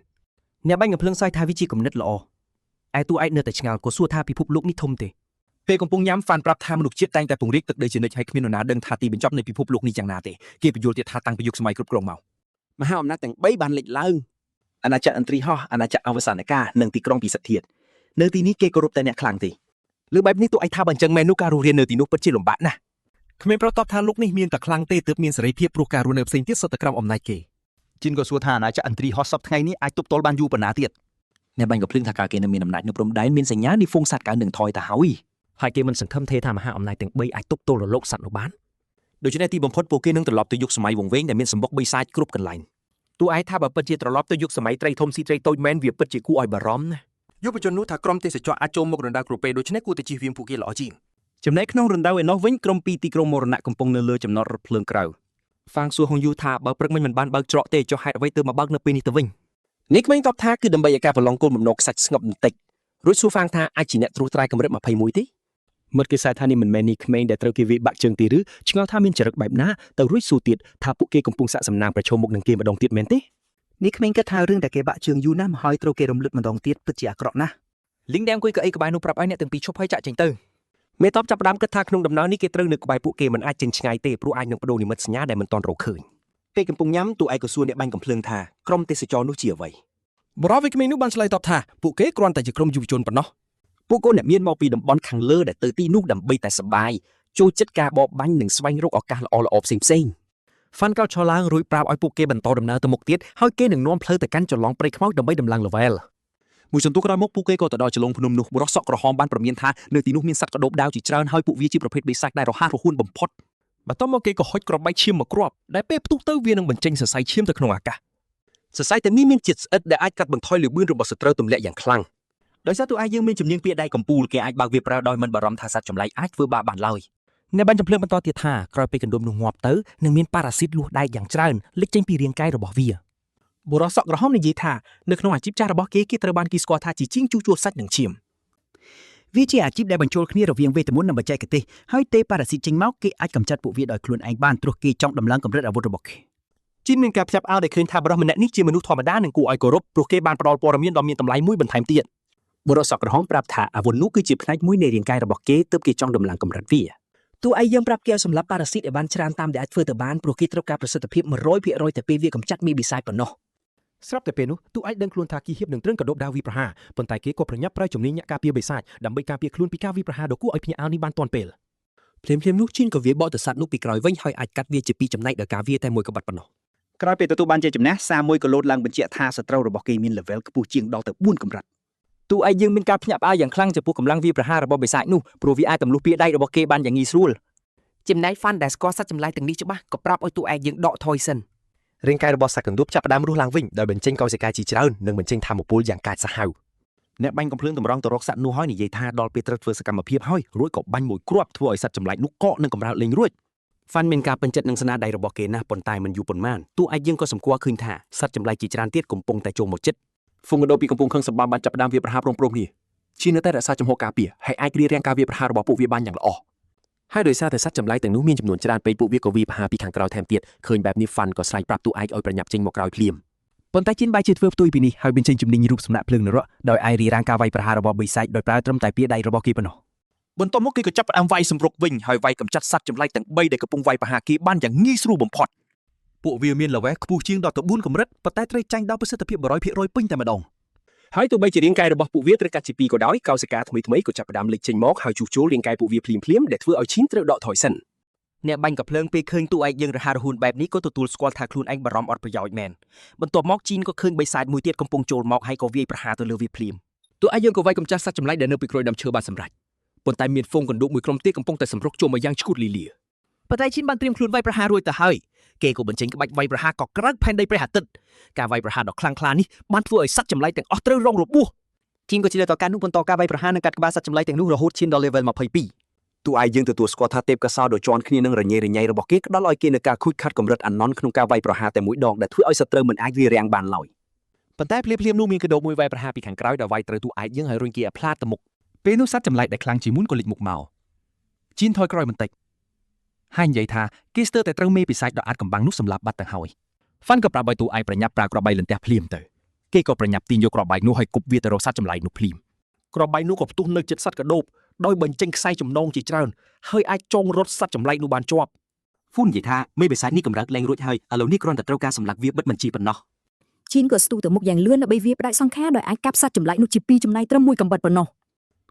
A: អ្នកបាញ់កំភ្លើងសើចថាវាជាគំនិតល្អឯតួឯកនៅតែឆ្ងល់ក៏សួរថាពិភពលោកនេះធំទេ
L: ពេលកំពុងញ៉ាំហ្វានប្រាប់ថាមនុស្សជាតិតែងតែពង្រីកទឹកដីជានិច្ចហើយគ្មាននរណាដឹងថាទីបញ្ចប់នៃពិភពលោកនេះយ៉ាងណាទេគេបញ្យល់ទៀតថាតាំងពីយុគសម័យគ្រប់គ្រងមក
I: មហាអំណាចទាំង3បានលេចឡើង
Q: អាណាចក្រឥន្ទ្រីហោះអាណាចក្រអវសានកានិងទីក្រុងពិសិដ្ឋធាតុនៅទីនេះគេគោរពតែអ្នកខ្លាំងទេ
A: លើបែបនេះតួឯកថាបើអញ្ចឹងមែននោះការរស់រាននៅទីនោះពិតជាលំបាកណាស់
B: ក្មេងប្រុសតបថាលោកនេះមានតែខ្លាំងទេទើបមានសេរីភាពព្រោះការរស់នៅផ្សេងទៀតសុទ្ធតែក្រោមអំណាចគេ
M: ជីនក៏សួរថាអាណាចក្រឥន្ទ្រីហោះសពថ្ងៃនេះអាចទប់ទល់បានយូរប៉ុណ្ណាទៀត
Q: អ្នកបាញ់កំភ្លើងថាការគេនៅមានអំណាចនៅព្រំដែនមានសញ្ញានេះហ្វូងសត្វកើនឹងថយទៅហើយ
D: ហើយគេមិនសង្ឃឹមទេថាមហាអំណាចទាំង3អាចទប់ទល់រលកសត្វនោះបាន
B: ដូច្នេះទីបំផុតពួកគេនឹងត្រឡប់ទៅយុគសម័យវង្វេងដែលមានសម្បុកបិសាចគ្រប់កន្លែង
A: តួឯកថាបើពិតជាត្រឡប់ទៅយុគសម័យត្រីធំស៊ីត្រីតូចមែនវាពិតជាគួរឲ្យបារម្ភណាស់
E: យុវជននោះថាក្រុមទេសចរអាចចូលមករណ្ដៅគ្រប់ពេលដូច្នេះគួរតែជៀសវាងពួកគេល្អជាង
H: ចំណែកក្នុងរណ្ដៅឯណោះវិញក្រុមពីរទីក្រុងមរណៈកំពុងនៅលើចំណតរថភ្លើងក្រៅ
A: ហ្វាងសួរហុងយូថាបើព្រឹកមិញមិនបានបើកច្រកទេចុះហេតុអ្វីទើបមកបើកនៅពេលនេះទៅវិញ
B: នេះក្មេងតបថាគឺដើម្បីឲ្យការប្រឡងគោលបំណងខ្សាច់ស្ងប់បន្តិចរួចសួរហ្វាងថាអាចជាអ្នកត្រួសត្រាយកម្រិត21ទេ
H: មិត្តគេសែថានេះមិនមែននេះក្មេងដែលត្រូវគេវាយបាក់ជើងទេឬឆ្ងល់ថាមានចរិតបែបណាទៅរួចសួរទៀតថាពួកគេកំពុងសាកសំណាងប្រឈមមុខនឹងគេម្ដងទៀតមែនទេ
M: នេះក្មេងគិតថារឿងដែលគេបាក់ជើងយូរណាស់មកហើយត្រូវគេរំលឹកម្ដងទៀតពិតជាអាក្រក់ណាស់
A: លីងដែលអង្គុយកៅអីក្បែរនោះប្រាប់ឲ្យអ្នកទាំងពីរឈប់ហើយចាក់ចេញទៅមេតបចាប់ផ្ដើមគិតថាក្នុងដំណើរនេះគេត្រូវនៅក្បែរពួកគេមិនអាចចេញឆ្ងាយទេព្រោះអាចនឹងបដូរនិមិត្តសញ្ញាដែលមិនទាន់រកឃើញ
B: ពេលកំពុងញ៉ាំតួឯកក៏សួរអ្នកបាញ់កំភ្លើងថាក្រុមទេសចរនោះជាអ្វី
A: បរិវក្មេងនោះបានឆ្លើយតបថាពួកគេគ្រាន់តែជាក្រុមយុវជនប៉ុណ្ណោះ
B: ពួកគាត់អ្នកមានមកពីតំបន់ខាងលើដែលទៅទីនោះដើម្បីតែសប្បាយចូលចិត្តការបរបាញ់និងស្វែងរកឱកាសល្អៗផ្សេងៗ
H: ហ្វាន់កោតឈរឡើងរួចប្រាប់ឲ្យពួកគេបន្តដំណើរទៅមុខទៀតហើយគេនឹងនាំផ្លូវទៅកាន់ចន្លងព្រៃខ្មោចដើម្បីដំឡើង level មួយសន្ទុះក្រោយមកពួកគេក៏ទៅដល់ចលងភ្នំនោះបុរសសក់ក្រហមបានព្រមានថានៅទីនោះមានសត្វក្ដូបដាវជាច្រើនហើយពួកវាជាប្រភេទបិសាចដែលរហ័សរហួនបំផុត
L: បន្ទាប់មកគេក៏ហុចគ្រាប់បែកឈាមមួយគ្រាប់ដែលពេលផ្ទុះទៅវានឹងបញ្ចេញសរសៃឈាមទៅក្នុងអាកាស
I: សរសៃទាំងនេះមានជាតិស្អិតដែលអាចកាត់បន្ថយល្បឿនរបស់សត្រូវទម្លាក់យ៉ាងខ្លាំង
M: ដោយសារតួឯងយើងមានជំនាញពាក្យដៃកំពូលគេអាចបើកវាប្រើដោយមិនបារម្ភថាសត្វចម្លែកអាចធ្វើបាបបានឡើយ
A: អ្នកបានចំភ្លើងបន្តទៀតថាក្រោយពេលកណ្ដុំនោះងាប់ទៅនឹងមានប៉ារ៉ាស៊ីតលួសដែកយ៉ាងច្រើនលេចចេញពីរាងកាយរបស់វា
C: បុរសសក់ក្រហមនិយាយថានៅក្នុងអាជីពចាស់របស់គេគេត្រូវបានគេស្គាល់ថាជាជាងជួសជុលសាច់និងឈាម
M: វាជាអាជីពដែលបញ្ចូលគ្នារវាងវេទមន្តនិងបច្ចេកទេសហើយទេប៉ារ៉ាស៊ីតចេញមកគេអាចកម្ចាត់ពួកវាដោយខ្លួនឯងបានព្រោះគេចង់ដំឡើងកម្រិតអាវុធរបស់គេ
D: ជីនមានការភ្ញាក់ផ្អើលដែលឃើញថាបុរសម្នាក់នេះជាមនុស្សធម្មតានិងគួរឲ្យគោរពព្រោះគេបានផ្ដល់ព័ត៌មានដ៏មានតម្លៃមួយបន្ថែមទៀត
I: បុរសសក់ក្រហមប្រាប់ថាអាវុធនោះគឺជាផ្នែកមួយនៃរាងកាយរបស់គេទើបគេចង់ដំឡើងកម្រិតវា
O: តួឯកយើងប្រាប់គេឲ្យសម្លាប់ប៉ារ៉ាស៊ីតឲ្យបានច្រើនតាមដែលអាចធ្វើទៅបានព្រោះគេត្រូវការប្រសិទ្ធភាព100%តែពេលវាកម្ចាត់មេបិសាចប៉ុណ្ណោះ
L: ស្រាប់តែពេលនោះទូឯកដឹងខ្លួនថាគីហៀបនឹងត្រឹងកណ្ដូបដាវវីប្រហារប៉ុន្តែគេក៏ប្រញាប់ប្រើជំនាញអ្នកការពារបិសាចដើម្បីការពារខ្លួនពីការវីប្រហារដ៏គួរឲ្យភ្ញាក់ផ្អើលនេះបានទាន់ពេល
A: ភ្លាមៗនោះជីនក៏វាបកទៅសត្វនោះពីក្រោយវិញហើយអាចកាត់វាជាពីរចំណែកដោយការវាតែមួយក្បាត់ប៉ុណ្ណោះ
M: ក្រោយពេលទទួលបានជ័យជំនះសារមួយក៏លោតឡើងបញ្ជាក់ថាសត្រូវរបស់គេមាន level ខ្ពស់ជាងដល់ទៅ4កម្រិត
P: តួឯកយើងមានការភ្ញាក់ផ្អើលយ៉ាងខ្លាំងចំពោះកម្លាំងវាយប្រហាររបស់បិសាចនោះព្រោះវាអាចទម្លុះពាដៃរបស់គេបានយ៉ាងងាយស្រួលចំណែកហ្វាន់ដែលស្គាល់សត្វចម្លែកទាំងនេះច្បាស់ក៏ប្រាប់ឲ្យតួឯកយើងដកថយសិន
E: រាងកាយរបស់សត្វកណ្ដួបចាប់ផ្ដើមរស់ឡើងវិញដោយបញ្ចេញកោសិកាជាច្រើននិងបញ្ចេញថាមពលយ៉ាងកាចសាហាវ
J: អ្នកបាញ់កំភ្លើងតម្រង់ទៅរកសត្វនោះហើយនិយាយថាដល់ពេលត្រូវធ្វើសកម្មភាពហើយរួចក៏បាញ់មួយគ្រាប់ធ្វើឲ្យសត្វចម្លែកនោះកកនិងកម្រើកលេងរួច
I: ហ្វាន់មានការពេញចិត្តនឹងស្នាដៃរបស់គេណាស់ប៉ុន្តែមិនយូរប៉ុន្មានតួឯកយើងក៏សម្គាល់ឃើញថាសត្វចម្លែកជាច្រើនទៀតកំពុងតែចូលមកជិត
F: ហ្វូងកណ្ដូបពីកំពុងខឹងសម្បាំបានចាប់ផ្ដើមវាយប្រហារព្រមៗគ្នាជីននៅតែរក្សាជំហរការពារហើយអាចរារាំងការវាយប្រហាររបស់ពួកវាបានយ៉ាងល្អ
N: ហើយដោយសារតែសត្វចម្លែកទាំងនោះមានចំនួនច្រើនពេកពួកវាក៏វាយប្រហារពីខាងក្រោយថែមទៀតឃើញបែបនេះហ្វាន់ក៏ស្រែកប្រាប់តួឯកឲ្យប្រញាប់ចេញមកក្រោយភ្លាម
B: ប៉ុន្តែជីនបែរជាធ្វើផ្ទុយពីនេះហើយបញ្ចេញជំនាញរូបសំណាកភ្លើងនរកដោយអាចរារាំងការវាយប្រហាររបស់បិសាចដោយប្រើត្រឹមតែពាដៃរបស់គេប៉ុណ្ណោះ
J: បន្ទាប់មកគេក៏ចាប់ផ្ដើមវាយសម្រុកវិញហើយវាយកម្ចាត់សត្វចម្លែកទាំង3ដែលកំពុងវាយប្រហារគេបានយ៉ាងងាយស្រួលបំផុត
H: ពួកវាមានល្វេះខ្ពស់ជាងដល់ទៅ4កម្រិតប៉ុន្តែត្រូវចាញ់ដោយប្រសិទ្ធភាព100%ពេញតែម្ដង
I: ហើយទោះបីជារាងកាយរបស់ពួកវាត្រូវកាត់ជាពីរក៏ដោយកោសិកាថ្មីៗក៏ចាប់ផ្ដើមលេចចេញមកហើយជួសជុលរាងកាយពួកវាភ្លាមៗដែលធ្វើឲ្យឈីនត្រូវដកថយសិន
P: អ្នកបាញ់កាំភ្លើងពេលឃើញតួឯកយើងរហ័សរហួនបែបនេះក៏ទទួលស្គាល់ថាខ្លួនឯងបារម្ភអត់ប្រយោជន៍មែនបន្ទាប់មកជីនក៏ឃើញបិសាចមួយទៀតកំពុងចូលមកហើយក៏វាយប្រហារទៅលើវាភ្លាម
A: តួឯកយើងក៏វាយកម្ចាត់សត្វចម្លែកដែលនៅពីក្រោយដើមឈើបានសម្រេចប៉ុន្តែមានហ្វូងកណ្ដុកមួយក្រុមទៀតកំពុងតែសម្រុកចូលមកយ៉ាងឈួតលីលា
P: ប៉ុន្តែជីនបានត្រៀមខ្លួនវាយប្រហាររួចទៅហើយគេក៏បញ្ចេញក្បាច់វាយប្រហារក៏ក្រើកផែនដីព្រះអាទិត្យការវាយប្រហារដ៏ខ្លាំងក្លានេះបានធ្វើឲ្យសត្វចម្លែកទាំងអស់ត្រូវរងរបួស
M: ជីនក៏ជាតការនោះបន្តការវាយប្រហារនិងកាត់ក្បាលសត្វចម្លែកទាំងនោះរហូតឈានដល់ level 22
J: តួឯកយើងទទួលស្គាល់ថាទេពកោសល្យដ៏ជាន់គ្នានឹងរញ៉េរញ៉ៃរបស់គេផ្ដល់ឲ្យគេនូវការខូចខាតកម្រិតអាណន់ក្នុងការវាយប្រហារតែមួយដងដែលធ្វើឲ្យសត្រូវមិនអាចរារាំងបានឡើយ
N: ប៉ុន្តែភ្លាមៗនោះមានកណ្ដូបមួយវាយប្រហារពីខាងក្រោយដោយវាយត្រូវតួឯកយើងហើយរុញគេឲ្យផ្លាតទៅមុខ
L: ពេលនោះសត្វចម្លែកដែលខ្លាំងជាងមុនក៏លេចមុខមកជីនថយក្រោយបន្តិចហើយនិយាយថាគេស្ទើរតែត្រូវមេបិសាចដ៏អាថ៌កំបាំងនោះសម្លាប់បាត់ទៅហើយហ្វាន់ក៏ប្រាប់ឲ្យតួឯកប្រញាប់ប្រើគ្រាប់បែកលន្ទះភ្លាមទៅគេក៏ប្រញាប់ទាញយកគ្រាប់បែកនោះហើយគប់វាទៅរកសត្វចម្លែកនោះភ្លាម
D: គ្រាប់បែកនោះក៏ផ្ទុះនៅជិតសត្វកណ្ដូបដោយបញ្ចេញខ្សែចំណងជាច្រើនហើយអាចចងរត់សត្វចម្លែកនោះបានជាប់
M: ហ្វូននិយាយថាមេបិសាចនេះកម្រើកលែងរួចហើយឥឡូវនេះគ្រាន់តែត្រូវការសម្លាប់វាបិទបញ្ជីប៉ុណ្ណោះ
S: ជីនក៏ស្ទុះទៅមុខយ៉ាងលឿនដើម្បីវាផ្ដាច់សង្ខារដោយអាចកាប់សត្វចម្លែកនោះជាពីរចំណែកត្រឹមមួយកំបិតប៉ុណ្ណោះ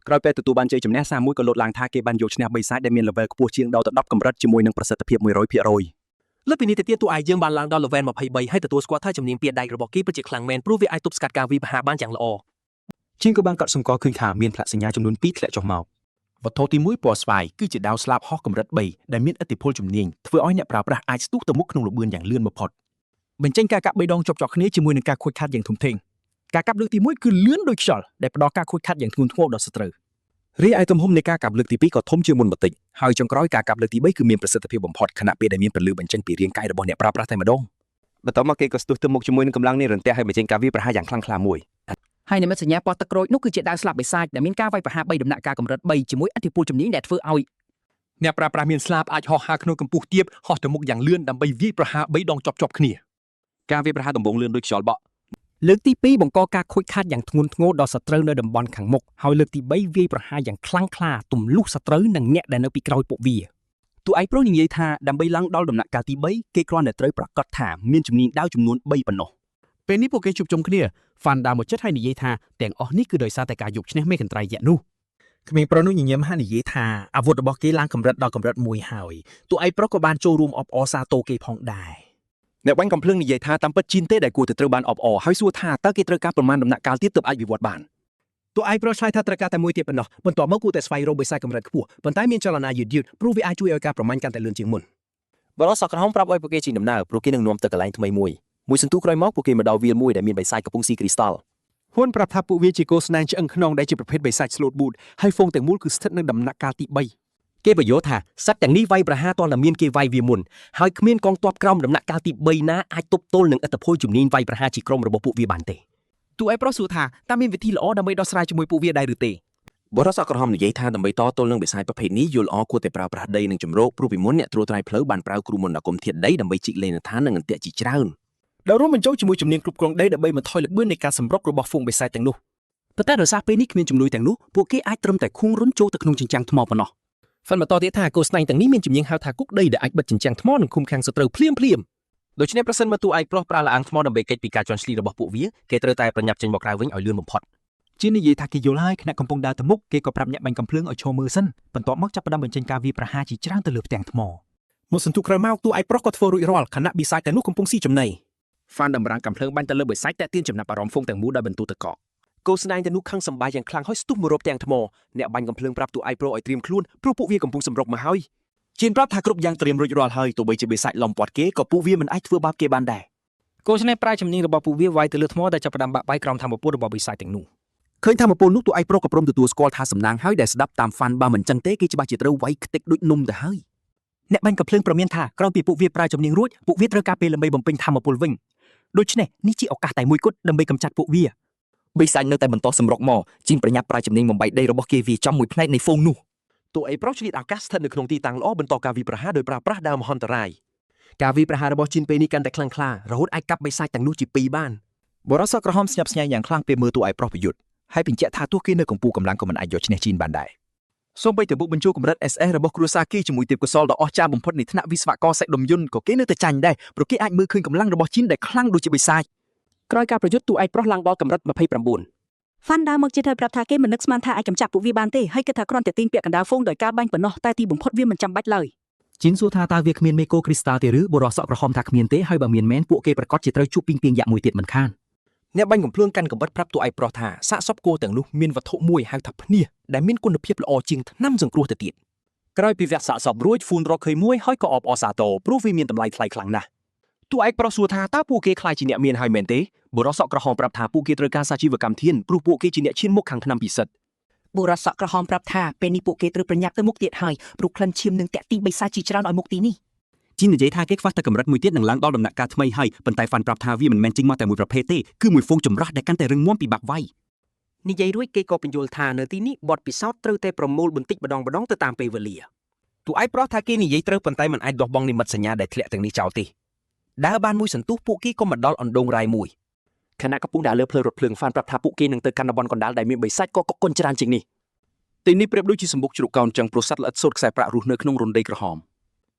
J: ក្រោយពេលទទួលបានជ័យជំនះសារមួយក៏លោតឡើងថាគេបានយកឈ្នះបិសាចដែលមាន level ខ្ពស់ជាងដល់ទៅ10កម្រិតជាមួយនឹងប្រសិទ្ធភាព100%
D: លើសពីនេះទៅទៀតតួឯកយើងបានឡើងដល់ level 23ហើយទទួលស្គាល់ថាជំនាញពាដៃរបស់គេពិតជាខ្លាំងមែនព្រោះវាអាចទប់ស្កាត់ការវាយប្រហារបានយ៉ាងល្អ
H: ជីនក៏បានកត់សម្គាល់ឃើញថាមានផ្លាកសញ្ញាចំនួន2ធ្លាក់ចុះមកវត្ថុទី1ពណ៌ស្វាយគឺជាដាវស្លាបហោះកម្រិត3ដែលមានឥទ្ធិពលជំនាញធ្វើឲ្យអ្នកប្រើប្រាស់អាចស្ទុះទៅមុខក្នុងល្បឿនយ៉ាងលឿនបំផុត
C: បញ្ចេញការកាប់3ដងជាប់ជាប់គ្នាជាមួយនឹងការខូចខាតយ៉ាងធំធេងការកាប់លើកទី1គឺលឿនដូចខ្យល់ដែលផ្ដល់ការខូចខាតយ៉ាងធ្ងន់ធ្ងរដល់សត្រូវ
J: រីឯទំហំនៃការកាប់លើកទី2ក៏ធំជាងមុនបន្តិចហើយចុងក្រោយការកាប់លើកទី3គឺមានប្រសិទ្ធភាពបំផុតខណៈពេលដែលមានពន្លឺបញ្ចេញពីរាងកាយរបស់អ្នកប្រើប្រាស់តែម្ដង
E: បន្ទាប់មកគេក៏ស្ទុះទៅមុខជាមួយនឹងកម្លាំងនៃរន្ទះហើយបញ្ចេញការវាយប្រហារយ៉ាងខ្លាំងក្លាមួយ
P: ហើយនិមិត្តសញ្ញាពណ៌ទឹកក្រូចនោះគឺជាដាវស្លាប់បិសាចដែលមានការវាយប្រហារ3ដំណាក់កាលកម្រិត3ជាមួយឥទ្ធិពលជំនាញដែលធ្វើឲ្យ
D: អ្នកប្រើប្រាស់មានស្លាបអាចហោះហើរក្នុងកម្ពស់ទាបហោះទៅមុខយ៉ាងលឿនដើម្បីវាយប្រហារ3ដងជាប់ៗគ្នា
J: ការវាយប្រហារដំបូងលឿនដូចខ្យល់បក់
K: លើកទី2បង្កការខូចខាតយ៉ាងធ្ងន់ធ្ងរដល់សត្រូវនៅតំបន់ខាងមុខហើយលើកទី3វាយប្រហារយ៉ាងខ្លាំងក្លាទម្លុះសត្រូវនិងអ្នកដែលនៅពីក្រោយពួកវា
J: តួឯកប្រុសនិយាយថាដើម្បីឡើងដល់ដំណាក់កាលទី3គេគ្រាន់តែត្រូវប្រកាសថាមានជំនាញដាវចំនួន3ប៉ុណ្ណោះ
C: ពេលនេះពួកគេជួបជុំគ្នាហ្វាន់ដើរមកចិត្តហើយនិយាយថាទាំងអស់នេះគឺដោយសារតែការយកឈ្នះមេកន្ត្រៃយៈនោះ
B: ក្មេងប្រុសនោះញញឹមហើយនិយាយថាអាវុធរបស់គេឡើងកម្រិតដល់កម្រិតមួយហើយតួឯកប្រុសក៏បានចូលរួមអបអរសាទរគេផងដែរ
H: អ្នកបាញ់កំភ្លើងនិយាយថាតាមពិតជីនទេដែលគួរតែត្រូវបានអបអរហើយសួរថាតើគេត្រូវការប្រមាណដំណាក់កាលទៀតទើបអាចវិវត្តបាន
A: តួឯកប្រុសឆ្លើយថាត្រូវការតែមួយទៀតប៉ុណ្ណោះបន្ទាប់មកគួរតែស្វែងរកបិសាចកម្រិតខ្ពស់ប៉ុន្តែមានចលនាយឺតៗព្រោះវាអាចជួយឲ្យការប្រមាញ់កាន់តែលឿនជាងមុន
N: បរិសក្រហមប្រាប់ឲ្យពួកគេជិះដំណើរព្រោះគេនឹងនាំទៅកន្លែងថ្មីមួយមួយសន្ទុះក្រោយមកពួកគេមកដល់វាលមួយដែលមានបិសាចកំពុងស៊ីគ្រីស្តាល់
H: ហ៊ុនប្រាប់ថាពួកវាជាគោស្នែងឆ្អឹងខ្នងដែលជាប្រភេទបិសាច Slow Boot ហើយហ្វូងទាំងមូលគឺស្ថិតនៅដំណាក់កាលទី3
A: គេបញ្យល់ថាសត្វទាំងនេះវាយប្រហារទាល់តែមានគេវាយវាមុនហើយគ្មានកងទ័ពក្រោមដំណាក់កាលទី3ណាអាចទប់ទល់នឹងឥទ្ធិពលជំនាញវាយប្រហារជាក្រុមរបស់ពួកវាបានទេ
B: តួឯកប្រុសសួរថាតើមានវិធីល្អដើម្បីដោះស្រាយជាមួយពួកវាដែរឬទេ
F: បរិសក្រហមនិយាយថាដើម្បីតទល់នឹងបិសាចប្រភេទនេះយល់ល្អគួរតែប្រើប្រាស់ដីនិងជំរកព្រោះពីមុនអ្នកត្រួតត្រាយផ្លូវបានប្រើគ្រូមន្តអាគមធាតុដីដើម្បីជីកលេណដ្ឋាននិងអន្ទាក់ជាច្រើន
C: ដែលរួមបញ្ចូលជាមួយជំនាញគ្រប់គ្រងដីដើម្បីបន្ថយល្បឿននៃការសម្រុករបស់ហ្វូងបិសាចទាំងនោះ
B: ប៉ុន្តែដោយសារពេលនេះគ្មានជំនួយទាំងនោះពួកគេអាចត្រឹមតែខួងរុនចូលទៅក្នុងជញ្ជាំងថ្មប៉ុណ្ណោះ
A: ហ្វិនបន្តទៀតថាគោស្នែងទាំងនេះមានជំនាញហៅថាគុកដីដែលអាចបិទជញ្ជាំងថ្មនិងឃុំឃាំងសត្រូវភ្លាមភ្លាម
N: ដូច្នេះប្រសិនបើតួឯកប្រុសប្រើល្អាងថ្មដើម្បីគេចពីការជន់ឈ្លីរបស់ពួកវាគេត្រូវតែប្រញាប់ចេញមកក្រៅវិញឲ្យលឿនបំផុត
M: ជានិយាយថាគេយល់ហើយខណៈកំពុងដើរទៅមុខគេក៏ប្រាប់អ្នកបាញ់កំភ្លើងឲ្យឈរមើលសិនបន្ទាប់មកចាប់ផ្ដើមបញ្ចេញការវាយប្រហារជាច្រើនទៅលើផ្ទាំងថ្ម
C: មួយសន្ទុះក្រោយមកតួឯកប្រុសក៏ធ្វើរួចរាល់ខណៈបិសាចទាំងនោះកំពុងស៊ីចំណី
L: ហ្វានតម្រាំងកំភ្លើងបាញ់ទៅលើបិសាចតាក់ទាញចំណាប់អារម្មណ៍ហ្វូងទាំងមូលដោយបន្ទូទឹកកក
A: គោស្នែងទាំងនោះខឹងសម្បាយយ៉ាងខ្លាំងហើយស្ទុះមករកផ្ទាំងថ្មអ្នកបាញ់កំភ្លើងប្រាប់តួឯកប្រុសឲ្យត្រៀមខ្លួនព្រោះពួកវាកំពុងសម្រុកមកហើយ
J: ជីនប្រាប់ថាគ្រប់យ៉ាងត្រៀមរួចរាល់ហើយទោះបីជាបិសាចឡុំព័ទ្ធគេក៏ពួកវាមិនអាចធ្វើបាបគេបានដែរ
K: គោស្នេហ៍ប្រើជំនាញរបស់ពួកវាវាយទៅលើថ្មដែលចាប់ផ្ដើមបាក់បែកក្រោមធម៌ពលរបស់បិសាចទាំងនោះ
Q: ឃើញថាមពលនោះតួឯកប្រុសក៏ព្រមទទួលស្គាល់ថាសំណាងហើយដែលស្ដាប់តាមហ្វាន់បើមិនចឹងទេគេច្បាស់ជាត្រូវវាយខ្ទេចដូចនំទៅហើយ
B: អ្នកបាញ់កំភ្លើងប្រមានថាក្រោយពីពួកវាប្រើជំនាញរួចពួកវាត្រូវការពេលដើម្បីបំពេញធម៌ពលវិញដូច្នេះនេះជាឱកាសតែមួយគត់ដើម្បីកម្ចាត់ពួកវា
P: បិសាចនៅតែបន្តសម្រុកមកជីនប្រញាប់ប្រើជំនាញបំបែកដីរបស់គេវាចំមួយផ្នែកនៃហ្វូងនោះ
A: តួឯកប្រុសឆ្លៀតឱកាសស្ថិតនៅក្នុងទីតាំងល្អបន្តការវាយប្រហារដោយប្រើប្រាស់ដើមហន្តរាយការវាយប្រហាររបស់ជីនពេលនេះកាន់តែខ្លាំងក្លារហូតអាចកាប់បិសាចទាំងនោះជាពីរបាន
J: បរិសក្រហមស្ញប់ស្ញែងយ៉ាងខ្លាំងពេលមើលតួឯកប្រុសប្រយុទ្ធហើយបញ្ជាក់ថាទោះគេនៅកំពូលកម្លាំងក៏មិនអាចយកឈ្នះជីនបានដែរសូម្បីតែបុកបញ្ចូលកម្រិត SS របស់គ្រួសារគេជាមួយទេពកោសលដ៏អស្ចារ្យបំផុតនៃថ្នាក់វិស្វករសាច់ដុំយន្តក៏គេនៅតែចាញ់ដែរព្រោះគេអាចមើលឃើញកម្លាំងរបស់ជីនដែលខ្លាំងដូចជាបិសាច
O: ក្រោយការប្រយុទ្ធតួឯកប្រុសឡើងដល់កម្រិត29
S: ហ្វាន់ដើរមកជិតហើយប្រាប់ថាគេមិននឹកស្មានថាអាចកម្ចាត់ពួកវាបានទេហើយគិតថាគ្រាន់តែទាញពាក់កណ្ដាលហ្វូងដោយការបាញ់ប៉ុណ្ណោះតែទីបំផុតវាមិនចាំបាច់ឡើយ
B: ជីនសួរថាតើវាគ្មានមេកូគ្រីស្តាល់ទេឬបុរសសក់ក្រហមថាគ្មានទេហើយបើមានមែនពួកគេប្រកាសជាត្រូវជួបពីងពាងយ៉ាក់មួយទៀតមិនខាន
A: អ្នកបាញ់កំភ្លើងកាន់កាំបិតប្រាប់តួឯកប្រុសថាសាកសពគោទាំងនោះមានវត្ថុមួយហៅថាភ្នាសដែលមានគុណភាពល្អជាងថ្នាំសង្គ្រោះទៅទៀត
I: ក្រោយពីវគ្គសាកសពរួចហ្វូនរកឃើញមួយហើយក៏អបអរសាទរព្រោះវាមានតម្លៃថ្លៃខ្លាំងណាស់
A: តួឯកប្រុសសួរថាតើពួកគេខ្លាចជាអ្នកមានហើយមែនទេបុរសសក់ក្រហមប្រាប់ថាពួកគេត្រូវការសាជីវកម្មធានព្រោះពួកគេជាអ្នកឈានមុខខាងថ្នាំពិសិដ្ឋ
R: បុរសសក់ក្រហមប្រាប់ថាពេលនេះពួកគេត្រូវប្រញាប់ទៅមុខទៀតហើយព្រោះក្លិនឈាមនឹងតាក់ទាញបិសាចជាច្រើនឲ្យមុខទីនេះ
B: ជីននិយាយថាគេខ្វះតែកម្រិតមួយទៀតនឹងឡើងដល់ដំណាក់កាលថ្មីហើយប៉ុន្តែហ្វាន់ប្រាប់ថាវាមិនមែនចេញមកតែមួយប្រភេទទេគឺមួយហ្វូងចម្រោះដែលកាន់តែរឹងមាំពីបាក់វាយ
A: និយាយរួចគេក៏បញ្យល់ថានៅទីនេះបទពិសោធន៍ត្រូវតែប្រមូលបន្តិចម្ដងម្ដងទៅតាមពេលវេលាតួឯកប្រុសថាគេនិយាយត្រូវប៉ុន្តែមិនអាចដោះបង់និមិត្តសញ្ញាដែលធ្លាក់ទាំងនេះចោលទេដើរបានមួយសន្ទុះពួកគេក៏មកដល់អណ្ដូងរ៉ៃមួយខណៈកំពុងដើរលើផ្លូវរថភ្លើងហ្វានប្រាប់ថាពួកគេនឹងទៅកាន់តំបន់កណ្ដាលដែលមានបិសាចក៏កកុនច្រើនជាងនេះ
H: ទីនេះប្រៀបដូចជាសម្បុកជ្រូកកោនចឹងព្រោះសត្វល្អិតសូត្រខ្សែប្រាក់រស់នៅក្នុងរំដីក្រហម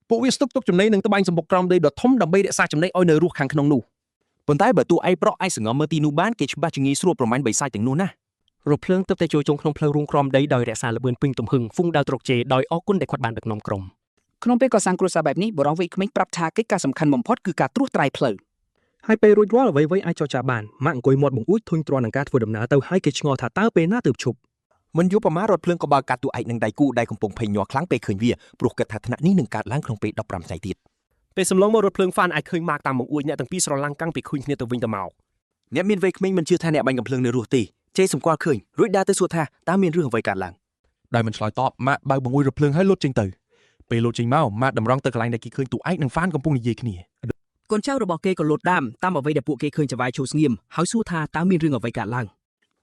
A: ពួកវាស្ទុកទុកចំណីនិងត្បាញសម្បុកក្រោមដីដ៏ធំដើម្បីរក្សាចំណីឲ្យនៅរស់ខាងក្នុងនោះប៉ុន្តែបើតួឯកប្រុសអាចសង្ងំមើលទីនោះបានគេច្បាស់ជាងាយស្រួលប្រមាញ់បិសាចទាំងនោះណាស់រថភ្លើងទើបតែចូលចុងក្នុងផ្លូវរូងក្រោមដីដោយរក្សាល្បឿនពេញទំហឹងហ្វុងដាវត្រុកជេដោយអរគុណដែលគាត់បានដឹកនាំក្រុម
K: ក្នុងពេលកសាងគ្រួសារបែបនេះបុរសវ័យក្មេងប្រាប់ថាកិច្ចការសំខាន់បំផុតគឺការត្រួសត្រាយផ្លូវ
D: ហើយពេលរួចរាល់អ្វីៗអាចចរចាបានម៉ាក់អង្គុយមាត់បង្អួចធុញទ្រាន់នឹងការធ្វើដំណើរទៅហើយគេឆ្ងល់ថាតើពេលណាទើបឈប់
A: មិនយូរប្រមាណរថភ្លើងក៏បើកកាត់តួឯកនិងដៃគូដែលកំពុងភ័យញ័រខ្លាំងពេលឃើញវាព្រោះគិតថាថ្នាក់នេះនឹងកើតឡើងក្នុងពេល15ថ្ងៃទៀតពេលសម្លងមករថភ្លើងហ្វានអាចឃើញម៉ាកតាមបង្អួចអ្នកទាំងពីរស្រឡាំងកាំងពីឃើញគ្នាទៅវិញទៅមក
J: អ្នកមានវ័យក្មេងមិនជឿថាអ្នកបាញ់កំភ្លើងនៅរស់ទេជេសម្គាល់ឃើញរួចដើរទៅសួរថាតើមានរឿងអ្វីកើតឡើង
H: ដោយមិនឆ្លើយតបម៉ាក់បើកបង្អួចរថភ្លើងហើយលោតចេញទៅពេលលោតចេញមកម៉ាក់តម្រង់ទៅកន្លែងដែលគេឃើញតួឯកនិងហ្វានកំពុងនិយាយគ្នា
B: កូនចៅរបស់គេក៏លោតតាមតាមអ្វីដែលពួកគេឃើញចវាយឈូស្ងៀមហើយសួរថាតើមានរឿងអ្វីកើតឡើង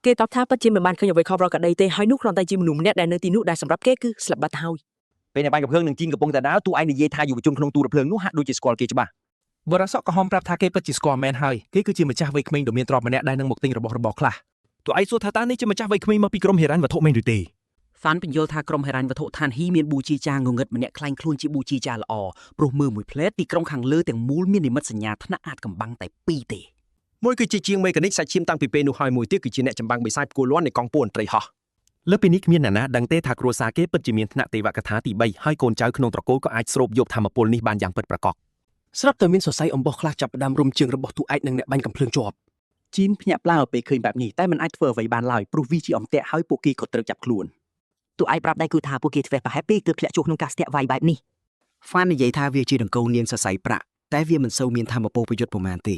O: គេតបថាពិតជាមិនបានឃើញអ្វីខុសប្រក្រតីទេហើយនោះគ្រាន់តែជាមនុស្សម្នាក់ដែលនៅទីនោះដែលសម្រាប់គេគឺស្លាប់បាត់ទៅហើយ
J: ពេលអ្នកបាញ់កំភ្លើងនិងជីនកំពុងតែដើរតួឯងនិយាយថាយុវជនក្នុងទូរថភ្លើងនោះហាក់ដូចជាស្គាល់គេច្បាស់
C: បរិសកក្រហមប្រាប់ថាគេពិតជាស្គាល់មែនហើយគេគឺជាម្ចាស់វ័យក្មេងដ៏មានទ្រព្យម្នាក់ដែលនឹងមកទិញរបស់របរខ្លះតួឯងសួរថាតើនេះជាម្ចាស់វ័យក្មេងមកពីក្រុមហិរញ្ញវត្ថុមែនឬទេ
B: ហ្វានបញ្យល់ថាក្រុមហិរញ្ញវត្ថុឋានហ៊ីមានប៊ូជីចាងងឹតម្នាក់ខ្លាញ់ខ្លួនជាប៊ូជីចាល្អព្រោះមើលមួយផ្លែតទីក្រុងខាងលើទាំងមូលមាននិមិត្តសញ្ញាថ្នាក់អាចកំបាំងតែពីរទេ
A: មួយគឺជាជាងមេកានិកសាច់ឈាមតាំងពីពេលនោះហើយមួយទៀតគឺជាអ្នកចម្បាំងបិសាចផ្គូលាន់នៃកងពលត្រីហោះលើពីនេះគ្មានអ្នកណាដឹងទេថាគ្រួសារគេពិតជាមានថ្នាក់ទេវកថាទី3ហើយកូនចៅក្នុងត្រកូលក៏អាចស្រូបយកធម៌ពលនេះបានយ៉ាងពិតប្រាកដ ស្រាប់តែមានសរសៃអំបោះខ្លះចាប់ផ្ដើមរុំជើងរបស់តួឯកនិងអ្នកបាញ់កាំភ្លើងជាប់
B: ជីនភ្ញាក់ផ្អើលពេលឃើញបែបនេះតែមិនអាចធ្វើអ្វីបានឡើយព្រោះវាជាអន្ទាក់ហើយពួកគេក៏ត្រូវចាប់ខ្លួន
R: តួឯកប្រាប់ដៃគូថាពួកគេធ្វេសប្រហែលពេកទើបធ្លាក់ជួសក្នុងការស្ទាក់វាយបែបនេះ
M: ហ្វាននិយាយថាវាជាដង្កូវនាងសរសៃប្រាក់តែវាមិនសូវមានធម៌ពលប្រយុទ្ធប្រមាណទេ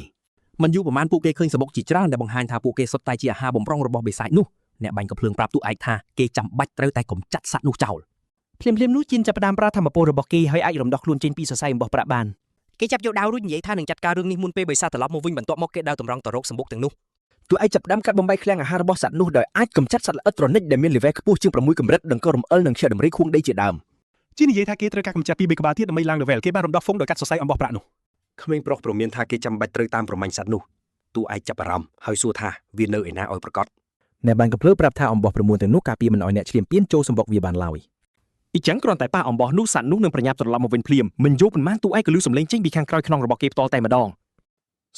A: មិនយូរប្រហែលពួកគេឃើញសំបុកជាច្រើនដែលបង្ហាញថាពួកគេសុទ្ធតែជាអាហារបំរុងរបស់បិសាចនោះអ្នកបាញ់កាំភ្លើងប្រាប់តួឯកថាគេចាំបាច់ត្រូវតែកម្ចាត់សត្វនោះចោលភ្លាមៗនោះជីនចាប់ផ្ដើមប្រើធម៌ពលរបស់គេហើយអាចរំដោះខ្លួនចេញពីសរសៃអំបោះប្រាក់បានគេចាប់យកដាវរួចនិយាយថានឹងចាត់ការរឿងនេះមុនពេលបិសាចត្រឡប់មកវិញបន្ទាប់មកគេដើរតម្រង់ទៅរកសម្បុកទាំងនោះ
J: តួឯកចាប់ផ្ដើមកាត់បំបែកឃ្លាំងអាហាររបស់សត្វនោះដោយអាចកម្ចាត់សត្វល្អិតត្រនិចដែលមានលេវែលខ្ពស់ជាង6កម្រិតដង្កូវរំអិលនិងខ្យល់ដំរីខួងដីជាដើម
H: ជីនិយាយថាគេត្រូវការកម្ចាត់ពីរបីក្បាលទៀតដើម្បីឡើង level គេបានរំដោះហ្វុងដោយកាត់សរសៃអំបោះប្រាក់នោះ
I: ក្មេងប្រុសព្រមានថាគេចាំបាច់ត្រូវតាមប្រមាញ់សត្វនោះតួឯកចាប់អារម្មណ៍ហើយសួរថាវានៅឯណាឲ្យប្រកប
J: អ្នកបាញ់កាំភ្លើងប្រាប់ថាអំបោះ9ទាំងនោះការពារមិនឲ្យអ្នកឈ្លានពានចូលសម្បុកវាបានឡើយ
A: អ៊ីចឹងគ្រាន់តែប៉ះអំបោះនោះសត្វនោះនឹងប្រញាប់ត្រឡប់មកវិញភ្លាមមិនយូរប៉ុន្មានតួឯកក៏ឮសំឡេងចេញពីខាងក្រោយខ្នងរបស់គេផ្ទាល់តែម្ដង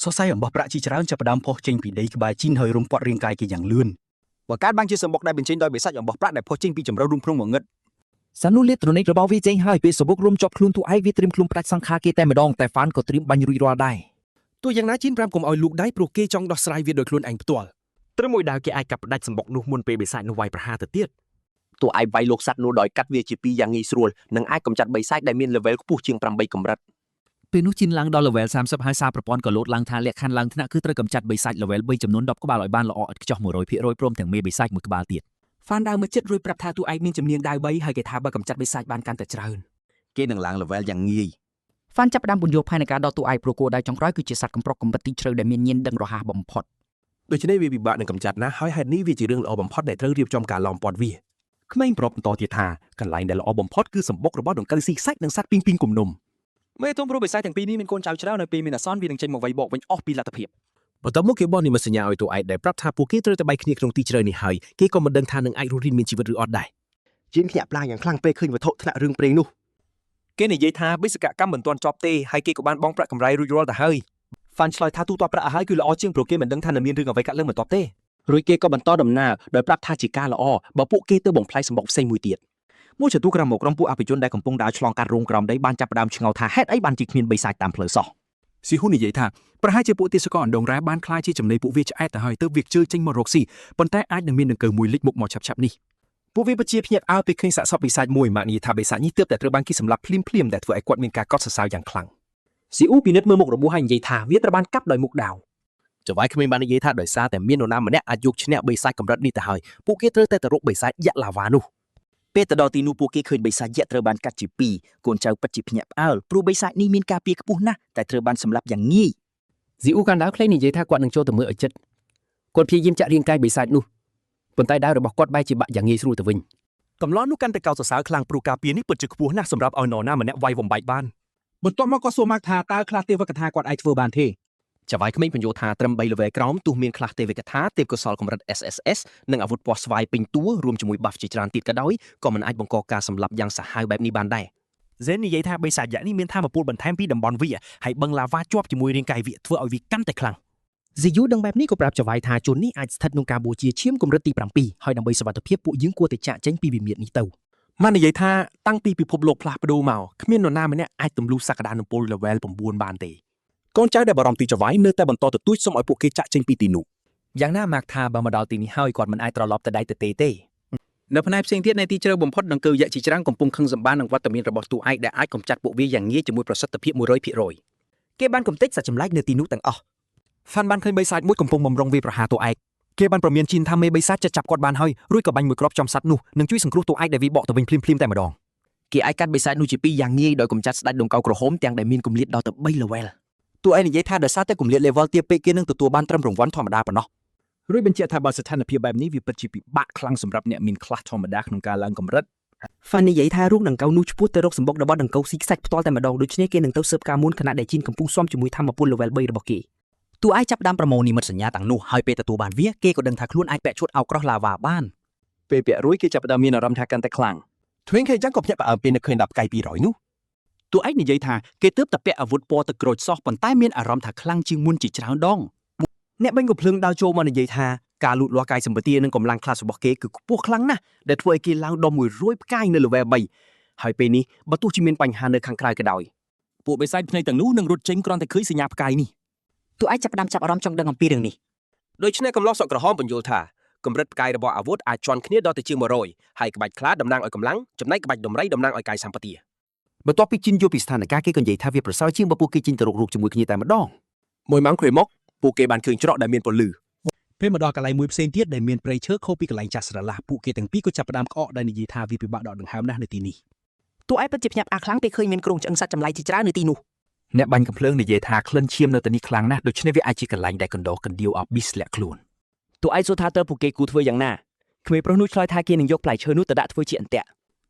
M: សរសៃអំបោះប្រាក់ជាច្រើនចាប់ផ្ដើមផុសចេញពីដីក្បែរជីនហើយរុំព័ទ្ធរាងកាយគេយ៉ាងលឿន
J: បង្កើតបានជាសម្បុកដែលបញ្ចេញដោយបិសាចអំបោះប្រាក់ដែលផុសចេញពីជម្រៅរូងភ្នំងងឹត
P: សានុលាតត្រនិចរបស់វាចេញហើយពេលសម្បុករុំជាប់ខ្លួនតួឯកវាត្រៀមខ្លួនផ្ដាច់សង្ខារគេតែម្ដងតែហ្វានក៏ត្រៀមបាញ់រួចរាល់ដែរ
A: ទោះយ៉ាងណាជីនប្រាប់កុំឲ្យលូកដៃព្រោះគេចង់ដោះស្រាយវាដោយខ្លួនឯងផ្ទាល់
F: ត្រឹមមួយដាវគេអាចកាប់ផ្ដាច់សម្បុកនោះមុនពេលបិសាចនោះវាយប្រហារទៅទៀត
A: តួឯកវាយលោកសត្វនោះដោយកាត់វាជាពីរយ៉ាងងាយស្រួលនិងអាចកម្ចាត់បិសាចដែលមាន level ខ្ពស់ជាង8កម្រិត
P: ពេលនោះជីនឡើងដល់ level 30ហើយសារប្រព័ន្ធក៏លោតឡើងថាលក្ខខណ្ឌឡើងថ្នាក់គឺត្រូវកម្ចាត់បិសាច level 3ចំនួន10ក្បាលឲ្យបានល្អឥតខ្ចោះ100%ព្រមទាំងមេបិសាចមួយក្បាលទៀត
B: ហ្វានដើរមកចិត្តរួចប្រាប់ថាតួឯកមានជំនាញដាវបីហើយគេថាបើកម្ចាត់បិសាចបានកាន់តែច្រើន
J: គេនឹងឡើង level យ៉ាងងាយ
R: ហ្វានចាប់ផ្ដើមពន្យល់ផែនការដល់តួឯកព្រោះគោលដៅចុងក្រោយគឺជាសត្វកំប្រុកកំបិតទីជ្រៅដែលមានញៀនដឹងរហ័សបំផុត
A: ដូច្នេះវាពិបាកនឹងកម្ចាត់ណាស់ហើយហេតុនេះវាជារឿងល្អបំផុតដែលត្រូវរៀបចំការឡោមព័ទ្ធវាក្មេងប្រុសបន្តទៀតថាកន្លែងដែលល្អបំផុតគឺសម្បុករបស់ដង្កូវស៊ីខ្សាច់និងសត្វពីងពីងគំនុំ
P: មេធំព្រោះបិសាចទាំងពីរនេះមានកូនចៅច្រើននៅពេលមានអាសន្នវានឹងចេញមកវាយបកវិញអស់ពីលទ្ធភាព
I: បន្ទាប់មកគេបោះនិមិត្តសញ្ញាឲ្យតួឯកដែលប្រាប់ថាពួកគេត្រូវតែបែកគ្នាក្នុងទីជ្រៅនេះហើយគេក៏មិនដឹងថានឹងអាចរស់រានមានជីវិតឬអត់ដែរ
A: ជីនភ្ញាក់ផ្លាយ៉ាងខ្លាំងពេលឃើញវត្ថុថ្នាក់រឿងព្រេងនោះគេនិយាយថាបេសកកម្មមិនទាន់ចប់ទេហើយគេក៏បានបង់ប្រាក់កម្រៃរួចរាល់ទៅហើយហ្វានឆ្លើយថាទូទាត់ប្រាក់ឲ្យហើយគឺល្អជាងព្រោះគេមិនដឹងថានឹងមានរឿងអ្វីកើតឡើងបន្ទាប់ទេរួចគេក៏បន្តដំណើរដោយប្រាប់ថាជាការល្អបើពួកគេទៅបំផ្លាញសម្បុកផ្សេងមួយទៀត
J: មួយចតុក្រមមកក្រុមពួកអភិជនដែលកំពុងដើរឆ្លងកាត់រូងក្រោមដីបានចាប់ផ្ដើមឆ្ងល់ថាហេតុអីបានជាគ្មានបិសាចតាមផ្លូវសោះ
H: ស៊ីហ៊ូនិយាយថាប្រហែលជាពួកទេសកលអណ្ដងរ៉ែបានក្លាយជាចំណីពួកវាឆ្អែតទៅហើយទើបវាខ្ជិលចេញមករកស៊ីប៉ុន្តែអាចនឹងមានដង្កូវមួយលេចមុខមកឆាប់ៗនេះ
E: ពួកវាពិតជាភ្ញាក់ផ្អើលពេលឃើញសាកសពបិសាចមួយម៉ាក់និយាយថាបិសាចនេះទើបតែត្រូវបានគេសម្លាប់ភ្លាមៗដែលធ្វើឲ្យគាត់មានការកោតសរសើរយ៉ាងខ្លាំង
A: ស៊ីអ៊ូពិនិត្យមើលមុខរបួសហើយនិយាយថាវាត្រូវបានកាប់ដោយមុខដាវចៅហ្វាយក្មេងបាននិយាយថាដោយសារតែមាននរណាម្នាក់អាចយកឈ្នះបិសាចកម្រិតនេះទៅហើយពួកគេត្រូវតែទៅរកបិសាចយក្សឡាវ៉ានោះ
M: ពេលទៅដល់ទីនោះពួកគេឃើញបិសាចយក្សត្រូវបានកាត់ជាពីរកូនចៅពិតជាភ្ញាក់ផ្អើលព្រោះបិសាចនេះមានការពារខ្ពស់ណាស់តែត្រូវបានសម្លាប់យ៉ាងងាយ
K: ស៊ីអ៊ូកាន់ដាវខ្លីនិយាយថាគាត់នឹងចូលទៅមើលឲ្យចិត្តគាត់ព្យាយាមចាក់រាងកាយបិសាចនោះប៉ុន្តែដាវរបស់គាត់បែរជាបាក់យ៉ាងងាយស្រួលទៅវិញ
E: កំឡោះនោះកាន់តែកោតសរសើរខ្លាំងព្រោះការពារនេះពិតជាខ្ពស់ណាស់សម្រាប់ឲ្យនរណាម្នាក់វាយបំបែកបាន
C: បន្ទាប់មកក៏សួរម៉ាក់ថាតើខ្លះទេវកថាគាត់អាចធ្វើបានទេ
A: ចៅហ្វាយក្មេងបញ្យល់ថាត្រឹម3 level ក្រោមទោះមានខ្លះទេវកថាទេពកោសលកម្រិត SSS និងអាវុធពណ៌ស្វាយពេញតួរួមជាមួយ buff ជាច្រើនទៀតក៏ដោយក៏មិនអាចបង្កការសម្លាប់យ៉ាងសាហាវបែបនេះបានដែរ
B: ហ្សេននិយាយថាបិសាចយក្សនេះមានធម៌ពលបន្ថែមពីតំបន់វាហើយបឹងឡាវ៉ាជាប់ជាមួយរាងកាយវាធ្វើឲ្យវាកាន់តែខ្លាំង
D: ស៊ីយូដឹងបែបនេះក៏ប្រាប់ចៅហ្វាយថាជននេះអាចស្ថិតក្នុងការបូជាឈាមកម្រិតទី7ហើយដើម្បីសុវត្ថិភាពពួកយើងគួរតែចាកចេញពីវិមាត្រនេះទៅ
F: ម៉ាក់និយាយថាតាំងពីពិភពលោកផ្លាស់ប្ដូរមកគ្មាននរណាម្នាក់អាចទម្លុះសក្តានុពល level 9បានទេ
E: កូនចៅដែលបារម្ភពីចៅហ្វាយនៅតែបន្តទទូចសុំឲ្យពួកគេចាក់ចេញពីទីនោះ
P: យ៉ាងណាម៉ាក់ថាបើមកដល់ទីនេះហើយគាត់មិនអាចត្រឡប់ទៅដៃទទេទេ
C: នៅផ្នែកផ្សេងទៀតនៃទីជ្រៅបំផុតដង្កូវយក្សជាច្រើនកំពុងខឹងសម្បារនឹងវត្តមានរបស់តួឯកដែលអាចកម្ចាត់ពួកវាយ៉ាងងាយជាមួយប្រសិទ្ធភាព100%
P: គេបានកំទេចសត្វចម្លែកនៅទីនោះទាំងអស់
J: ហ្វានបានឃើញបិសាចមួយកំពុងបំរុងវាយប្រហារតួឯកគេបានប្រមានជីនថាមេបិសាចจะចាប់គាត់បានហើយរួចក៏បាញ់មួយគ្រាប់ចំសត្វនោះនិងជួយសង្គ្រោះតួឯកដែលវាបកទៅវិញភ្លាមៗតែម្ដង
A: គេអាចកាត់បិសាចនោះជាពីរយ៉ាងងាយដោយកម្ចាត់ស្ដេចដង្កូវក្រហមទាំងដែលមានគម្លាតដល់ទៅ3 level
J: តួឯកនិយាយថាដោយសារតែគម្លាត level ទាបពេកគេនឹងទទួលបានត្រឹមរង្វាន់ធម្មតាប៉ុណ្ណោះ
C: រួចបញ្ជាក់ថាបើស្ថានភាពបែបនេះវាពិតជាពិបាកខ្លាំងសម្រាប់អ្នកមានខ្លះធម្មតាក្នុងការឡើងកម្រិត
R: ហ្វាននិយាយថារូងដង្កូវនោះឆ្ពោះទៅរកសម្បុករបស់ដង្កូវស៊ីខ្សាច់ផ្ទាល់តែម្ដងដូច្នេះគេនឹងទៅស៊ើបការមុនខណៈដែលជីនកំពុងស៊ាំជាមួយធម៌ពល level 3របស់គេ
M: តួឯកចាប់ផ្ដើមប្រមូលនិមិត្តសញ្ញាទាំងនោះហើយពេលទទួលបានវាគេក៏ដឹងថាខ្លួនអាចពាក់ឈុតអោក្រោះឡាវ៉ាបាន
J: ពេលពាក់រួចគេចាប់ផ្ដើមមានអារម្មណ៍ថាកាន់តែខ្លាំង
E: ទ្វេងខេចឹងក៏ភ្ញាក់ផ្អើលពេលនឹកឃើញដាប់ផ្កាយ200នោះ
M: តួឯកនិយាយថាគេទើបតែពាក់អាវុធពណ៌ទឹកក្រូចសោះប៉ុន្តែមានអារម្មណ៍ថាខ្លាំងជាងមុនជាច្រើនដង
A: អ្នកបាញ់កំភ្លើងដើរចូលមកនិយាយថាការលូតលាស់កាយសម្បទានិងកម្លាំងខ្លះរបស់គេគឺខ្ពស់ខ្លាំងណាស់ដែលធ្វើឲ្យគេឡើងដល់100ផ្កាយនៅ level 3ហើយពេលនេះបើទោះជាមានបញ្ហានៅខាងក្រៅក៏ដោយ
F: ពួកបិសាចភ្នែកទាំងនោះនឹងរត់ចេញគ្រាន់តែឃើញសញ្ញាផ្កាយនេះ
M: តួឯកចាប់ផ្ដើមចាប់អារម្មណ៍ចង់ដឹងអំពីរឿងនេះ
A: ដូច្នេះកំឡោះសក់ក្រហមពន្យល់ថាកម្រិតផ្កាយរបស់អាវុធអាចជាន់គ្នាដល់ទៅជាង100ហើយក្បាច់ខ្លាតំណាងឲ្យកម្លាំងចំណែកក្បាច់ដំរីតំណាងឲ្យកាយសម្បទា
J: បន្ទាប់ពីជីនយល់ពីស្ថានភាពគេក៏និយាយថាវាប្រសើរជាងបើពួកគេចេញទៅរករូបជាមួយគ្នាតែម្ដង
A: មួយម៉ោងក្រោយមកពួកគេបានឃើញច្រកដែលមានពន្លឺ
C: ពេលមកដល់កន្លែងមួយផ្សេងទៀតដែលមានព្រៃឈើខុសពីកន្លែងចាស់ស្រឡះពួកគេទាំងពីរក៏ចាប់ផ្ដើមក្អកដែលនិយាយថាវាពិបាកដកដង្ហើមណាស់នៅទីនេះ
O: តួឯងពិតជាភ្ញាក់ផ្អើលខ្លាំងពេលឃើញមានគ្រោងឆ្អឹងសត្វចម្លែកជាច្រើននៅទីនោះ
J: អ្នកបាញ់កំភ្លើងនិយាយថាក្លិនឈាមនៅទីនេះខ្លាំងណាស់ដូច្នេះវាអាចជាកន្លែងដែលកណ្ដុរកណ្ដៀវ Abyss លាក់ខ្លួន
P: តួឯងសួរថាតើពួកគេគួរធ្វើយ៉ាងណាក្មេងប្រុសនោះឆ្លើយថាគេនឹងយកផ្លែឈើនោះទៅដាក់ធ្វើជាអន្ទាក់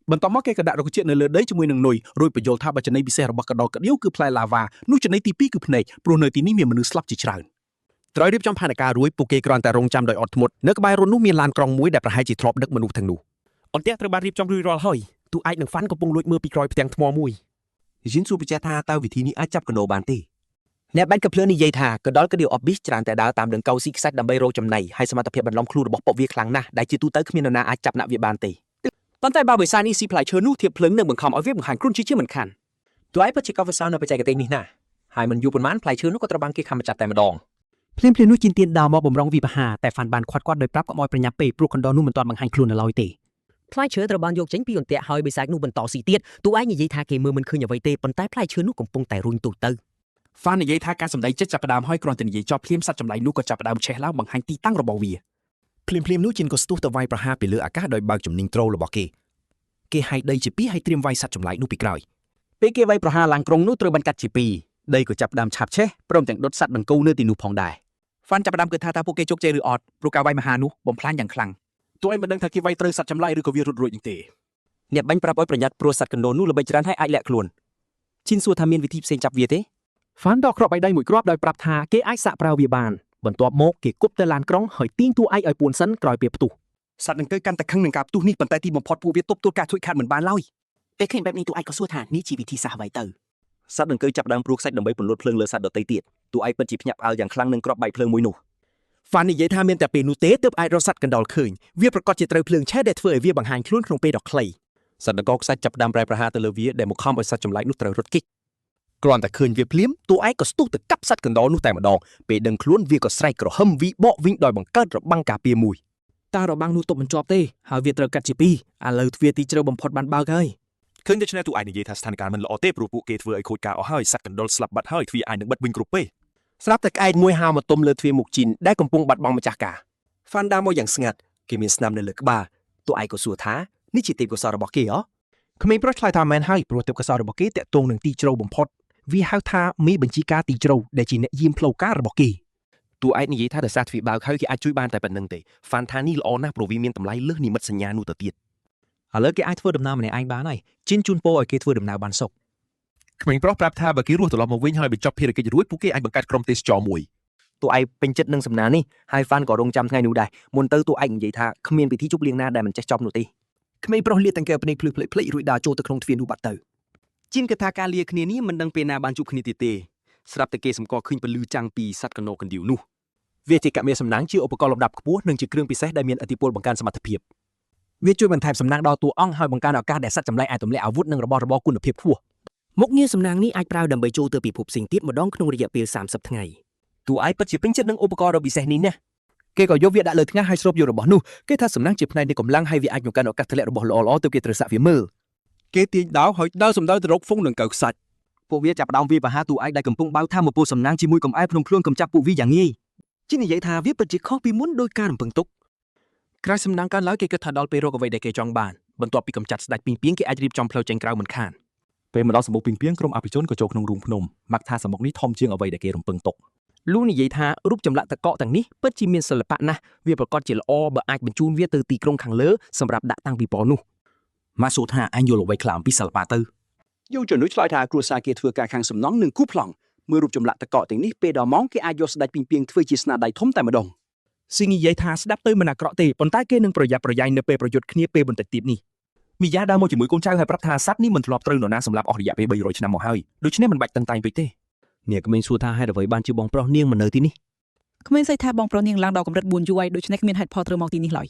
C: បន្ទាប់មកគេក៏ដាក់រុក្ខជាតិនៅលើដីជាមួយនឹងនុយរួចបញ្យល់ថាបើចំណីពិសេសរបស់កណ្ដុរកណ្ដៀវគឺផ្លែឡាវ៉ានោះចំណីទី2គឺភ្នែកព្រោះនៅទីនេះមានមនុស្សស្លាប់ជាច្រើន
A: ត្រូវរៀបចំផែនការរួចពួកគេគ្រាន់តែរងចាំដោយអត់ធ្មត់នៅក្បែររថនោះមានឡានក្រុងមួយដែលប្រហែលជាធ្លាប់ដឹកមនុស្សទាំងនោះ
I: អន្ទាក់ត្រូវបានរៀបចំរួចរាល់ហើយទូឯកនិងហ្វាន់កំពុងលួចមើលពីក្រោយផ្ទាំងថ្មមួយ
A: យិនសួរបញ្ជាក់ថាតើវិធីនេះអាចចាប់កណ្ដុរបានទេ
P: អ្នកបាញ់កាភ្លើងនិយាយថាកណ្ដុរកណ្ដៀវ Abyss ច្រើនតែដើរតាមដង្កូវស៊ីខ្សាច់ដើម្បីរកចំណីហើយសមត្ថភាពបន្លំខ្លួនរបស់ពួកវាខ្លាំងណាស់ដែលជាទូទៅគ្មាននរណាអាចចាប់ដាក់វាបានទេប៉ុន្តែបើបិសាចនេះស៊ីផ្លែឈើនោះធៀបភ្លើងនឹងបង្ខំឲ្យវាបង្ហាញខ្លួនជាមិនខានតួឯងពិតជាកោតសរសើរនៅបច្ចេកទេសនេះណាស់ហើយមិនយូរប៉ុន្មានផ្លែឈើនោះក៏ត្រូវបានគេខំចាត់តែម្ដងភ្លាមៗនោះជីនទៀនដើរមកបំរុងវិបហាតែហ្វាន់បានខាត់គាត់ដោយប្រាប់កុំឲ្យប្រញាប់ពេកព្រោះកណ្ដុរនោះមិនទាន់បង្ហាញខ្លួននៅឡើយទេផ្លែឈើត្រូវបានយកចេញពីអន្ទាក់ហើយបិសាចនោះបន្តស៊ីទៀតតួឯងនិយាយថាគេមើលមិនឃើញអ្វីទេប៉ុន្តែផ្លែឈើនោះកំពុងតែរុញទូទៅ
C: ហ្វាននិយាយថាការសម្ដែងចិត្តចាប់ផ្ដើមហើយគ្រាន់តែនិយាយចប់ភ្លាមសត្វចម្លែកនោះក៏ចាប់ផ្ដើមឆេះឡើងបង្ហាញទីតាំងរបស់វា
E: ភ្លាមៗនោះជីនក៏ស្ទុះទៅវាយប្រហារពីលើអាកាសដោយបើកជំនាញត្រូលរបស់គេគេហែកដីជាពីរហើយត្រៀមវាយសត្វចម្លែកនោះពីក្រោយ
P: ពេលគេវាយប្រហារឡើងក្រុងនោះត្រូវបានកាត់ជាពីរដីក៏ចាប់ផ្ដើមឆាបឆេះព្រមទាំងដុតសត្វដង្កូវនៅទីនោះផងដែរ
J: ហ្វាន់ចាប់ផ្ដើមគិតថាតើពួកគេជោគជ័យឬអត់ព្រោះការវាយមហានោះបំផ្លាញយ៉ាងខ្លាំង
C: តួឯងមិនដឹងថាគេវាយត្រូវសត្វចម្លែកឬក៏វារត់រួចនឹងទេ
P: អ្នកបាញ់ប្រាប់ឲ្យប្រយ័ត្នព្រោះសត្វកណ្ដុរនោះល្បីច្រើនហើយអាចលាក់ខ្លួនជីនសួរថាមានវិធីផ្សេងចាប់វាទេ
B: ហ្វាន់ដកគ្រាប់បែកដៃមួយគ្រាប់ដោយប្រាប់ថាគេអាចសាកប្រើវាបានបន្ទាប់មកគេគប់ទៅឡានក្រុងហើយទាញតួឯកឲ្យពួនសិនក្រោយពេលផ្ទុះ
A: សត្វនឹងទៅកាន់តែខឹងនឹងការផ្ទុះនេះប៉ុន្តែទីបំផុតពួកវាទប់ទល់ការខូចខាតមិនបានឡើយ
O: ពេលឃើញបែបនេះតួឯងក៏សួរថានេះជាវិធីសាស្ត្រអ្វីទៅ
N: សត្វដង្កូវចាប់ផ្ដើមព្រួខ្សាច់ដើម្បីពន្លត់ភ្លើងលើសត្វដទៃទៀតតួឯកពិតជាភ្ញាក់ផ្អើលយ៉ាងខ្លាំងនឹងគ្រាប់បែកភ្លើងមួយនោះ
B: ហ្វាន់និយាយថាមានតែពេលនោះទេទើបអាចរកសត្វកណ្ដុរឃើញវាប្រកាសជាត្រូវភ្លើងឆេះដែលធ្វើឲ្យវាបង្ហាញខ្លួនក្នុងពេលដ៏ខ្លី
A: សត្វដង្កូវខ្សាច់ចាប់ផ្ដើមប្រែប្រហារទៅលើវាដែលមកខំឲ្យសត្វចម្លែកនោះត្រូវរត់គេច
Q: គ្រាន់តែឃើញវាភ្លាមតួឯកក៏ស្ទុះទៅកាប់សត្វកណ្ដុរនោះតែម្ដងពេលដឹងខ្លួនវាក៏ស្រែកក្រហឹមវីបកវិញដោយបង្កើតរបាំងការពារមួយ
P: តើរបាំងនោះទប់មិនជាប់ទេហើយវាត្រូវកាត់ជាពីរឥឡូវទ្វារទីជ្រៅបំផុតបានបើកហើយ
H: ឃើញដូច្នេះទូឯកនិយាយថាស្ថានភាពមិនល្អទេព្រោះពួកគេធ្វើឲ្យខូចការអស់ហើយសត្វកណ្ដុរស្លាប់បាត់ហើយទ្វារអាចនឹងបិទវិញគ្រប់ពេល
A: ស្រាប់តែក្អែកមួយហាវមកទុំលើទ្វារមុខជីនដែលកំពុងបាត់បង់ម្ចាស់ការហ្វាន់ដើរមកយ៉ាងស្ងាត់គេមានស្នាមនៅលើក្បាលតួឯកក៏សួរថានេះជាទេពកោសល្យរបស់គេហ៎
C: ក្មេងប្រុសឆ្លើយថាមែនហើយព្រោះទេពកោសល្យរបស់គេតាក់ទងនឹងទីជ្រៅបំផុតវាហៅថាមេបញ្ជាការទីជ្រៅដែលជាអ្នកយាមផ្លូវការរបស់គេ
A: តួឯកនិយាយថាដោយសារទ្វារបើកហើយគេអាចជួយបានតែប៉ុណ្្នឹងទេហ្វាន់ថានេះល្អណាស់ព្រោះវាមានតម្លៃលើសនិមិត្តសញ្ញានោះទៅទៀត
P: ឥឡូវគេអាចធ្វើដំណើរម្នាក់ឯងបានហើយជីនជូនពរឲ្យគេធ្វើដំណើរបានសុខ
H: ក្មេងប្រុសប្រាប់ថាបើគេរស់ត្រឡប់មកវិញហើយបញ្ចប់ភារកិច្ចរួចពួកគេអាចបង្កើតក្រុមទេសចរមួយ
P: តួឯងពេញចិត្តនឹងសំណើនេះហើយហ្វាន់ក៏រងចាំថ្ងៃនោះដែរមុនទៅតួឯងនិយាយថាគ្មានពិធីជប់លៀងណាដែលមិនចេះចប់នោះទេ
A: ក្មេងប្រុសលាតទាំងកែវភ្នែកភ្លឺភ្លេចភ្លេចរួចដើរចូលទៅក្នុងទ្វារនោះបាត់ទៅ
P: ជីនគិតថាការលាគ្នានេះមិនដឹងពេលណាបានជួបគ្នាទៀតទេស្រាប់តែគេសម្គាល់ឃើញពលឺចាំងពីសត្វកណ្ដុរកណ្ដៀវនោះ
B: វាជាកមាសំណាងជាឧបករណ៍លំដាប់ខ្ពស់និងជាគ្រឿងពិសេសដែលមានឥទ្ធិពលបង្កើនសមត្ថភាព
P: វាជួយបន្ថែមសំណាងដល់តួអង្គហើយបង្កើនឱកាសដែលសត្វចម្លែកអាចទម្លាក់អាវុធនិងរបស់របរគុណភាពខ្ពស់
O: មុខងារសំណាងនេះអាចប្រើដើម្បីចូលទៅពិភពផ្សេងទៀតម្ដងក្នុងរយៈពេល30ថ្ងៃ
A: តួឯកពិតជាពេញចិត្តនឹងឧបករណ៍ដ៏ពិសេសនេះណាស់
J: គេក៏យកវាដាក់លើថ្ងាសហើយស្រូបយករបស់នោះគេថាសំណាងជាផ្នែកនៃកម្លាំងហើយវាអាចបង្កើនឱកាសធ្លាក់របស់ល្អៗទើបគេត្រូវសាក់វាមើល
Q: គេទាញដាវហើយដើរសំដៅទៅរកហ្វុងដង្កូវខ្សាច់
P: ពួកវាចាប់ផ្ដើមវាយប្រហារតួឯកដែលកំពុងបើកថាមពលសំណាងជាមួយកំអែក្នុងខ្លួនកំចាប់ពួកវាយ៉ាងងាយ
A: ជីននិយាយថាវាពិតជាខុសពីមុនដោយការរំពឹងទុក
C: ក្រោយសំណាងកើនឡើងគេគិតថាដល់ពេលរកអ្វីដែលគេចង់បានបន្ទាប់ពីកម្ចាត់ស្ដេចពីងពាងគេអាចរៀបចំផ្លូវចេញក្រៅមិនខាន
H: ពេលមកដល់សម្បុកពីងពាងក្រុមអភិជនក៏ចូលក្នុងរូងភ្នំម៉ាក់ថាសម្បុកនេះធំជាងអ្វីដែលគេរំពឹងទុក
P: លូនិយាយថារូបចម្លាក់តកកទាំងនេះពិតជាមានសិល្បៈណាស់វាប្រកាសជាល្អបើអាចបញ្ជូនវាទៅទីក្រុងខាងលើសម្រាប់ដាក់តាំងពិព័រណ៍នោះ
J: ម៉ាក់សួរថាអញយល់អ្វីខ្លះអំពីសិល្បៈទៅ
P: យុវជននោះឆ្លើយថាគ្រួសារគេធ្វើការខាងសំណង់និងគូប្លង់មើលរូបចម្លាក់តកកទាំងនេះពេលដល់ម៉ោងគេអាចយកស្ដេចពីងពាងធ្វើជាស្នាដៃធំតែម្ដង
C: ស៊ីងនិយាយថាស្ដាប់ទៅមិនអាក្រក់ទេប៉ុន្តែគេនឹងប្រយ័ត្នប្រយែងនៅពេលប្រយុទ្ធគ្នាពេលបន្តិចទៀតនេះ
H: មីយ៉ាដើរមកជាមួយកូនចៅហើយប្រាប់ថាសត្វនេះមិនធ្លាប់ត្រូវនរណាសម្លាប់អស់រយៈពេល300ឆ្នាំមកហើយដូច្នេះមិនបាច់តឹងតែងពេកទេ
P: នាងក្មេងសួរថាហេតុអ្វីបានជាបងប្រុសនាងមកនៅទីនេះ
S: ក្មេងស្រីថាបងប្រុសនាងឡើងដល់កម្រិត4យូរហើយដូច្នេះគ្មានហេតុផលត្រូវមកទីនេះឡើយ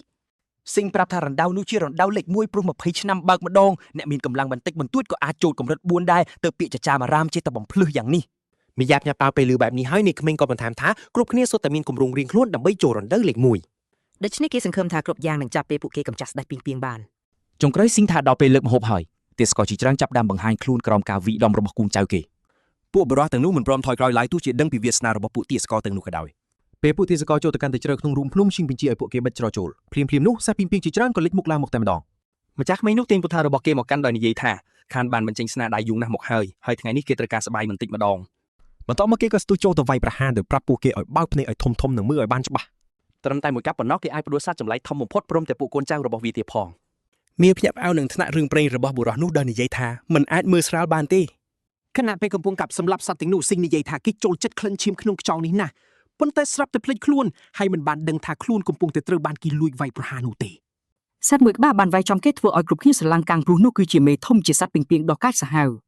A: ស៊ីងប្រាប់ថារណ្ដៅនោះជារណ្ដៅលេខ1ព្រោះ20ឆ្នាំបើកម្ដងអ្នកមានកម្លាំងបន្តិចបន្តួចក៏អាចចូលកម្រិត4ដែរទៅពាក្យចចាមអារាមចេះតែបំភ្លឺយ៉ាងនេះ
B: មីយ៉ាប់ញាប៉ាវពេលលឺបែបនេះហើយនេះក្មេងក៏បន្ថែមថាគ្រប់គ្នាសុទ្ធតែមានគម្រោងរៀងខ្លួនដើម្បីចូលរណ្ដៅលេខ1
O: ដូច្នេះគេសង្ឃឹមថាគ្រប់យ៉ាងនឹងចាប់ពេលពួកគេកម្ចាត់ស្ដេចពីងពីងបាន
J: ចុងក្រោយស៊ីងថាដល់ពេលលើកម្ហូបហើយទេសកលជាច្រើនចាប់ផ្ដើមបង្ហាញខ្លួនក្រោមការវីដំរបស់គូនចៅគេ
E: ពួកបរិះទាំងនោះមិនព្រមថយក្រោយឡើយទោះជាដឹងពីវាសនារបស់ពួកទាសករទាំងនោះក៏ដោយ
H: ពេលពួកទេសកលចូលទៅកាន់តែជ្រៅក្នុងរូងភ្នំឈីងបញ្ជាឲ្យពួកគេបិទច្រកចូលភ្លាមៗនោះសត្វពីងពាងជាច្រើនក៏លេចមុខឡើងមកតែម្ដង
A: ម្ចាស់ក្មេងនោះទាញពូថៅរបស់គេមកកាន់ដោយនិយាយថាខានបានបញ្ចេញស្នាដៃយូរណាស់មកហើយហើយថ្ងៃនេះគេត្រូវការសប្បាយបន្តិចម្ដង
E: បន្ទាប់មកគេក៏ស្ទុះចូលទៅវាយប្រហារដោយប្រាប់ពួកគេឲ្យបើកភ្នែកឲ្យធំៗនិងមើលឲ្យបានច្បាស់
A: ត្រឹមតែមួយកាប់ប៉ុណ្ណោះគេអាចផ្ដួលសត្វចម្លែកធំបំផុតព្រមទាំងពួកកូនចៅរបស់វាទៀតផង
D: មៀភ្ញាក់ផ្អើលនឹងថ្នាក់រឿងព្រេងរបស់បុរសនោះដោយនិយាយថាមិនអាចមើលស្រាលបានទេ
B: ខណៈពេលកំពុងកាប់សម្លាប់សត្វទាំងនោះស៊ីងនិយាយថាគេចូលចិត្តក្លិនឈាមក្នុងខ្យល់នេះណាស់ប៉ុន្តែស្រាប់តែភ្លេចខ្លួនហើយមិនបានដឹងថាខ្លួនកំពុងតែត្រូវបានគេលួចវាយប្រហារនោះទេ
S: សត្វមួយក្បាលបានវាយចំគេធ្វើឲ្យគ្រប់គ្នាស្រឡាំងកាំងព្រោះនោះគឺជាមេធំជាសត្វពីងពីងដ៏កាចសាហាវ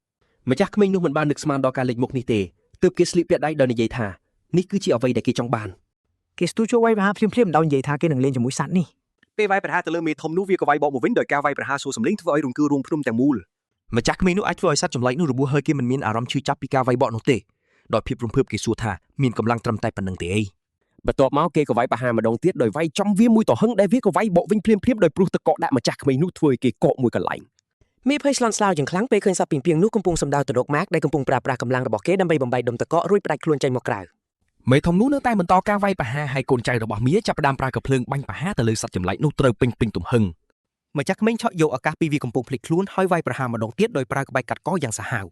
B: ម្ចាស់ក្មេងនោះមិនបាននឹកស្មានដល់ការលេចមុខនេះទេទើបគេស្លៀកពាក់ដៃដោយនិយាយថានេះគឺជាអ្វីដែលគេចង់បាន
R: គេស្ទុះចូលវាយប្រហារភ្លាមៗដោយនិយាយថាគេនឹងលេងជាមួយសត្វនេះ
E: ពេលវាយប្រហារទៅលើមេធំនោះវាក៏វាយបកមកវិញដោយការវាយប្រហារសួរសំឡេងធ្វើឲ្យរង្គើរូងភ្នំទាំងមូល
J: ម្ចាស់ក្មេងនោះអាចធ្វើឲ្យសត្វចម្លែកនោះរបួសហើយគេមិនមានអារម្មណ៍ឈឺចាប់ពីការវាយបកនោះទេដោយភាពរំភើបគេសួរថាមានកម្លាំងត្រឹមតែប៉ុណ្្នឹងទេអី
B: បន្ទាប់មកគេក៏វាយប្រហារម្ដងទៀតដោយវាយចំវាមួយតហឹងដែលវាក៏វាយបកវិញភ្លាមៗដោយព្រោះតកកដាក់ម្ចាស់ក្មេងនោះធ្វើឲ្យគេកកមួយកន្លែង
O: មីភ័យស្លន់ស្លោយ៉ាងខ្លាំងពេលឃើញសត្វពីងពីងនោះកំពុងសម្ដៅទៅរកម៉ាកដែលកំពុងប្រើប្រាស់កម្លាំងរបស់គេដើម្បីបំបែកដុំទឹកកករួចផ្ដាច់ខ្លួនចេញមកក្រៅ
J: មេធំនោះនៅតែបន្តការវាយប្រហារហើយកូនចៅរបស់មៀចាប់ផ្ដើមប្រើកាំភ្លើងបាញ់ប្រហារទៅលើសត្វចម្លែកនោះត្រូវពេញពេញទំហឹង
A: ម្ចាស់ក្មេងឆក់យកឱកាសពីវាកំពុងភ្លេចខ្លួនហើយវាយប្រហារម្ដងទៀតដោយប្រើក្បាច់កាត់កយ៉ាងសាហាវ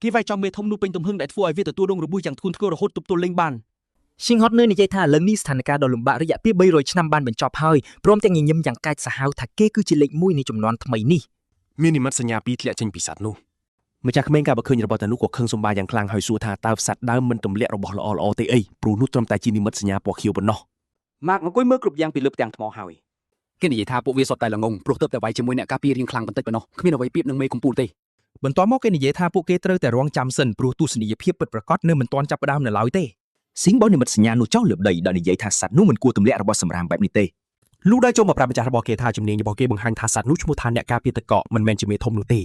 P: គេវាយចំមេធំនោះពេញទំហឹងដែលធ្វើឲ្យវាទទួលរងរបួសយ៉ាងធ្ងន់ធ្ងររហូតទប់ទល់លេងបាន
K: ស៊ីងហត់នឿយនិយាយថាឥឡូវនេះស្ថានភាពដ៏លំបាករយៈពេល300ឆ្នាំបានបញ្ចប់ហើយព្រមទាំងញញឹមយ៉ាងកាចសាហាវថាគេគឺជាលេខ1នៃជំនាន់ថ្មីនេះ
I: មាននិមិត្តសញ្ញាពីរធ្លាក់ចេញពីសត្វនោះ
B: ម្ចាស់ក្មេងកាលបើឃើញរបស់តានោះក៏ខឹងសម្បាយ៉ាងខ្លាំងហើយសួរថាតើសត្វដើមមិនទម្លាក់របស់ល្អៗទេអីព្រោះនោះត្រឹមតែជានិមិត្តសញ្ញាពណ៌ខៀវប៉ុណ្ណោះ
P: ម៉ាកអង្គុយមើលគ្រប់យ៉ាងពីលើផ្ទាំងថ្មហើយគេនិយាយថាពួកវាសុទ្ធតែល្ងងព្រោះទើបតែវាយជាមួយអ្នកការពាររៀងខ្លាំងបន្តិចប៉ុណ្ណោះគ្មានអ្វីប្រៀបនឹងមេកំពូលទេ
C: បន្ទាប់មកគេនិយាយថាពួកគេត្រូវតែរងចាំសិនព្រោះទស្សនីយភាពពិតប្រាកដនៅមិនទាន់ចាប់ផ្ដើមនៅឡើយទេ
J: ស៊ីងបោះនិមិត្តសញ្ញានោះចោលលើដីដោយនិយាយថាសត្វនោះមិនគួរទម្លាក់របស់សម្រាមបែបនេះទេ
H: លូដែលចូលមកប្រាប់ម្ចាស់របស់គេថាជំនាញរបស់គេបង្ហាញថាសត្វនោះឈ្មោះថាអ្នកការពារទឹកកកមិនមែនជាមេធំនោះទេ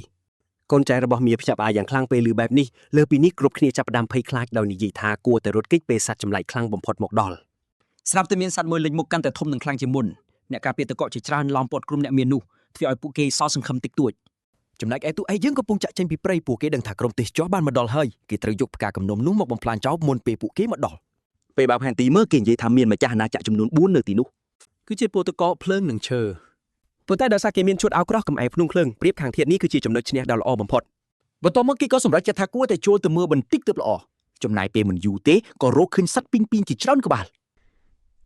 B: កូនចៅរបស់មៀភ្ញាក់ផ្អើលយ៉ាងខ្លាំងពេលឮបែបនេះលើពីនេះគ្រប់គ្នាចាប់ផ្ដើមភ័យខ្លាចដោយនិយាយថាគួរតែរត់គេចពេលសត្វចម្លែកខ្លាំងបំផុតមកដល់
P: ស្រាប់តែមានសត្វមួយលេចមុខកាន់តែធំនិងខ្លាំងជាងមុនអ្នកការពារទឹកកកជាច្រើនឡោមព័ទ្ធក្រុមអ្នកមាននោះធ្វើឲ្យពួកគេសល់សង្ឃឹមតិចតួច
E: ចំណែកឯទូឯយើងកំពុងចាក់ចេញពីព្រៃពួកគេដឹងថាក្រុមទេសចរបានមកដល់ហើយគេត្រូវយកផ្កាគំនុំនោះមកបំផ្លាញចោលមុនពេលពួកគេមកដល់
J: ពេលបើកផែនទីមើលគេនិយាយថាមានម្ចាស់អាណាចក្រចំនួន4នៅទីនោះ
P: គឺជាពួកទឹកកកភ្លើងនិងឈើ
B: ប៉ុន្តែដោយសារគេមានឈុតអាវក្រោះកំឯងភ្នំភ្លើងប្រៀបខាងធាតុនេះគឺជាចំណុចឈ្នះដ៏ល្អបំផុត
J: បន្ទាប់មកគេក៏សម្រេចចិត្តថាគួរតែចូលទៅមើលបន្តិចទើបល្អចំណាយពេលមិនយូរទេក៏រកឃើញសត្វពីងពីងជាច្រើនក្បាល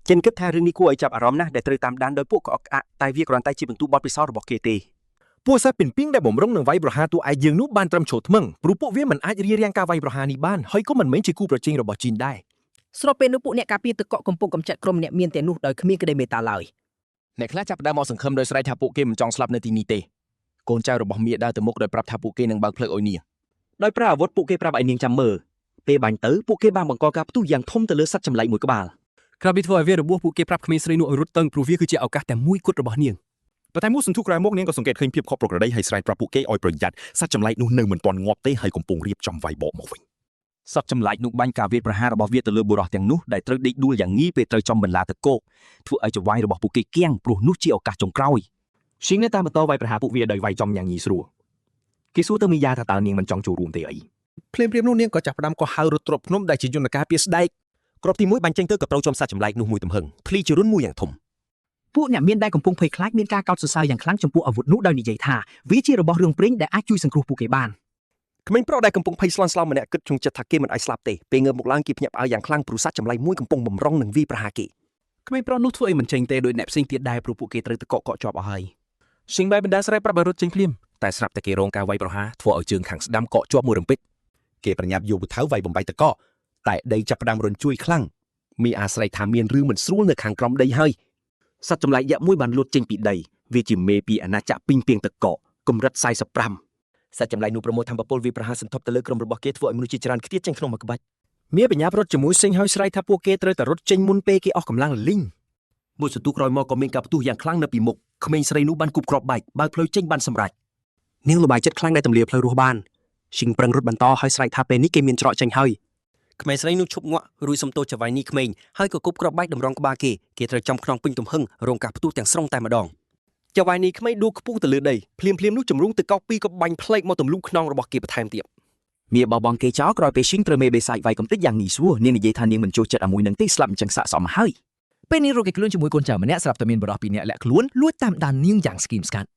B: ចិនគិតថារឿងនេះគួរឲ្យចាប់អារម្មណ៍ណាស់ដែលត្រូវតាមដានដោយពួកក្អកក្អាក់តែវាគ្រាន់តែជាពិន្ទុបទពិសោធន៍របស់គេទេ
H: ពួកសត្វពីងពាងដែលបំរុងនឹងវាយប្រហារតួឯកយើងនោះបានត្រឹមឈរថ្មឹងព្រោះពួកវាមិនអាចរារាំងការវាយប្រហារនេះបានហើយក៏មិនមែនជាគូប្រជែងរបស់ជីនដែរ
O: ស្របពេលនោះពួកអ្នកការពារទឹកកកកំពុងកម្ចាត់ក្រុមអ្នកមានទាំងនោះដោយគ្មានក្តីមេត្តាឡើយ
J: អ្នកខ្លះចាប់ផ្ដើមមកសង្ឃឹមដោយស្រែកថាពួកគេមិនចង់ស្លាប់នៅទីនេះទេកូនចៅរបស់មៀដើរទៅមុខដោយប្រាប់ថាពួកគេនឹងបើកផ្លូវឲ្យនាង
A: ដោយប្រើអាវុធពួកគេប្រាប់ឲ្យនាងចាំមើលពេលបាញ់ទៅពួកគេបានបង្កការផ្ទុះយ៉ាងធំទៅលើសត្វចម្លែកមួយក្បាល
P: ក្រៅពីធ្វើឲ្យវារបួសពួកគេប្រាប់ក្មេងស្រីនោះឲ្យរត់ទៅព្រោះវាគឺជាឱកាសតែមួយគត់របស់នាង
Q: ប៉ុន្តែមួយសន្ទុះក្រោយមកនាងក៏សង្កេតឃើញភាពខុសប្រក្រតីហើយស្រែកប្រាប់ពួកគេឲ្យប្រយ័ត្នសត្វចម្លែកនោះនៅមិនទាន់ងាប់ទេហើយកំពុងរៀបចំវាយបកមកវិញ
J: សត្វចម្លែកនោះបាញ់ការវាយប្រហាររបស់វាទៅលើបុរសទាំងនោះដែលត្រូវដេកដួលយ៉ាងងាយពេលត្រូវចំបន្លាទឹកគោកធ្វើឲ្យចង្វាយរបស់ពួកគេគៀងព្រោះនោះជាឱកាសចុងក្រោយ
H: ស៊ីងនៅតែបន្តវាយប្រហារពួកវាដោយវាយចំយ៉ាងងាយស្រួលគេសួរទៅមីយ៉ាថាតើនាងមិនចង់ចូលរួមទេអី
C: ភ្លាមៗនោះនាងក៏ចាប់ផ្ដើមក៏ហៅរត់ទ្របភ្នំដែលជាយន្តការពារស្ដែក
E: គ្រាប់ទី1បាញ់ចេញទៅក៏ត្រូវចំសត្វចម្លែកនោះមួយទំហឹងភ្លីជារុនមួយយ៉ាងធំ
K: ពួកអ្នកមានដែលកំពុងភ័យខ្លាចមានការកោតសរសើរយ៉ាងខ្លាំងចំពោះអាវុធនោះដោយនិយាយថាវាជារបស់រឿងព្រេងដែលអាចជួយសង្គ្រោះពួកគេបាន
E: ក្មេងប្រុសដែលកំពុងភ័យស្លន់ស្លោម្នាក់គិតក្នុងចិត្តថាគេមិនអាចស្លាប់ទេពេលងើបមកឡើងគេភ្ញាក់ផ្អើលយ៉ាងខ្លាំងព្រោះសត្វចម្លែកមួយកំពុងបំរុងនឹងវាយប្រហារគេ
P: ក្មេងប្រុសនោះធ្វើអីមិនចេញទេដោយអ្នកផ្សេងទៀតដែរព្រោះពួកគេត្រូវទឹកកកកក់ជាប់អស់ហើយ
H: ស៊ីងបាយបណ្ដាស្រែកប្រាប់ឲ្យរត់ចេញភ្លាម
J: តែស្រាប់តែគេរងការវាយប្រហារធ្វើឲ្យជើងខាងស្ដាំកកជាប់មួយរំពេច
Q: គេប្រញាប់យកពូថៅវាយបំបែកតកកតែដីចាប់ផ្ដើមរញ្ជួយខ្លាំង
B: មីអាស្រ័យថាមានរឿងមិនស្រួលនៅខាងក្រោមដីហើយ
A: សត្វចម្លែកយក្សមួយបានលួចចេញពីដីវាជាមេពីអាណាចក្រពីងពីងទឹកកកកម្រិត45
E: សត្វចម្លែកនោះប្រមូលធម្មពលវាយប្រហារសន្ធប់ទៅលើក្រុមរបស់គេធ្វើឲ្យមនុស្សជាច្រើនខ្ទាតចេញក្នុងមួយក្បាច់
C: មៀបញ្ញាប់រត់ជាមួយសេងហើយស្រែកថាពួកគេត្រូវតែរត់ចេញមុនពេលគេអស់កម្លាំងលីង
A: មួយសន្ទុះក្រោយមកក៏មានការផ្ទុះយ៉ាងខ្លាំងនៅពីមុខក្មេងស្រីនោះបានគប់គ្រាប់បែកបើកផ្លូវចេញបានសម្រេច
B: នាងលបាយចិត្តខ្លាំងដែលទម្លាផ្លូវរស់បានស៊ីងប្រឹងរត់បន្តហើយស្រែកថាពេលនេះគេមានច្រកចេញហើយ
A: ក្មេងស្រីនោះឈប់ងាក់រួចសុំទោសចៅហ្វាយនេះក្មេងហើយក៏គប់គ្រាប់បែកតម្រង់ក្បាលគេគេត្រូវចំខ្នងពេញទំហឹងរងការផ្ទុះទាំងស្រុងតែម្ដងចៅហ្វាយនេះក្មេងដួលខ្ពស់ទៅលើដីភ្លាមភ្លាមនោះជំរុងទឹកកកពីរក៏បាញ់ផ្លេកមកទម្លុះខ្នងរបស់គេបន្ថែមទៀត
J: មៀបោះបង់គេចោលក្រោយពេលឈីងត្រូវមេបេសាចវាយកំទេចយ៉ាងងាយស្រួលនាងនិយាយថានាងមិនចូលចិត្តអាមួយនឹងទេស្លាប់អញ្ចឹងស័ក្តិសមហើយពេលនេះរកគេខ្លួនជាមួយកូនចៅម្នាក់ស្រាប់តែមានបរិះពីរនាក់លាក់ខ្លួនលួចតាមដាននាងយ៉ាងស្គីមស្កាត់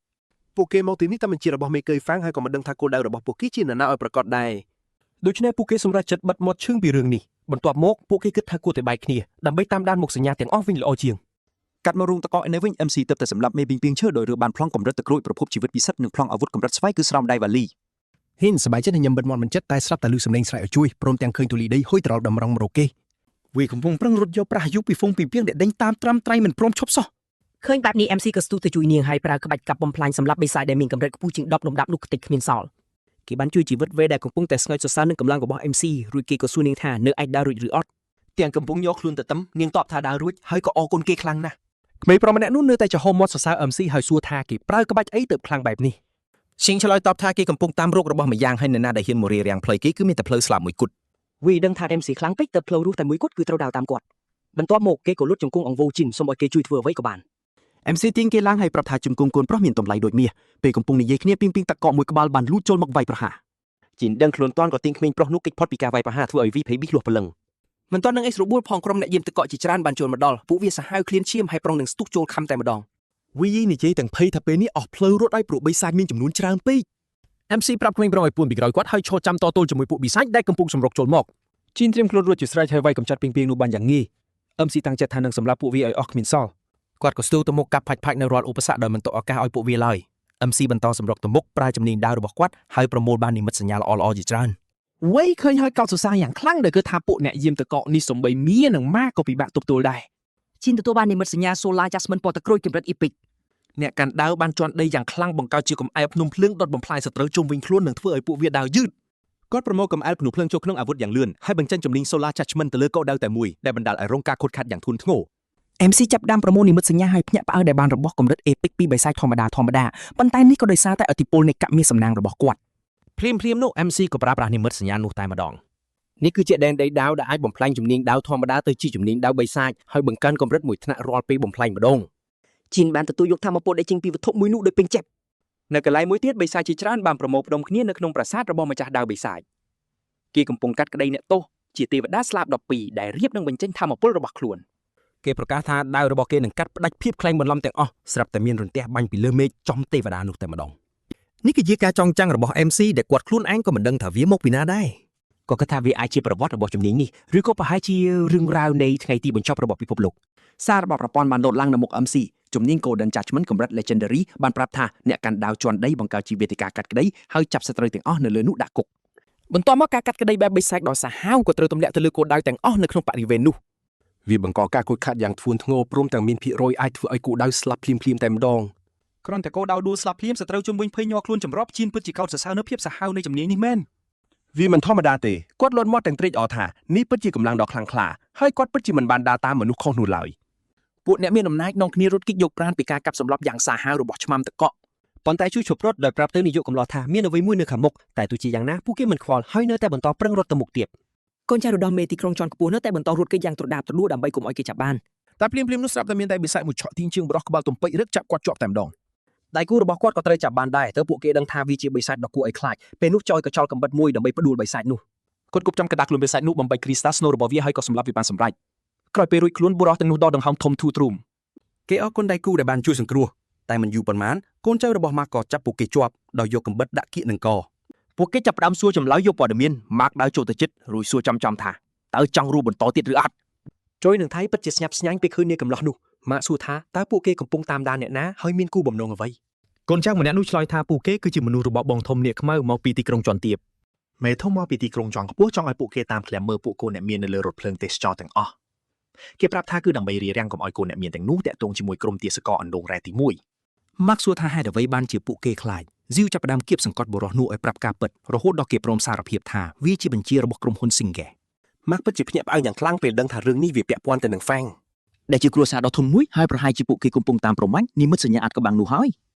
A: ពួកគេមកទីនេះតាមបញ្ជារបស់មេកុយហ្វាងហើយក៏មិនដឹងថាគោលដៅរបស់ពួកគេជានរណាឲ្យប្រាកដដែរដូច្នេះពួកគេសម្រេចចិត្តបិទមាត់ឈឹងពីរឿងនេះបន្ទាប់មកពួកគេគិតថាគួរតែបែកគ្នាដើម្បីតាមដានមុខសញ្ញាទាំងអស់វិញល្អជាង
J: កាត់មករូងតកកនៅវិញ MC ទើបតែសម្លាប់មេពីងពីងឈើដោយរើបានប្លង់កម្រិតតក្រួយប្រភពជីវិតពិសិដ្ឋនិងប្លង់អាវុធកម្រិតស្វ័យគឺស្រោមដៃវ៉ាលី
C: ហ៊ិនសប្បាយចិត្តញញឹមបិទមាត់មិនចិត្តតែស្រាប់តែឮសំឡេងស្រែកឲ្យជួយព្រមទាំងឃើញទូលីដីហុយត្រល់តម្រង់មករកគេ
J: វាកំពុងប្រឹងរត់យកប្រាស់យុពីហ្វុងពីពីងដែលដេញតាមត្រាំត្រៃមិនព្រមឈប់សោះ
O: ឃើញបែបនេះ MC ក៏ស្ទុះទៅជួយនាងហើយប្រើក្បាច់កាប់បំផ្លាញសម្រាប់បិសាចដែលមានកម្រិតខ្ពស់ជាង10លំដាប់នោះខ្ទេចគ្មានសល់
R: គេបានជួយជីវិតវេដែលកំពុងតែស្ងើចសរសើរនឹងកម្លាំងរបស់ MC រួចគេក៏សួរនាងថានៅអាចដើររួចឬអត់
A: ទាំងកំពុងយកខ្លួនទៅតឹមនាងតបថាដើររួចហើយក៏អរគុណគេខ្លាំងណាស់ក្មេងប្រុសម្នាក់នោះនៅតែចំហមាត់សរសើរ MC ហើយសួរថាគេប្រើក្បាច់អីទៅខ្លាំងបែបនេះ
E: ឈីងឆ្លើយតបថាគេកំពុងតាមរករបស់ម្យ៉ាងហើយនរណាដែលហ៊ានមករារាំងផ្លូវគេគឺមានតែផ្លូវស្លាប់មួយគត់
O: វីដឹងថា MC ខ្លាំងពេកទៅផ្លូវរស់តែមួយគត់គឺត្រូវដើរតាមគាត់បន្ទាប់មកគេក៏លុតជង្គង់អង្វោជីនសូមឲ្យគេជួយធ្វើអ្វីក៏បាន
J: MC ទាញគេឡើងហើយប្រាប់ថាជង្គង់កូនប្រុសមានតម្លៃដូចមាសពេលកំពុងនិយាយគ្នាពីងពីងតកកមួយក្បាលបានលូតចូលមកវាយប្រហារ
A: ជីនដឹងខ្លួនតាន់ក៏ទាញក្មេងប្រុសនោះគេចផុតពីការវាយប្រហារធ្វើឲ្យ VPB លោះព្រលឹងមិនទាន់នឹងអីស្របួលផងក្រុមអ្នកយាមទឹកកកជាច្រើនបានចូលមកដល់ពួកវាសាហាវឃ្លានឈាមហើយប្រុងនឹងស្ទុះចូលខំតែម្ដង
E: វីយីនិយាយទាំងភ័យថាពេលនេះអស់ផ្លូវរត់ឲ្យព្រោះបិសាចមានចំនួនច្រើនពេក
L: MC ប្រាប់ក្មេងប្រុសឲ្យពួនពីក្រោយគាត់ហើយឈរចាំតទល់ជាមួយពួកបិសាចដែលកំពុងសម្រុកចូលមក
H: ជីនត្រៀមខ្លួនរួចជាស្រេចហើយវាយកម្ចាត់ពីងពីងនោះបានយ៉ាងងាយ MC តាំងចិត្តថានឹងសម្លាប់ពួកវាឲ្យអស់គ្មានសល់
A: គាត់ក៏ស្ទុះទៅមុខកាប់ផាច់ផាច់នៅរាល់ឧបសគ្គដោយមិនទុកឱកាសឲ្យពួកវាឡើយ MC បន្តសម្រុកទៅមុខប្រើជំនាញដាវរបស់គាត់ហើយប្រមូលបាននិមិត្តសញ្ញាល្អៗជាច្រើន
C: វៃឃើញហើយកោតសរសើរយ៉ាងខ្លាំងដែលគឺថាពួកអ្នកយាមតកកនេះសំបីមៀនិងម៉ាក៏ពិបាកទប់ទល់ដែរ
O: ជីនទទួលបាននិមិត្តសញ្ញា Solar Jasmine ពណ៌ទឹកក្រូចកម្រិត Epic
A: អ្នកកាន់ដាវបានជន់ដីយ៉ាងខ្លាំងបង្កើតជាកំអែលភ្នំភ្លើងដុតបំផ្លាញសត្រូវជុំវិញខ្លួននិងធ្វើឲ្យពួកវាដើរយឺត
J: គាត់ប្រមូលកម្អែលភ្នូភ្លើងចូលក្នុងអាវុធយ៉ាងលឿនហើយបញ្ចេញជំនាញ Solar Judgment ទៅលើគោលដៅតែមួយដែលបណ្ដាលឲ្យរងការខូចខាតយ៉ាងធ្ងន់ធ្ងរ
B: MC ចាប់ផ្ដើមប្រមូលនិមិត្តសញ្ញាហើយភ្ញាក់ផ្អើលដែលបានរបស់កម្រិត Epic ពីបិសាចធម្មតាធម្មតាប៉ុន្តែនេះក៏ដោយសារតែឥទ្ធិពលនៃកាក់មាសសំណាងរបស់គាត់
G: ភ្លាមភ្លាមនោះ MC ក៏ប្រើប្រាស់និមិត្តសញ្ញានោះតែម្ដង
A: នេះគឺជាដែនដីដាវដែលអាចបំផ្លាញជំនាញដាវធម្មតាទៅជាជំនាញដាវបិសាចហើយបង្កើនកម្រិតមួយថ្នាក់រាល់ពេលបំផ្លាញម្ដង
O: ជីនបានទទួលយកធម៌ពលដែលចេញពីវត្ថុមួយនោះដោយពេញចិត្ត
J: នៅកន្លែងមួយទៀតបិសាចជាច្រើនបានប្រមូលផ្ដុំគ្នានៅក្នុងប្រាសាទរបស់ម្ចាស់ដាវបិសាចគេកំពុងកាត់ក្តីអ្នកទោសជាទេវតាស្លាប12ដែលរៀបនឹងបញ្ចេញធម៌ពលរបស់ខ្លួន
A: គេប្រកាសថាដាវរបស់គេនឹងកាត់ផ្ដាច់ភាពក្លែងបន្លំទាំងអស់ស្រាប់តែមានរន្ទះបាញ់ពីលើមេឃចំទេវតានោះតែម្ដង
E: នេះគឺជាការចងចាំងរបស់ MC ដែលគាត់ខ្លួនឯងក៏មិនដឹងថាវាមកពីណាដែរ
A: ក៏គិតថាវាអាចជាប្រវត្តិរបស់ជំនាញនេះឬក៏ប្រហែលជារឿងរ៉ាវនៃថ្ងៃទីបញ្ចប់របស់ពិភពលោក
J: សាររបស់ប្រព័ន្ធបានលោតឡើងនៅមុខ MC ជំនាញ Golden Judgment កម្រិត Legendary បានប្រាប់ថាអ្នកកាន់ដាវជន់ដីបង្កើតជាវេទិកាកាត់ក្តីហើយចាប់សត្រូវទាំងអស់នៅលើនោះដាក់គុក
B: បន្ទាប់មកការកាត់ក្តីបែបបិសាចដ៏សាហាវក៏ត្រូវទម្លាក់ទៅលើគោលដៅទាំងអស់នៅក្នុងបរិវេណនោះ
I: វាបង្កការខូចខាតយ៉ាងធ្ងន់ធ្ងរព្រមទាំងមានភាគរយអាចធ្វើឲ្យគោលដៅស្លាប់ភ្លាមៗតែម្ដង
J: គ្រាន់តែគោលដៅដួលស្លាប់ភ្លាមសត្រូវជុំវិញភ័យញ័រខ្លួនចម្រប់ជៀនពិតជាកោតសរសើរនៅភាពសាហាវនៃជំនាញនេះមែន
I: វាមិនធម្មតាទេគាត់លន់មាត់ទាំងត្រេកអរថានេះពិតជាកម្លាំងដ៏ខ្លាំងក្លាហើយគាត់ពិតជាមិនបានដើរតាមមនុស្សខុសនោះឡើយ
B: ពួកអ្នកមានអំណាចនាំគ្នារត់គេចយកប្រាណពីការកាប់សម្លាប់យ៉ាងសាហាវរបស់ឆ្មាំតកក
A: ប៉ុន្តែជួយឈប់រត់ដោយប្រាប់ទៅនាយកកំឡោះថាមានអ្វីមួយនៅខាងមុខតែទោះជាយ៉ាងណាពួកគេមិនខ្វល់ហើយនៅតែបន្តប្រឹងរត់ទៅមុខទៀត
O: កូនចៅរដោះមេទីក្រុងជាន់ខ្ពស់នៅតែបន្តរត់គេចយ៉ាងត្រដាបត្រដួលដើម្បីកុំឲ្យគេចាប់បាន
C: តែភ្លាមៗនោះស្រាប់តែមានតែបិសាចមួយឆក់ទាញជើងបរោះក្បាលទំពេចរឹកចាប់គាត់ជាប់តែម្ដង
A: ដៃគូរបស់គាត់ក៏ត្រូវចាប់បានដែរទៅពួកគេដឹងថាវាជាបិសាចដ៏គួរឲ្យខ្លាចពេលនោះចយក៏ចោលកំបិតមួយដើម្បីផ្ដួលបិសាចនោះ
H: គាត់គប់ចំកណ្ដាលខ្លួនបិសាចនោះបំបីគ្រីស្តាស្នូរបស់វាហើយក៏សម្លាប់វាបានសម្រេចក្រោយពេលរួចខ្លួនបុរសទាំងនោះដកដង្ហើមធំធូរទ្រូង
A: គេអរគុណដៃគូដែលបានជួយសង្គ្រោះតែមិនយូរប៉ុន្មាន កូនចៅរបស់ម៉ាកក៏ចាប់ពួកគេជាប់ដោយយកកំបិតដាក់គៀកនឹងកពួកគេចាប់ផ្ដើមសួរចម្លើយយកព័ត៌មានម៉ាកដើរចូលទៅជិតរួចសួរចំចំថាតើចង់រស់បន្តទៀតឬអត់ចុយនឹងថៃពិតជាស្ញប់ស្ញែងពេលឃើញនាងកំឡោះនោះម៉ាកសួរថាតើពួកគេកំពុងតាមដានអ្នកណាហើយមានគូបំណងអ្វី
L: កូនចៅម្នាក់នោះឆ្លើយថាពួកគេគឺជាមនុស្សរបស់បងធំនាគខ្មៅមកពីទីក្រុងជាន់ទាប
N: មេធំមកពីទីក្រុងជាន់ខ្ពស់ចង់ឲ្យពួកគេតាមឃ្លាំមើលពួកកូនអ្នកមាននៅលើរថភ្លើងទេសចរទាំងអស់គេប្រាប់ថាគឺដើម្បីរារាំងកុំឲ្យកូនអ្នកមានទាំងនោះតាក់ទងជាមួយក្រុមទាសករអណ្ដូងរ៉ែទី1
B: ម៉ាក់សួរថាហេតុអ្វីបានជាពួកគេខ្លាចស៊ីវចាប់ផ្ដើមគៀបសង្កត់បុរសនោះឲ្យប្រាប់ការពិតរហូតដល់គេព្រមសារភាពថាវាជាបញ្ជារបស់ក្រុមហ៊ុន Singe
I: ម៉ាក់ពិតជាភ្ញាក់ផ្អើលយ៉ាងខ្លាំងពេលដឹងថារឿងនេះវាពាក់ព័ន្ធទៅនឹងហ្វាំង
P: ដែលជាគ្រួសារដ៏ធំមួយហើយប្រហែលជាពួកគេកំពុងតាមប្រមាញ់និមិត្តសញ្ញាអាចកំបាំងនោះហើយ។